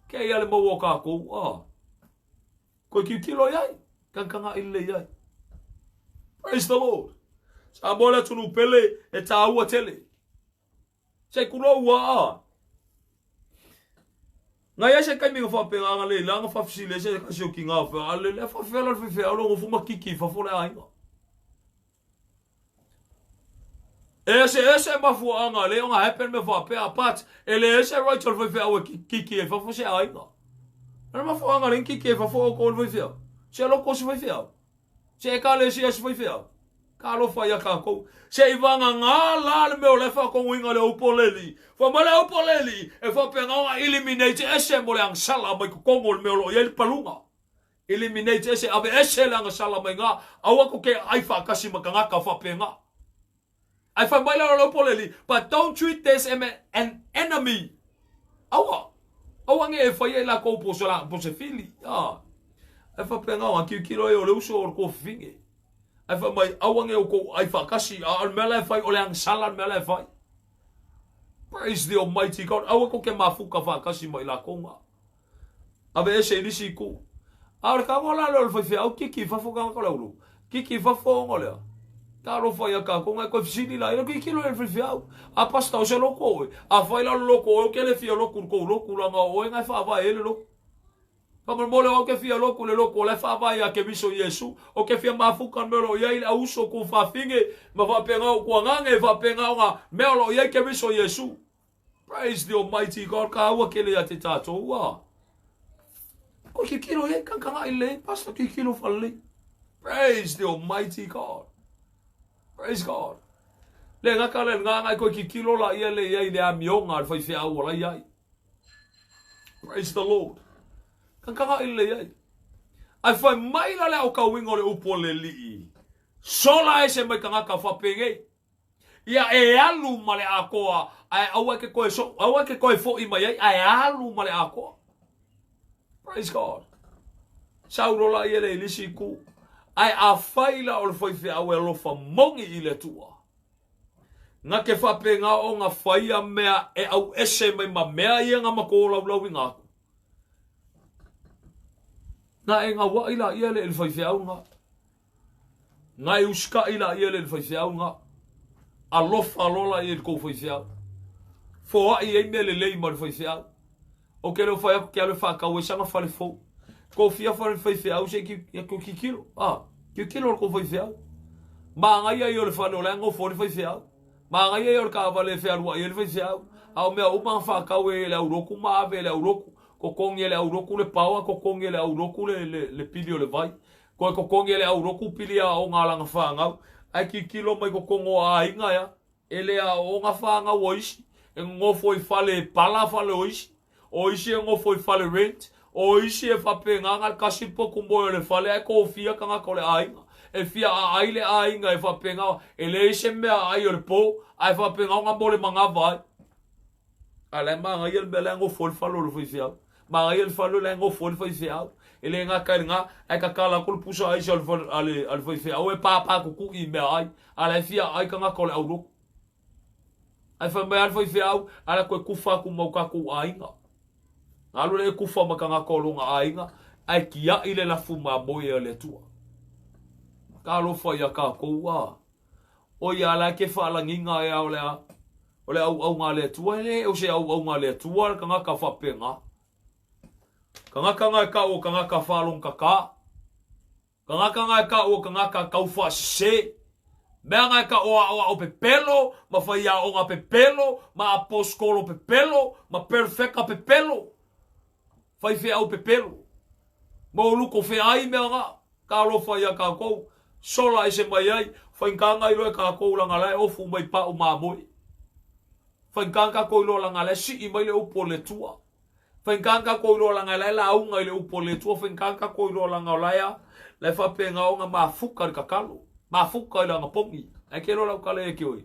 Ke ia le maua o kākou, ah. Koe tilotilo i ai, kangkanga i lelei ai. Praise the Lord. Samoa le atunuu pele e tāua tele. Se kulou ua a. Ngai ai se taimi nga whaapenga anga le ila nga whawhisile se kasi o ki ngā whea. Ale le whawhea la whewhea alo ngofu makiki i fafo le aiga. E eseese mafuaaga le ona happen mea faapea, but e leai se right o le faifeau e kiki ai fafo se aiga. O le mafuaaga le kiki ai fafo outou le faifeau. Se loko se faifeau. Se ekalesia se faifeau. Talofa ia tatou. Se i vagagā la le mea o la e faatonuina le upu o le Alii. Fai mai le upu o le Alii, e faapena ona eliminate ese mo le agasala mai totonu o le mea o lo o i ai le paluga. Eliminate ese, ave ese le agasala mai gā, aua tou te aai faatasi ma tagata faapena. Ae fai mai la le upu o le Alii, but don't treat this an enemy. Aua, aua ne i e faia i latou po se fili. Ae faapena ona tilotilo ai o le uso o le tuafafine. Ae fai mai, aua ne i outou ai faatasi, a o le mea la e fai, o le agasala le mea la e fai. Praise the Almighty God. Aua tou te mafuta faatasi ma i latou na. Ave ese i nisi itu. A o le tago la lea o le faifeau, kiki i fafo tagata o le aulou. Kiki i fafo ona lea. Talofa ia tatou, nai koe fesili la, ia kikilo i le faifeau. A pastor o se loko oe. Afai la o le loko oe, ou te le fia loku i le tou loku, leaga o oe na e faavae ai le loku. Faamolemole o au ke fia loku i le loku o la e faavae ia Keriso Iesu. O ke fia mafuta le mea o lo o i ai le auuso kou fafine ma faapena ou tuagaga e faapena ona mea o lo o i ai Keriso Iesu. Praise the Almighty God, kāua kele ia te tātou a. Koe kikilo e, kankanga i le, pastor kikilo whalei. Praise the Almighty God. Praise God. Le ngaka le nganga koe kikilo la ia le ia i le amionga le whaiwhea ua lai ai. Praise the Lord. Kankanga i le ai. Ai whai mai la le au kauinga o le upu o le lii. Sola ese mai kangaka whapengei. Ia e alu ma le atoa, ae aua e ke koe so, aua e ke koe foʻi mai ai, ae alu ma le atoa. Praise God. Saulo la ia le ilisi ku. Ae afai la o le faifeau e alofa moni i le Atua. Nga ke faapena ona faia mea e auese mai ma mea ia nga matou laulau ina atu. Na e gauaʻi la ia le i le faifeau nga. Na e usikaʻi la ia le i le faifeau nga. Alofa loa la ia i le tou faifeau. Foaʻi ai mea lelei ma le faifeau. Ou te le o fai atu ke alu e faatau ai sana fale fou. Kou fia fale faifeau se i ki kikilo. Ah, kikilo le kou faifeau. Magaia ia o le fale o la e nofo ai le faifeau. Magaia ia o le taavale e fealuai ai le faifeau. A o mea uma na faatau e le aulotu ma ave e le aulotu. Totogi e le aulotu le paoa, totogi e le aulotu le pili o le vai. Toe totogi e le aulotu pili aoga a lana fanau. Ae tilotilo mai totonu o aiga ea. E le aooga fanau o isi. E nonofo i fale e pala fale o isi. O isi e nofo i fale rent. O isi e faapena na le tasi le potu moe o le fale ae tofia tagata o le aiga. E fia aai le aiga e faapena. E leai se mea aai o le po ae faapena ona mo le manava ai. A la e magaia le mea la e nofo ai le fale o le faifeau. Magaia le fale la e nofo ai le faifeau. E le gata i lena, ae tatala atu le pusa aisa a le faifeau e pāpā tutuʻi i mea ai. A la e fia aai tagata o le aulotu. Ae fai mai lava le faifeau, a la toe kufa atu ma o tatou aiga. Alu lea e kufa ma tagata o lona aiga, ae tiaʻi le lafu mamoe a le Atua. Talofa ia tatou a. O ia la ke faalagiga ea o le a. O le auauna a le Atua, e le o se auauna a le Atua le tagata faapena. Tagata nga e kau o tagata faalogokakā. Tagata nga e kau o tagata taufaasese. Mea nga e kau o aoao pepelo, ma faiaoga pepelo, ma aposetolo pepelo, ma perfeka pepelo. Faifeau pepelo. Ma o luko feai mea nga. Talofa ia tatou. Sola ese mai ai. Faigata iloa e tatou laga la e ofu mai pau mamoe. Faigata tatou iloa laga la e sii mai le upu o le Atua. Faigata tatou iloa laga la e lauga i le upu o le Atua. Faigata tatou iloa laga o la e a. La e faapena ona mafuka i le tatalo. Mafuka i le anapogi. Ae ke iloa lau tala ia te oe.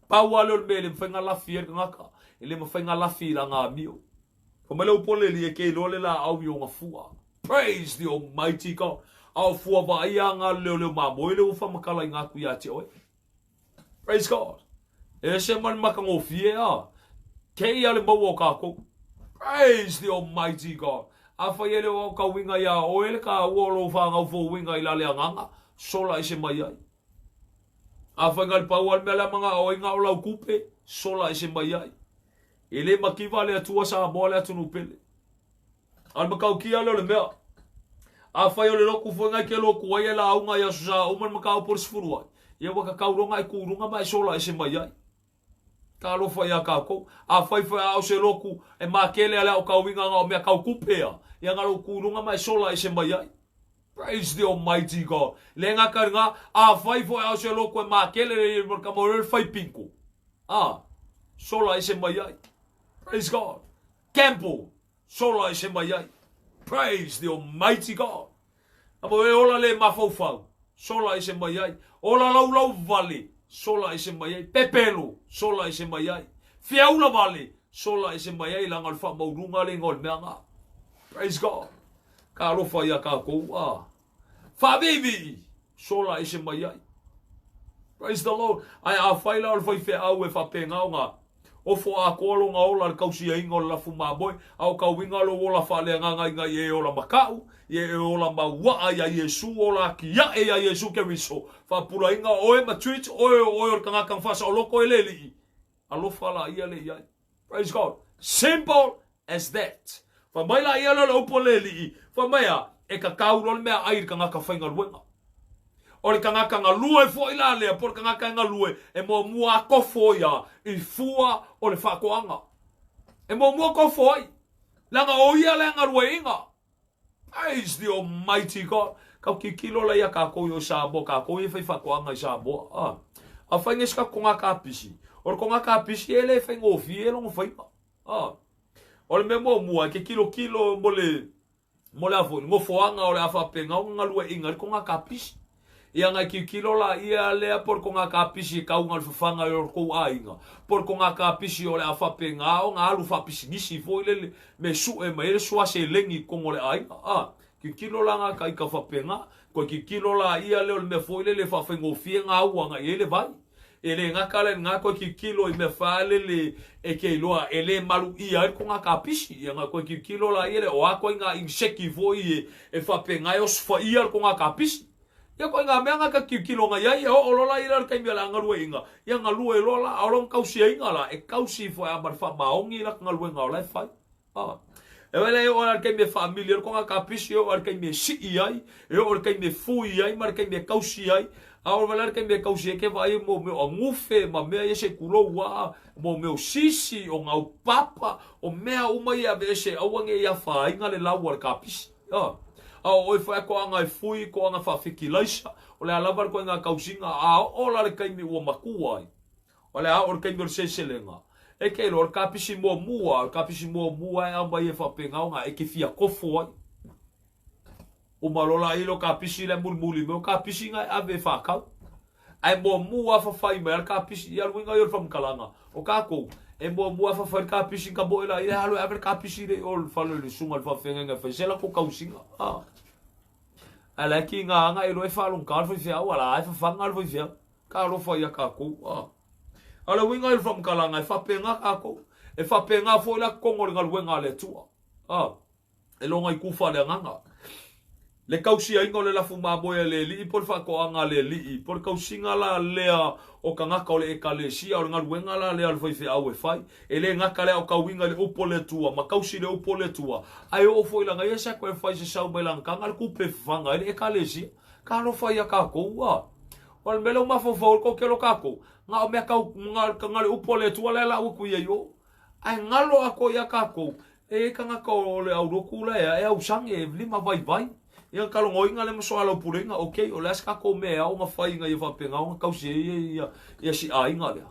Pau lava lea o le mea e le mafai ona lafi ai le tagata. E le mafai ona lafi i lana amio. Fai mai le upu o le Alii e ke iloa le laau i ona fua. Praise the Almighty God. A o fua vaaia nga le leoleo mamoe le ua faamatalaina atu ia te oe. Praise God. E ese ma le matagofie a. Keia le maua o tatou. Praise the Almighty God. Afai e le o aotauina ia oe le taua o lou fanau fouina i la le agaga, sola ese mai ai. Afai na le pau a le mea lea manao ai na o lau tupe, sola ese mai ai. E le mativa le Atua Samoa le atunuu pele. A o le matautia lea o le mea. Afai o le lotu foi na e te lotu ai e lauga i aso sa uma le mataupu o le 10 ai. Ia ua kakau loa e ku i luga ma e sola ese mai ai. Talofa iā kākou. Afai foi a o se loku e makele a le aokauiga na o mea kau kupe a, ia na lou ku i luga ma e sola ese mai ai. Praise the Almighty God. Le gata i lena, afai foi a o se loku e makele le ia mo le kama o le fai pinko. A, sola ese mai ai. Praise God. Gamble, sola ese mai ai. Praise the Almighty God. A mo e ola le mafaufau, sola ese mai ai. Ola laulau vale, sola ese mai ai. Pepelo, sola ese mai ai. Fiaula vale, sola ese mai ai. Leaga o le faamaualuga le igoa o le mea na. Praise God. Ka alofa ia kākou. Ah. Faaviivii, sola ese mai ai. Praise the Lord. Ae afai la o le faifeau e faapena ona ofo atoa lona ola i le kausiaina o le lafu mamoe, a o ka uiga lou ola faaleagaga ina ia e ola makaʻu, ia e ola mauaʻa iā Iesu, ola akiaʻe iā Iesu Keriso, faapulaina ʻoe ma Twitch, ʻoe o ʻoe o le kanaka na faasaoloko e le Alii. Alofa laia lea i ai. Praise God. Simple as that. Fai mai laia lea o le upu a le Alii, fai mai a, e kakau loa le meaai i le kanaka faigaluega. O le kanaka galue foi la lea, po o le kanaka e galue, e muamua a kofo ia i fua o le faatoaga. E muamua kofo ai, leaga o ia lea galueaiina. Praise the Almighty God. Kau kikilo la ia kākou i o Samoa, kākou ia whai whakoanga i Samoa. Ah. A whai ngesi ka konga ka pisi. O le konga ka pisi e le whaingofie e longo whainga. Ah. O le mea muamua, e ke kilokilo mo le, mo le a foi, nofoaga o le a faapena ona galueaiina ai le kogakapisi. Ia na e tilotilo laia lea po o le kogakapisi e tau na o le fafaga i o latou aiga, po o le kogakapisi o le a faapena ona alu faapisinisi foi lele me sue mai ai le soa seleni i totonu o le aiga. A, tilotilo la na ita faapena, toe tilotilo laia lea o le mea foi lele e faafaigofie ona au agai i ai le vai. E le gata la i lena toe tilotilo i mea faalele e te iloa e le maluia ai le togakapisi. Ia na toe tilotilo la ia le o a ituaiga inseki foi e, e faapena e osofaia le togakapisi. Ia ituaiga mea na ta tilotilo agai ai, e oo loa la ia le taimi o le a galueaiina, ia galue loa la, a o lona tausiaina la, e tausi foi a ma le faamaoni la galuega o la e fai. E wele e oo i le taimi e faamili ai le kogakapisi, e oo i le taimi e sii ai, e oo i le taimi e fui ai ma le taimi e kausi ai. A o le taimi e kausi ai ke vaai ai mo mea o agufe ma mea ia se tulou a, mo mea o sisi, o gaupapa, o mea uma ia e aveese aua ne i afaina le lau a le kapisi. A o oe foi a toaga e fui, toaga faafetilaisa, o le a lava le ituaiga kausiga, a oo la le taimi ua matua ai, O le a oo le taimi o le seleselega, e te iloa, o le kapisi muamua, o le kapisi muamua e aumai e faapena ona e te fia kofo ai. Uma loa la i o kapisi lea mulimuli mai, o kapisi na e ave e faatau. Ae muamua fafai mai a le kapisi, ia le uiga ia o le faamatalaga, o tatou, e muamua fafai le kapisi ka moe la ia alu e ave le kapisi le i o le fale o le susuga i le faafeagaiga e fai se latou tausiga. Ah. Ae la e kiga ana e iloa e faalogogata le faifeau, a la e fafaga le faifeau. Talofa ia tatou. A. A o le uiga i le faamatalaga, e faapena tatou. E faapena foi la totonu o le galuega a le Atua. A. E loga i ku faaleagaga. Le tausiaina o le lafu mamoe a le Alii po o le faatoaga a le Alii, po o le tausiga la lea o tagata o le Ekalesia, o le galuega la lea a le faifeau e fai. E le gata le aotauina i le upu a le Atua ma tausi le upu a le Atua, ae oo foi i lana ia sacrifice e sau mai lana taga le tupe e fafaga ai le Ekalesia. Talofa ia tatou. A. O le mea lea ua mafaufau ai le toatele o tatou, na o mea tau, na le upu a le Atua la e lau atu i ai o. Ae galo atoa ia tatou, e i ai tagata o le aulotu la e ausage, e lima vaivai. Ia talogoina lea ma soalaupuleina, okay, o le a se tatou mea e ao ona fai ina ia faapena ona tausi ai ia si aiga lea.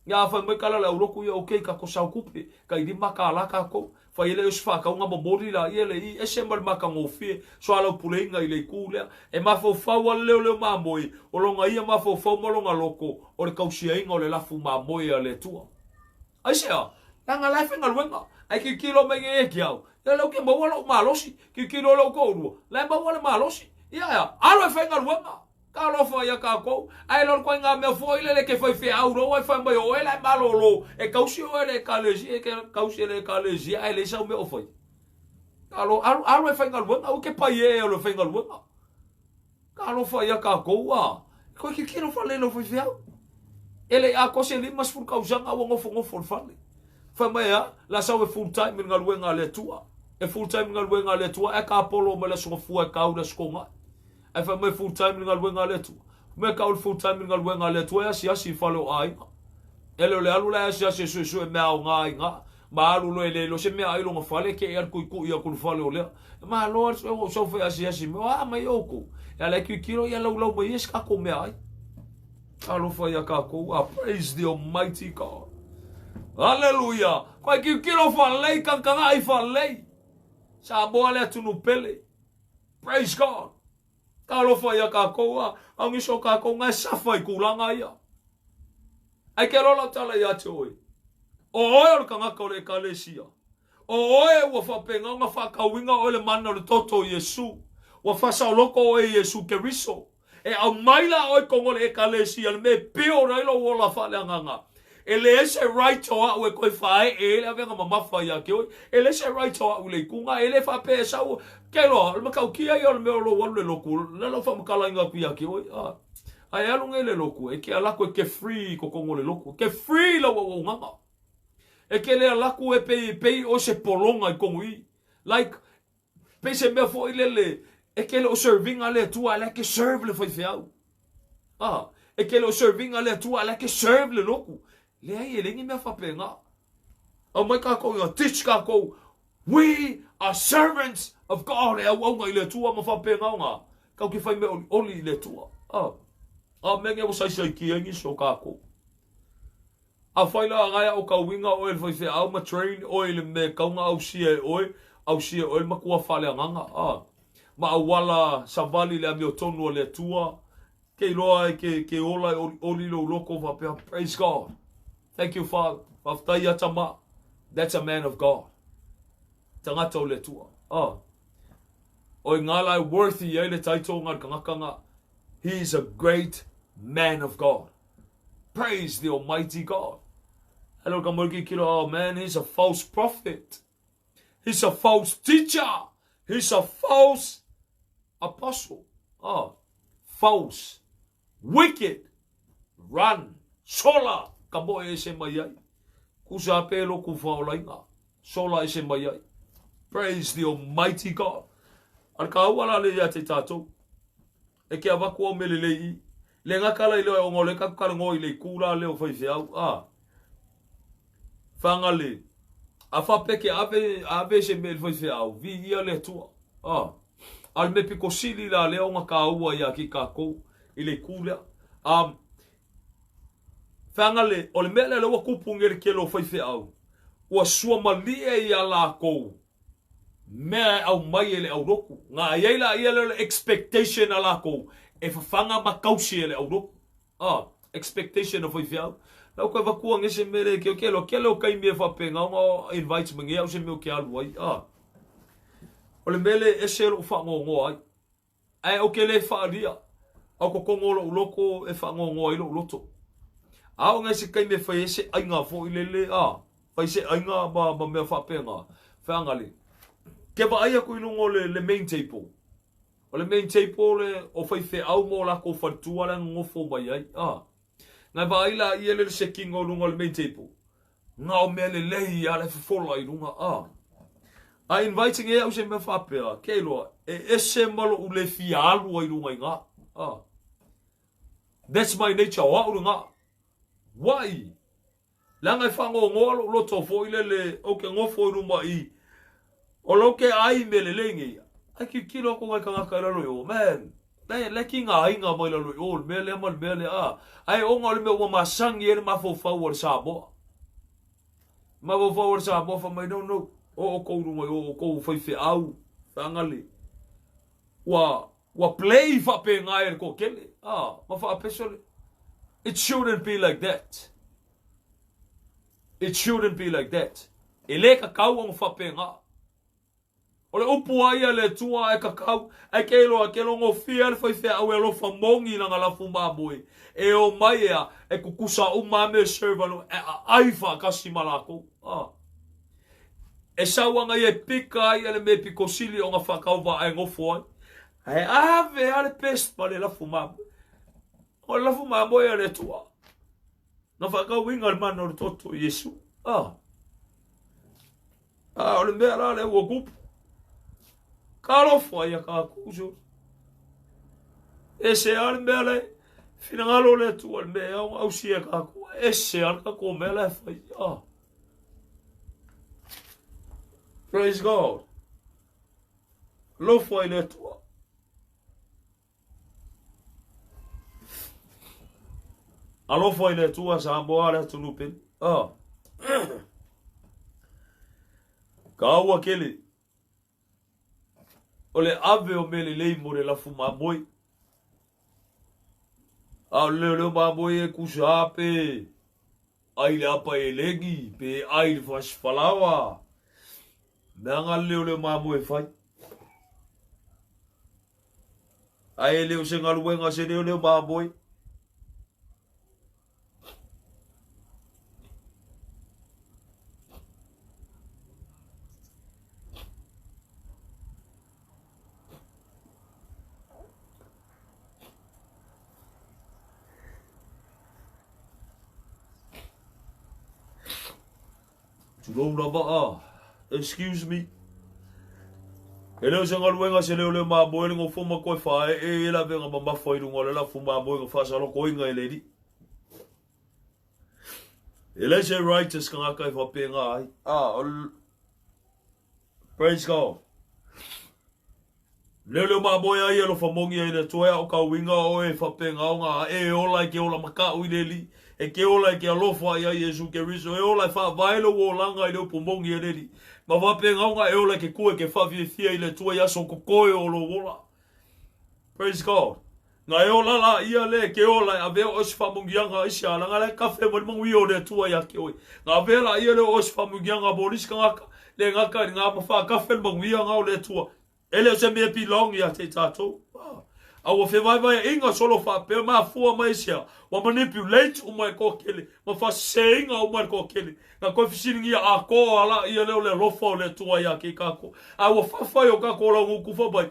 Ia a fai mai kala le aulotu ia ok tatou sao tupe tai $5 tatou fai ai lea o se faatauga momoli laia le i ese ma le matagofie soalaupuleina i le itu lea e mafaufau a le leoleo mamoe o lona ia mafaufau ma lona loto o le tausiaina o le lafu mamoe a le Atua. Aisea? Leaga la e faigaluega ae tilotilo mai nei e te au ia lea ou te maua lou malosi tilotilo lou toalua la e maua le malosi ia ea alo e faigaluega. Talofa ia tatou, ae le o le ituaiga mea foi lele e te faifeau loa e fai mai o oe la e malolo, e tausi oe e le Ekalesia, e te tausi e le Ekalesia ae leai sau mea o faia. Talo, alu, alu e faigaluega, aua e te paiee e alu e faigaluega. Talofa ia tatou, a, koe tilotilo fale i lou faifeau. E le i atoa se 50 tausaga ua nofonofo i le fale. Fai mai a, la sau e full time i le galuega a le Atua. E full time i le galuega a le Atua, ae tapolo mai le Aso Gafua e tau le Aso Toonai. Ae fai mai full time le galuega a le Atua. Mea kau le full time i le galuega a le Atua e asiasi i fale o aiga. E le o le alu la e asiasi e suesue mea aoga i ga, ma alu loa e le iloa se mea ai lona fale, te i alu tuitui atu i le fale o lea. E malo lava le ua ou sau foi e asiasi mai, o a mai outou? E ala e tilotilo ia laulau mai ia se tatou meaai. Talofa ia tatou, ah, praise the almighty God. Hallelujah. Koe tilotilo faalelei, tagatagai faalelei. Samoa le atunuu pele. Praise God. Talofa ia tatou, ah, au nisi o tatou na e safa i tulaga ia. Ae ke loa lau tala ia te oe. O oe o le tagata o le ekalesia. O oe ua faapena ona faatauina oe le mana o le toto o Iesu. Ua faasaoloto oe i Iesu Keriso. E aumai la oe i totonu o le Ekalesia, le mea e build ai lou ola faaleagaga. E leai se right o a'u e toe faae'e ai le avega mamafa ia te oe. E leai se right o a'u i le ituga. E le faapea e sau, ke loa, o le matautia ia o le mea o lou alu i le lotu, lea lau faamatalaina atu ia te oe. A, a e alu nei i le lotu, e te ala atu e te free i totonu o le lotu. E te free lau auaunaga. E te le ala atu e pei, pei oe se pologa i totonu i i. Like, Pei se mea foi lele, e ke le o serving a le Atua, a la e ke serve le faifeau. Ah, e ke le o serving a le Atua, a la e ke serve le lotu. Leai, e leai ni mea faapena. Aumai kākou ia, teach kākou, we are servants of God, e auauna i le Atua ma faapena ona, kau ke fai mea olioli i le Atua. Ah, a mea nei ua saisaitia ai nisi o kākou. Afai la agae o kauiga oe i le faifeau ma train oe i le mea e tau na ausia e oe, ausia e oe le matua faaleagaga, a. Ma auala savali i le amiotonu a le Atua, ke iloa ai ke, ke ola e olioli lou loko faapea, Praise God. Thank you, Father. Faafetai ia Tama. That's a man of God. Tagata o le Atua. A. O i ngā la e worthy ai le title nga le tagata nga. He is a great man of God. Praise the Almighty God. Hello, ka moe ki kilo, oh man, he's a false prophet. He's a false teacher. He's a false apostle. Oh, false. Wicked. Run. Sola. Ka moe ese mai ai. Kusa pe loku whaolainga. Sola ese mai ai. Praise the Almighty God. Ar ka ua la le ia te tātou. E ke avaku au me lelei i. Le nga kala i leo e onga o le kaku kala ngoi le i kū la leo faifeau, a. Whangale. A whapeke ave, ave se me le faifeau, vi ia le atua, a. A le me piko sili la leo nga ka ua ia ki kākou i le kū lea. A, whangale, o le mea lea le ua kupu nge le kelo faifeau, ua sua malie ia lākou mea e aumai e le aulotu. Nga i ai la ia lea o le expectation a lakou e fafaga ma tausi e le aulotu. Ah, expectation a faifeau. Lau koe vatua nge se mea le ke ke loa kele o taimi e faapena ona invite mai nge au se mea ou te alu ai. Ah. O le mea le ese lou faanoanoa ai. Ae ou te le faaalia au totonu o lou loto e faanoanoa ai lou loto. A oo nei se taimi e fai ai se aiga foi lele, a, fai se aiga ma, ma mea faapena, feagali. Ke vaai aku i luga o le, le main table. O le main table le, o faifeau ma o lakou faletua la e nonofo mai ai, a. Na vaai la ia le le sekinga o luga o le main table. Nga o mea lelei a le fofola i luga a. A inviting e au se mea faapea, ke iloa, e ese ma lou le fia alu ai luga i nga. A. That's my nature, o a'u lena. Why? Leaga e faanoanoa lou loto foi lele, ou te nofo i luma i, o lou ke ai mea lelei nei. Ai tilotilo aku nai tagata i lalo i o, man, le, le ki ngā aiga mai lalo i o, le mea lea ma le mea lea, a. Ai ona o le mea ua masani ai le mafaufau o le Samoa. Mafaufau o le Samoa fai mai, no, no, o outou i luga i o, outou faifeau, feagale. Ua, Ua play faapena e le toatele, a, ma faapeso le, It shouldn't be like that. It shouldn't be like that. E le kakau ona faapena. O le upu a ia le Atua e kakau, ae ke iloa ke logofia le faifeau e alofa moni i lana lafu mamoe, e o mai ea, e kukusa uma a mea serve alo, e aai faatasi ma lakou. A. E sau ana ia e pika ai le mea piko sili ona whakaova e ngofo ai. Ae ave a le best ma le lafu mamoe. O le lafu mamoe a le Atua. Na whakauinga le mana o le toto i Iesu. Ah. Ah, o le mea la le ua kupu. Ka alofa ia kākou, so. E se a le mea le. Finagalo o le Atua i le mea e ao ona ausia e kākou, e ese lava le tatou mea la e fai. Ah. Praise God. Alofa i le Atua. Alofa i le Atua Samoa le atunuu pele. Ah. Kāua kele. O le ave o mea lelei mo le lafu mamoe. A o le leoleo mamoe e kusa pe ai le apa elegi, pe ai le fasifalaoa. Mea nga le leoleo mamoe e fai. Ae e le o se galuega se leoleo mamoe. Tulou lava a. Excuse me. E le o se galuega se leoleo mamoe le gofo ma koe faaee e lavega mamafa i luga o le lafu mamoe ga faasalokoina e le alii. E le se righteous kangaka e faapena ai. Ah, praise God. Leoleo mamoe ai e alofa moni ai le Atua e ao kauiga oe e faapena ona e ola e ke ola makaʻu i le Alii, e ke ola e ke alofa ia Iesu Keriso, e ola e faavae lou olaga i le upu moni a le Alii, ma faapena ona e ola e ke kua e ke faafiafia i le Atua i aso kokoe o lou ola. Praise God. Na e ola la ia le ke ola e avea oe se faamugiaga i se alaga la e kafe mai le manuia o le Atua ia te oe. Na avea la ia le oe se faamugiaga mo le isi kangaka, le gata i le nga ma faakafe le manuia nga o le Atua. E le o se mea belong ia te tatou. A ua fevaevaeaiga solo faapea mafua mai aisea? Ua manipulate uma e toatele ma faaseseina uma e le toatele. Na toe fesiligia atoa la ia lea o le alofa o le Atua ia te tatou. A ua fafa i o tatou laugutufa mai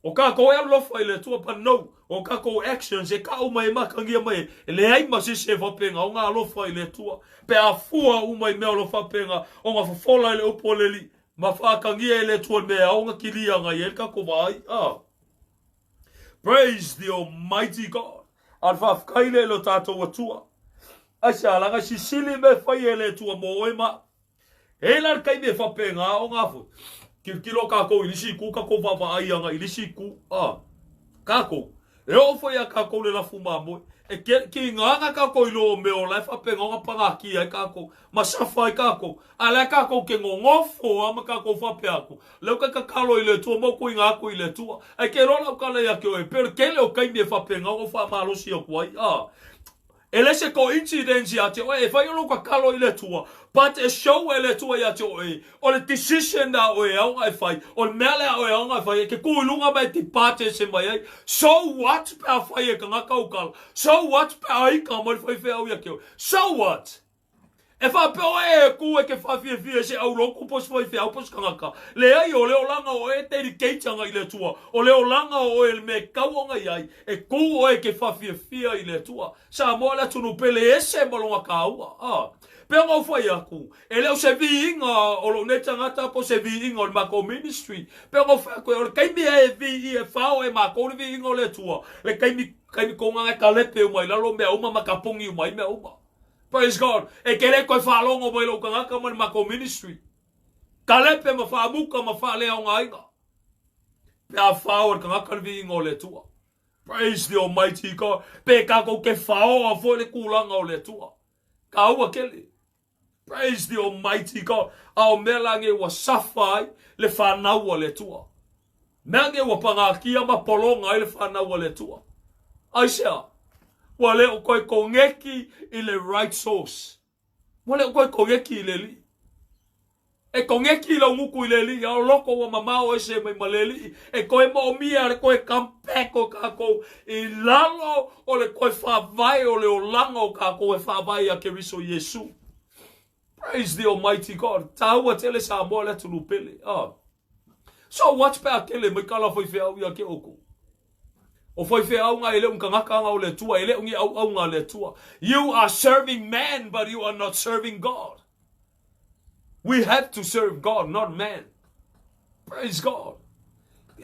o tatou e alofa i le Atua but no, o tatou actions e tau mai e matagia mai e leai ma se isi e faapena ona alofa i le Atua pe a fua uma i mea o lo faapena ona fofola i le upu a le Alii Ma whakangia e le Atua le mea ao ona kilia ngai ai le tatou vaai. Ah. Praise the Almighty God. A le whawhikai le lo tātou Atua. Ai se alanga sisili me whai e le Atua mō oe ma. E la le kaimi e whape ngā o ngā fo. Kilokilo kākou i lisi ku, kākou whawhaai anga i lisi ku. Ah. Kākou. E oo foi ia kākou le lafu mamoe. E ke, ki ngā ngā kākou i lo o mea o la e whape ngā o ngā pangaki ai kākou. Ma safa ai kākou. A la kākou ke ngongofo a ma kākou faapea aku, Leu kai kakalo i le Atua, mau kuiga aku i le Atua. Ae ke loa lau kala ia ke oe, pei o le kele o kaimi e faapena o faamalosi aku ai. A e le se coincidence ia te oe e fai o lou kakalo i le Atua, but e show e le Atua ia te oe, o le decision a oe e aoga e fai, o le mea lea a oe e aoga e fai, e ke ku i luga ma e depart ese mai ai. So what pe a fai e kangaka ou kala? So what pe a ika mai le faifeau ia ke oe? So what? E faapea oe e ku e ke faafiafia e se auloku po se faifeau po se kangaka. Leai, o le olaga o oe e dedicate aga i le Atua. O le olaga o oe le mea e kau aga i ai, e ku oe e ke faafiafia i le Atua. Samoa le atunuu pele ese ma lona kāua. A. Pei ona ou fai atu, e le o se viiga o lou nei tagata po o se viiga o le matou ministry. Pei ona ou fai atu, o le taimi e viia e fao e matou le viiga o le Atua, le taimi, taimi tonu e kalepe uma i lalo mea uma ma tapuni uma ai mea uma. Praise God. E ke le toe faalogo mai lou tagata ma le matou ministry. Kalepe ma faamuta ma faaleaogaina. Pe a fao e le tagata le viiga o le Atua. Praise the Almighty God. Pe tatou te faoa foi le tulaga o le Atua. Taua tele. Praise the Almighty God. A o mea la nei ua safa ai le fanau a le Atua. Mea nei ua pagatia ma pologa ai le fanau a le Atua. Aisea? Ua le o toe koneki i le right source. Ua le o toe koneki i le Alii. E koneki lau gutu i le Alii, a o loko ua mamao ese mai ma le Alii. E toe moomia le toe come back o kākou i lalo o le toe faavae o le olaga o kākou e faavae ia Keriso Iesu. Praise the Almighty God. Tāua tele Samoa le atunuu pele. Ah. So what pe a tele mai kala faifeau ia ke oukou. O faifeau nga e le o ni kangaka nga o le Atua, e le o ni auauna a le Atua. You are serving man but you are not serving God. We have to serve God, not man. Praise God.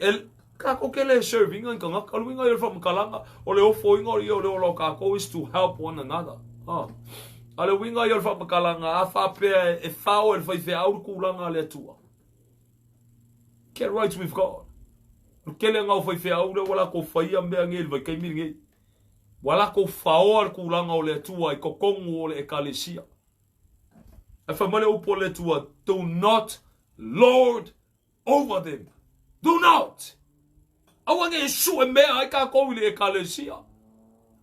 E, Kākou ke le serve inga i kangaka. O le uiga ia o le faamatalaga, o le ofoina o ia o le ola o kākou is to help one another. A. A o le uiga ia o le faamatalaga, a faapea e fao e le faifeau le tulaga a le Atua. Get right with God. O le tele lena o faifeau lea ua latou faia mea nei i le vaitaimi lenei. Ua latou faoa le tulaga o le Atua i totonu o le Ekalesia. Ae fai mai le upu a le Atua, do not lord over them. Do not! Aua ne i sue mea ai kākou i le Ekalesia.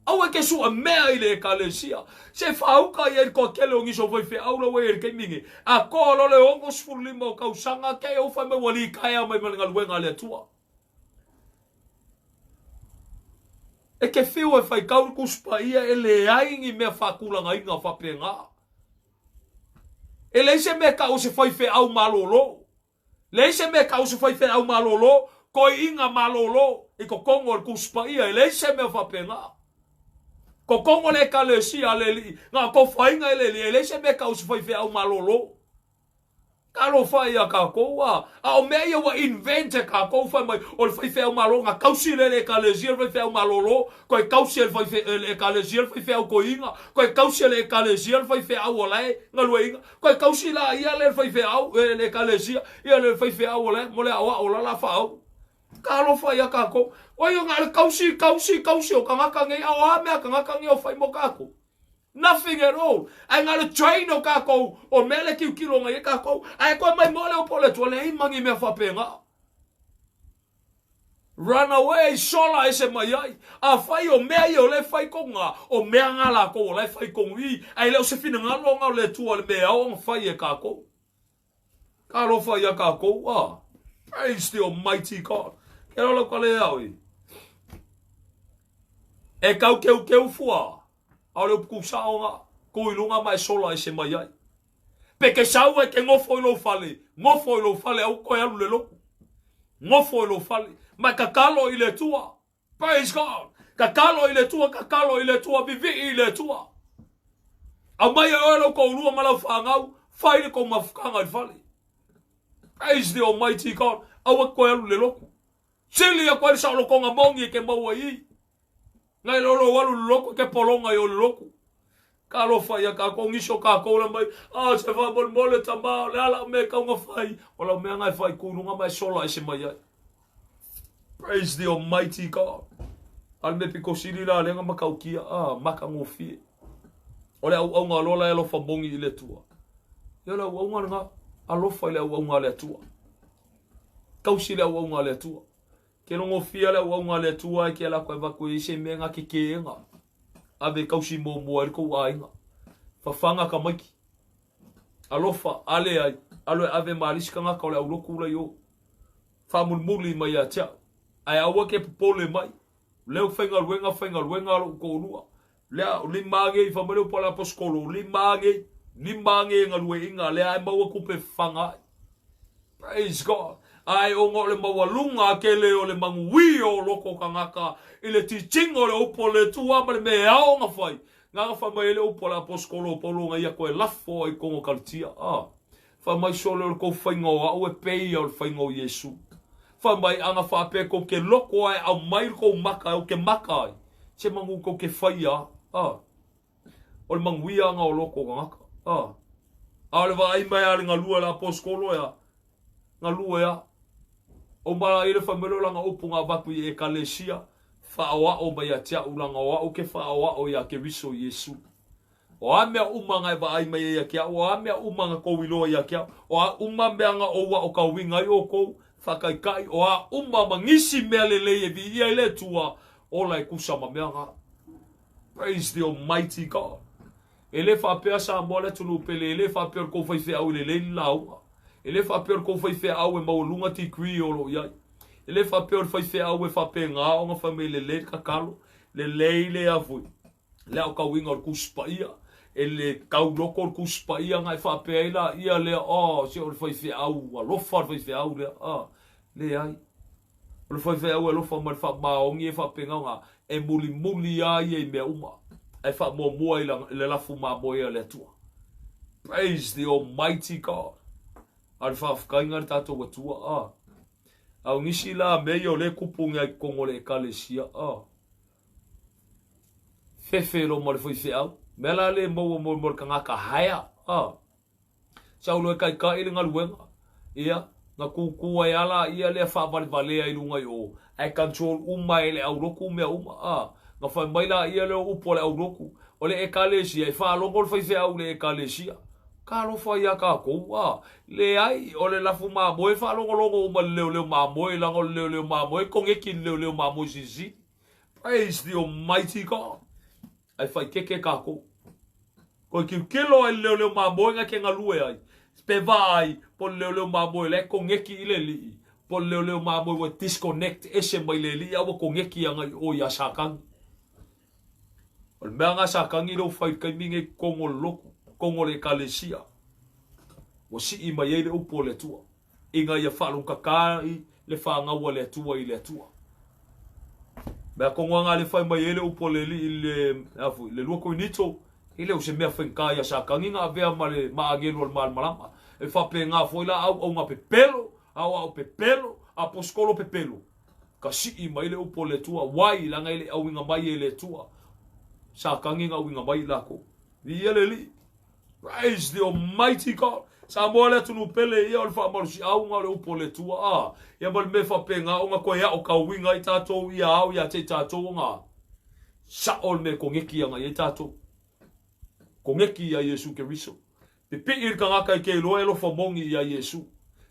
Aua e ke sue mea i le Ekalesia. Se fāuka ia i le toatele o nisi o faifeau la ua i ai i le taimi nei. A toa loa le 65 o tausaga, te i ou fai mai ua litaea mai ma le galuega a le Atua. E te fiu e faitau le Tusi Paia e leai ni mea faatulagaina faapena. E leai se mea e tau o se faifeau malolo. Leai se mea e tau o se faifeau malolo, toeaiina malolo i totonu o le Tusi Paia, e leai se mea faapena. Totonu o le Ekalesia a le Alii, na o tofaina e le Alii, e leai se mea e tau o se faifeau malolo. Talofa ia kākou, a, a o mea ia ua invent e kākou, fai mai, o le faifeau malo, na tausi lea e le Ekalesia le faifeau malolo, toe tausi e le faife, e le Ekalesia le faifeau toeaina, toe tausi e le Ekalesia le faifeau o la e galueaiina, toe tausi la ia le faifeau, e le Ekalesia, ia le faifeau o la e, mo le aoao o la la faaau. Talofa ia kākou. Oi, na o le tausi, tausi, tausi o tagata nei, a o a mea tagata nei o fai mo kākou? Nothing at all. Ae na o le train o kākou, o mea le kiukilo ngai e kākou. Ae koe mai mo le upu o le Atua, leai ma ni mea faapena. Run away, sola ese mai ai. Afai o mea ia o le fai kong a, o mea nga lākou o la e fai kong i, ae le o se finagalo nga o le Atua le mea ao ona fai e kākou. Talofa ia kākou, a. Praise the Almighty God. Ke lola ka le au i. E kau keu keu fua. A o le upu sao nga, ku i lunga ma e sola e se mai ai. Pe ke sau e ke ngofo i lou fale, ngofo i lou fale au koe alu le loku. Ngofo i lou fale, ma e kakalo i le Atua. Praise God! Kakalo i le Atua, kakalo i le Atua, vivii i le Atua. Aumai e oe lou toalua ma lau fanau, fai le tou mafutaga i le fale. Praise the Almighty God. Aua te toe alu i le lotu. Sili atu ai le saolotoga moni e ke maua i i. Nai lo lou alu i le lotu e ke pologa i o le lotu. Talofa ia kākou, nisi o kākou la mai, ah, se faamolemole tama, o le a lau mea e tau na fai? O lau mea na e fai ku i luga ma e sola ese mai ai. Praise the Almighty God. A le mea pito sili la lea na matautia, ah, matagofie. O le auauna loa la e alofa moni i le Atua. Ia o le auauna lena, alofa i le auauna a le Atua. Tausi le auauna a le Atua. Ke logofia le auauna a le Atua e ke ala aku e avatu ai se mea na kekeega. Ave e tausi muamua ai le tou aiga. Fafaga tamaiti. Alofa, a leai, alu e ave ma alisi tagata o le aulotu la i o. Faamulimuli mai ia te au. Ae aua ke popole mai. Leo faigaluega, faigaluega lou toalua. Lea, o lima nei, fai mai le upu a le aposetolo, o lima nei, lima nei e galueaiina, lea e maua tupe e fafaga ai. Praise God. Ae ona o le maualuga tele o le manuia o loko tagata i le teaching o le upu o le Atua ma le mea e ao ona fai, na ona fai mai ai le upu a le aposetolo o Paulo na ia toe lafo ai i totonu o Kalitia. Ah. Fai mai sole o le tou faiga o au e pei ia o le faiga o Iesu. Fai mai ana faapea tou te loko ae aumai le tou maka ou te maka ai, se manu tou te faia a. O le manuia ana o loko tagata. A. A o le vaai mai a le galue a le aposetolo e a. Galue a. O mala i le fai mai lea o lana upu na avatu i Ekalesia, faaoao mai ia te au lana o au ke faaoao ia Keriso Iesu. O a mea uma na e vaai mai ai ia te au, o a mea uma na kou iloa ia te au, o a uma mea na ou aokauina ai oukou, faataitai, o a uma ma nisi mea lelei e viia ai le Atua, ola e tusa ma mea na. Praise the Almighty God. E le faapea Samoa le atunuu pele, e le faapea o le tou faifeau e lelei le lauga. E le faapea o le tou faifeau e maualuga degree o lo o i ai. E le faapea o le faifeau e faapena ona fai mai e lelei le tatalo, lelei le a foi. Le aotauina o le Tusi Paia, e le tauloko le Tusi Paia na e faapea ai laia lea, oh, se o le faifeau alofa le faifeau lea. Ah, leai. O le faifeau e alofa ma le faamaoni e faapena ona e mulimuli lava ia i mea uma, ae faamuamua i le lafu mamoe a le Atua. Praise the Almighty God. A o le faafetaiga le tatou Atua. Ah. A o nisi la mea ia o lea e tupu nei i totonu o le Ekalesia, a. Fefe loa ma le faifeau. Mea la lea e maua mo le tagata haea, a. Sau loa e taitai le galuega, ia, na tūtū ai lava laia lea faavalevalea i luga i o, ae control uma e le aulotu mea uma, a. Na fai mai laia lea o upu a le aulotu, o le Ekalesia, e faalogo le faifeau i le Ekalesia. Talofa ia tatou, a. Leai, o le lafu mamoe e faalogologo uma i le leoleo mamoe, leaga o le leoleo mamoe e koneki i le leoleo mamoe silisili. Praise the Almighty God. Ae faikeke tatou. Toe tilotilo ai i le leoleo mamoe na e te galue ai, pe vaai po o le leoleo mamoe la e koneki i le alii, po o le leoleo mamoe ua disconnect ese mai le alii a ua koneki agai i o ia Satani. O le mea na Satani lea ua fai i le taimi nei i totonu o le lotu, totonu o le ekalesia, ua sii mai ai le upu o le Atua, ina ia faalogotata ai le fanau a le Atua i le Atua. Mea tonu lava na lea fai mai ai le upu a le Alii i le, a foi, le 2 Korinito, e le o se mea faigata ia Satani na avea ma le ma agelu o le malamalama. E faapena foi la auauna pepelo, aoao pepelo, aposetolo pepelo. Ka sii mai le upu a le Atua, why? Leaga e le i auina mai e le Atua. Satani na auina mai i latou. Viia le Alii. Praise the Almighty God. Samoa le atunuu pele ia o le faamalosiauga o le upu a le Atua. A, ia ma le mea faapena ona toe aotauina ai tatou ia ao ia te i tatou ona sao le mea e koneki ana i ai tatou. Koneki ia Iesu Keriso. Pipii le tagata i ke iloa e alofa moni iā Iesu.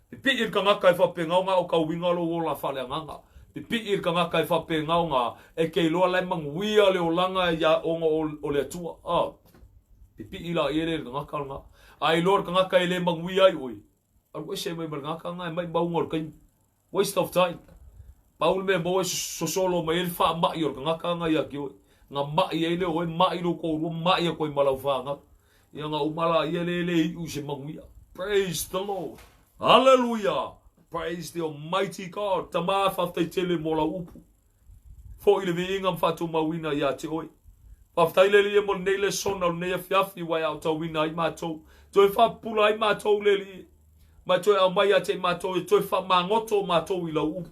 Pipii le tagata e faapena ona aotauina lou ola faaleagaga. Pipii le tagata e faapena ona e ke iloa la e manuia le olaga ia ona o le Atua. A, pipii laia le tagata lena. A iloa le tagata e le manuia ai oe, alu ese mai ma le tagata lena e maimauga o le taimi. Waste of time. Pau le mea e maua e sosolo mai ai le faamai o le tagata lena ia te oe. Na mai ai lea o oe, mai lou toalua, mai atu ai ma lau fanau. Ia na uma laia lea e le iu i se manuia. Praise the Lord. Hallelujah. Praise the Almighty God. Tama, faafetai tele mo lau upu. Foi le viiga ma faatumauina ia te oe. Faafetai le Alii mo lenei lesona o lenei afiafi ua e aotauina ai matou. Toe faapupula ai matou le Alii, ma e toe aumai ia te i matou e toe faamagoto matou i lau upu.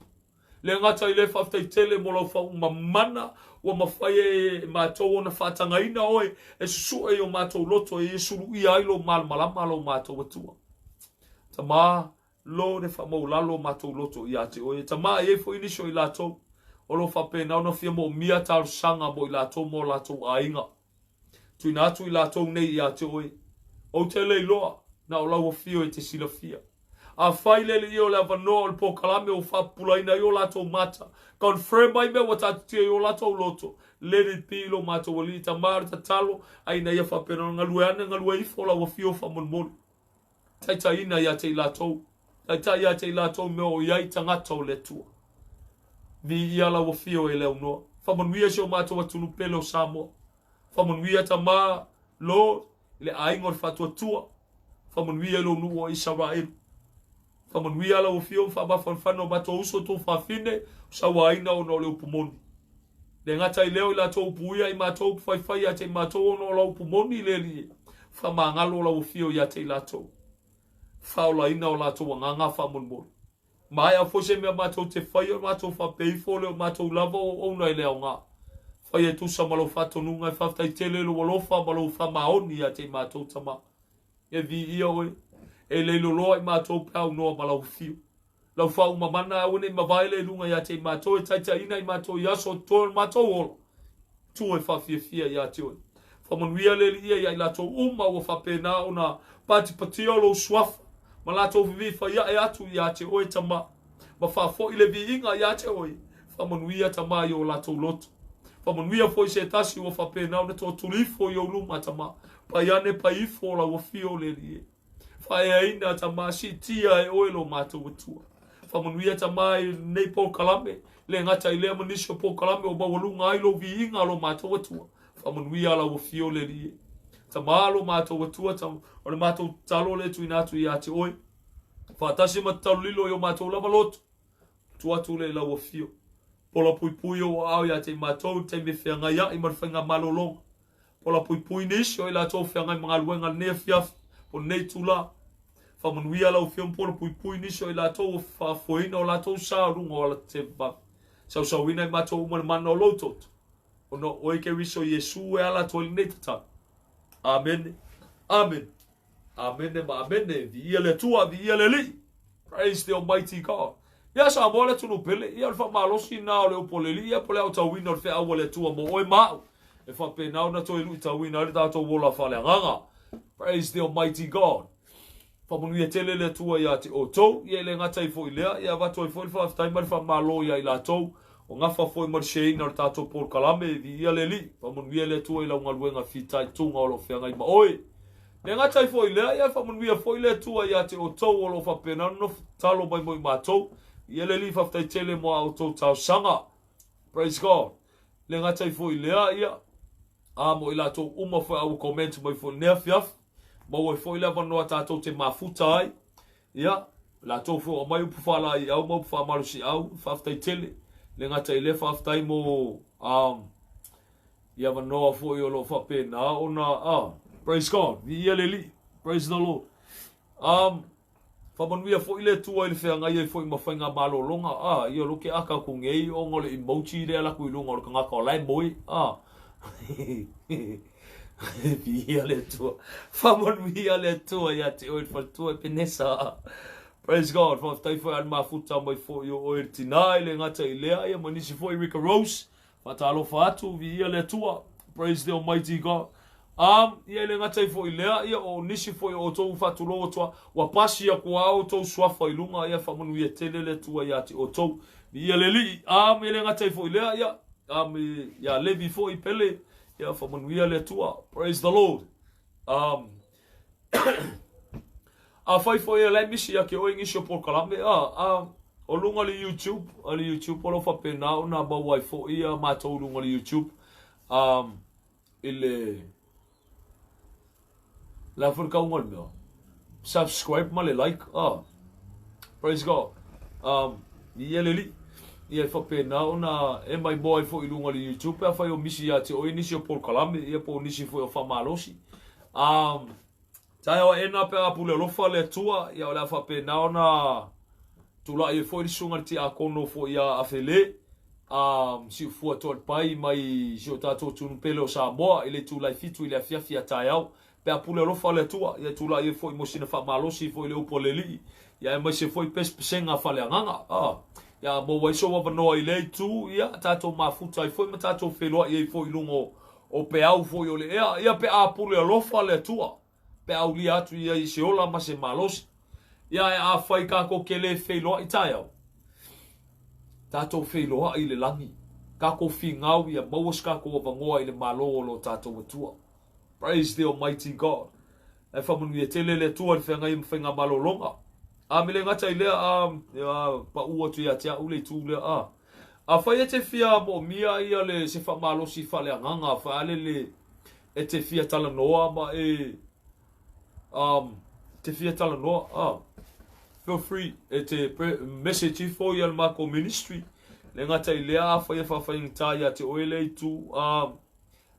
Le gata i lea faafetai tele mo lau faauma mana ua mafai e matou ona faatagaina oe e susue i o matou loto e suluia ai lou malamalama lo matou Atua. Tama, Lord e faamaulalo o matou loto ia te oe. E tama e i ai foi nisi o i latou o lo o faapena ona fia moomia talosaga mo i latou ma o latou aiga. Tuuina atu i latou nei ia te oe. Ou te le iloa, na o lau afio e te silafia. Afai le Alii o le avanoa o le polokalame ua faapupulaina ai o latou mata, confirm ai mea ua taatitia i o latou loto, let it be lo matou Alii. Tama o le tatalo, a ina ia faapena ona galue ane, galue ifo lau afio faamolemole. Taitaiina ia te i latou, taitai ia te i latou mea o i ai tagata o le Atua. Viia lau afio e le aunoa. Faamanuia si o matou atunuu pele o Samoa. Faamanuia Tama, Lord, i le aiga o le faatuatua. Faamanuia i lou nuu o Isaraelu. Faamanuia lau afio ma faamafanafana o matou uso tuafafine o sauaina ona o le upu moni. Le gata i lea o i latou upu ia i matou upu faifai ia te i matou ona o lau upu moni le Alii e. Faamagalo lau afio ia te i latou. Faaolaina o latou agaga faamolemole. Maea foi se mea matou te faia o matou faapea ifo lea o matou lava o auauna e le aoga. Faia e tusa ma lau faatonuga e faafetai tele lou alofa ma lou faamaoni ia te i matou Tama. E viia oe, e leiloloa i matou pe aunoa ma lau afio. Lau faaumamana aua ne i mavae le luga ia te i matou e taitaiina i matou i aso o totoe o le matou ola. Tua e faafiafia ia te oe. Faamanuia le Alii ia i latou uma ua faapena ona patipatia lou suafa ma latou vivii faiae atu ia te oe Tama, ma faafoi le viiga ia te oe. Faamanuia Tama i o latou loto. Faamanuia foi se tasi ua faapena ona toatuli ifo i ou luma Tama. Pai ane pai ifo o lau afio le Alii e. Faaeaina Tama, siitia e oe lo matou Atua. Faamanuia Tama i lenei polokalame, le gata i lea ma nisi o polokalame o maualuga ai lou viiga lo matou Atua. Faamanuia lau afio le Alii e. Tama lo matou Atua, o le matou tatalo lea tuuina atu ia te oe. Faatasi ma tatalo lilo i o matou lava loto. Tuu atu lea i lau afio. Pola puipui ou aao ia te i matou i le taimi e feagai ai ma le faigamalologa. Pola puipui nisi o i latou feagai ma galuega i lenei afiafi po o lenei itula. Faamanuia lau Afioga ma polapuipui nisi o i latou ua faafoeina o latou sa o luga o ala tetevave. Sausauina i matou uma le mana o lou toto. Ona o oe Keriso Iesu e ala atu ai lenei tatalo. Amene. Amene. Amene ma amene. Viia le Atua, viia le Alii. Praise the Almighty God. Ia Samoa le atunuu pele, ia o le faamalosi na o le upu a le Alii, ia po o le aotauina o le feau a le Atua mo oe ma au, e faapena ona toe luitauina ai le tatou ola faaleagaga. Praise the Almighty God. Faamanuia tele le Atua ia te outou, ia e le gata ai foi i lea, ia avatu ai foi le faafetai ma le faamalo ia i latou o gafa foi ma le share ina o le tatou polokalame, viia le Alii, faamanuia le Atua i lau galuega fitaituga o lo o feagai ma oe. Le gata ai foi i lea, ia faamanuia foi le Atua ia te outou o lo o faapena ona nofo tatalo mai mo i matou, viia le Alii, faafetai tele mo a outou talosaga. Praise God. Le gata ai foi i lea, ia, a mo i latou uma foi a ua comment mai foi i lenei afiafi, maua ai foi le avanoa tatou te mafuta ai. Ia, latou foi o aumai upu faalaeiau ma upu faamalosiau, faafetai tele. Le gata i lea, faafetai mo i avanoa foi o lo o faapena ona, praise God, viia le Alii, praise the Lord. Faamanuia foi le Atua i le feagai ai foi ma faiga malologa, a, ia lo ke aka aku nei ona o le emoji lea laku i luga o le tagata o la e moe, a. Viia le Atua. Faamanuia le Atua ia te oe le faletua Epenesa. Praise God. Faafetai foi a le mafuta mai foi o oe le tinā i le gata i lea, ia ma nisi foi Rika Rose. Faatalofa atu, viia le Atua. Praise the Almighty God. Ia e le gata ai foi i lea, ia o nisi foi o outou ua faatulou atu a, ua pasi atu a outou suafa i luga, ia faamanuia tele le Atua ia te outou. Viia le Alii. Ia le gata ai foi i lea, ia, ia Levi foi Pele, ia faamanuia le Atua. Praise the Lord. Afai foi e lae misi ia te oe nisi o polokalame, o luga o le YouTube, o le YouTube o lo o faapena ona maua ai foi ia matou i luga o le YouTube, i le, le a foi le tauga o le mea, subscribe ma le like, praise God, ia le Alii, ia e faapena ona e maimoa ai foi i luga o le YouTube pe afai o misi ia te oe nisi o polokalame, ia po o nisi foi o faamalosi. Taeao aena pe a pule alofa le Atua, ia o le a faapena ona tulai ai foi le susuga i le tiakono foi ia Afele, Siufua Toalepai mai si o tatou atunuu pele o Samoa i le itulai 7 i le afiafi a taeao. Pe a pule alofa le Atua, ia tulai ai foi mo sina faamalosi foi i le upu a le Alii, ia aemaise foi pesepesega faaleagaga. Ia maua ai sou avanoa i lea itu, ia tatou mafuta ai foi ma tatou feiloai ai foi i luga o peau foi o le ea, ia pe a pule alofa le Atua, pe a aulia atu ia i se ola ma se malosi. Ia ae afai tatou te le feiloai taeao, tatou feiloai i le lagi, tatou finau ia maua se tatou avanoa i le Malo o lo tatou Atua. Praise the Almighty God. Ae faamanuia tele le Atua i le feagai ma faiga malologa. A me le gata i lea, a pau atu ia te au le itu lea, a. Afai e te fia moomia ia le se faamalosi faaleagaga, faalele e te fia talanoa ma e te fia talanoa, feel free e te message ifo ia le matou ministry. Le gata i lea, afai e faafaigata ia te oe le itu,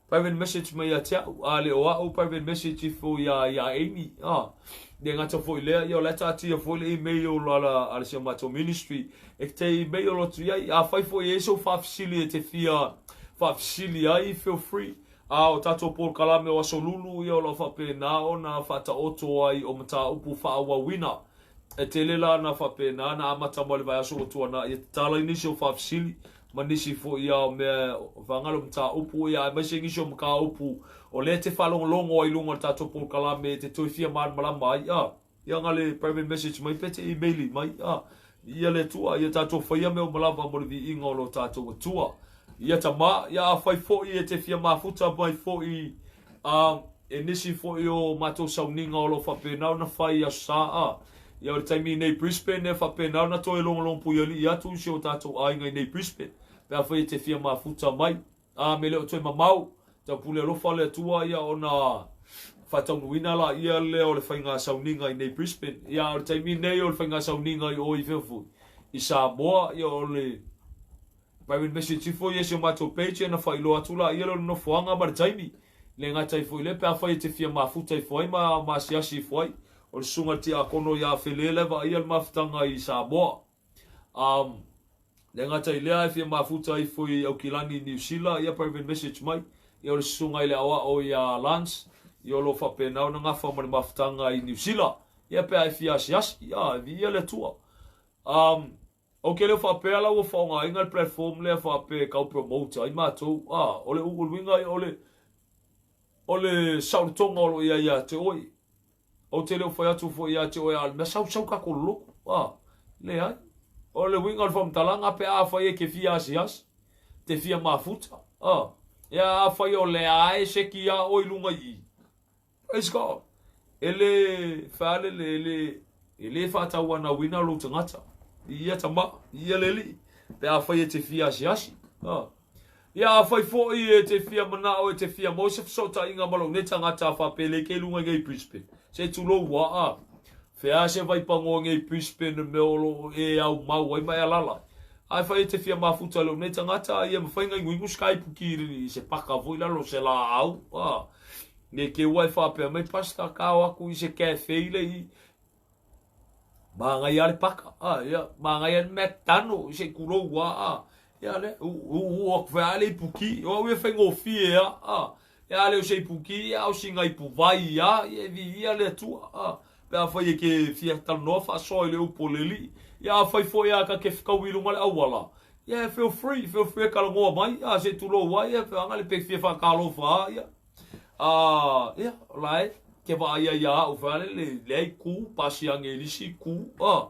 Private message mai ia te au, a le o au private message ifo ia ia Amy, a. Le gata foi lea, ia o la e taatia foi le email a la a le si o matou ministry, e te email atu i ai. Afai foi e i ai sou faafesili e te fia faafesili ai, feel free. A o tatou polokalame o Aso Lulu, ia o lo o faapena ona faataoto ai o mataupu faaauauina. E tele la na faapena na amata mai le vaiaso ua tuanai e tatala i nisi o faafesili ma nisi foi ia o mea faagalo mataupu ia aemaise nisi o mataupu o lea e te faalogologo ai i luga o le tatou polokalame e te toe fia malamalama ai a ia na le private message mai pe te email mai a ia le Atua ia tatou faia mea uma lava mo le viiga o lo tatou Atua. Ia tama ia afai foi e te fia mafuta mai foi a e nisi foi o matou sauniga o lo o faapena ona fai i Aso Sa a ia o le taimi nei Brisbane e faapena ona toe logologo puialii atu i si o tatou aiga i nei Brisbane pe afai e te fia mafuta mai a me le o toe mamao taupule alofa le Atua ia ona faataunuuina la ia lea o le faiga sauniga i nei Brisbane ia o le taimi nei o le faiga sauniga i o i fea foi i Samoa ia o le Private message ifo ia i si o matou page ona faailoa atu laia lea o le nofoaga ma le taimi. Le gata ai foi lea pe afai e te fia mafuta ifo ai ma asiasi ifo ai. O le susuga i le tiakono ia Fele la e vaaia le mafutaga i Samoa. Le gata i lea e fia mafuta ifo i Aukilani i Niu Sila, ia private message mai. Ia o le susuga i le aoao ia Lance, ia o lo o faapena ona gafa ma le mafutaga i Niu Sila. Ia pe a e fia asiasi, ia e viia le Atua. Ou te le o faapea la ua faaaogaina le platform lea faapea e tau promote ai matou. O le uiga o le o le saolotoga o lo o i ai ia te oe. Ou te le o fai atu foi ia te oe a o le mea sau sau tatou lotu. Leai. O le uiga o le faamatalaga pe afai e te fia asiasi, te fia mafuta. Ia afai o lea e seki ia oe i luga i i. Praise God. E le faalele, e le, e le faatauanauina lou tagata. I ia tama, i ia le alii, pe afai e te fia asiasi. Ia afai foi e te fia manao e te fia maua se fesootaiga ma lou nei tagata faapea le ke i luga i nei Brisbane. Se tulou ua a. Fea se vaipagoa nei Brisbane mea o lo o e au mau ai ma e alala. Ae fai e te fia mafuta i lou nei tagata, ia mafai na inuinu Skype ki i se paka foi lalo se laau. Ne ke ua e faapea mai pastor ka o aku i se cafe i le i māngai a le paka a ia māngai a le McDonald i se kulou a a ia le u u u aku fea le ipuki o au e faigofie a a ia le o se ipuki ia o singa ipu vai a ia vi ia le Atua a pe afai e ke fia talanoa faasoa i le upu o le Alii ia afai foi a ka ke fekaui i luga le auala ia feel free feel free e talanoa mai a se tulou ai ia feaga le pe fia faatalofa a ia A, ia, o la e ke vaaia ia au whea le, le, leai ku, pasi angelisi ku, a,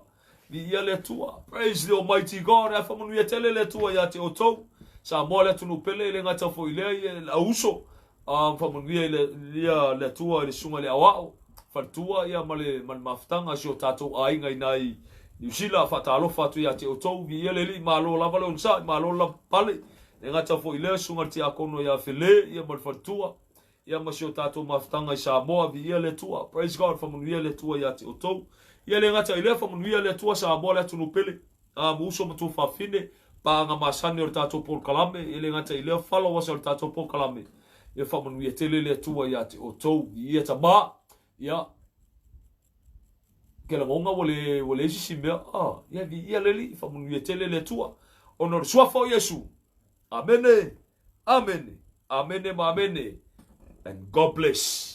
viia le Atua. Praise the Almighty God, ae whamanuia tele le Atua ia te outou. Samoa le atunuu pele, le gata foi lea, ia, le auso, a, whamanuia i le, ia, le Atua i le susuga i le aoao, faletua, ia, ma le, ma le mafutaga, si o tātou aiga i nai Niu Sila, whaatalofa atu ia te outou, viia le Alii, malo lava le onosai, malo le lava pale, E gata foi i lea, susuga i le tiakono ia Fele, ia ma le faletua, ia ma si o tatou mafutaga i Samoa, viia le Atua. Praise God, faamanuia le Atua ia te outou. Ia le gata i lea, faamanuia le Atua Samoa le atunuu pele, a ma uso ma tuafafine, paaga masani o le tatou polokalame, ia le gata i lea, followers o le tatou polokalame. Ia faamanuia tele le Atua ia te outou. Viia tama, ia Ke lagona ua le, ua leai se isi mea. Ah, ia viia le Alii, faamanuia tele le Atua. Ona o le suafa o Iesu. Amene, amene, amene ma amene. And God bless.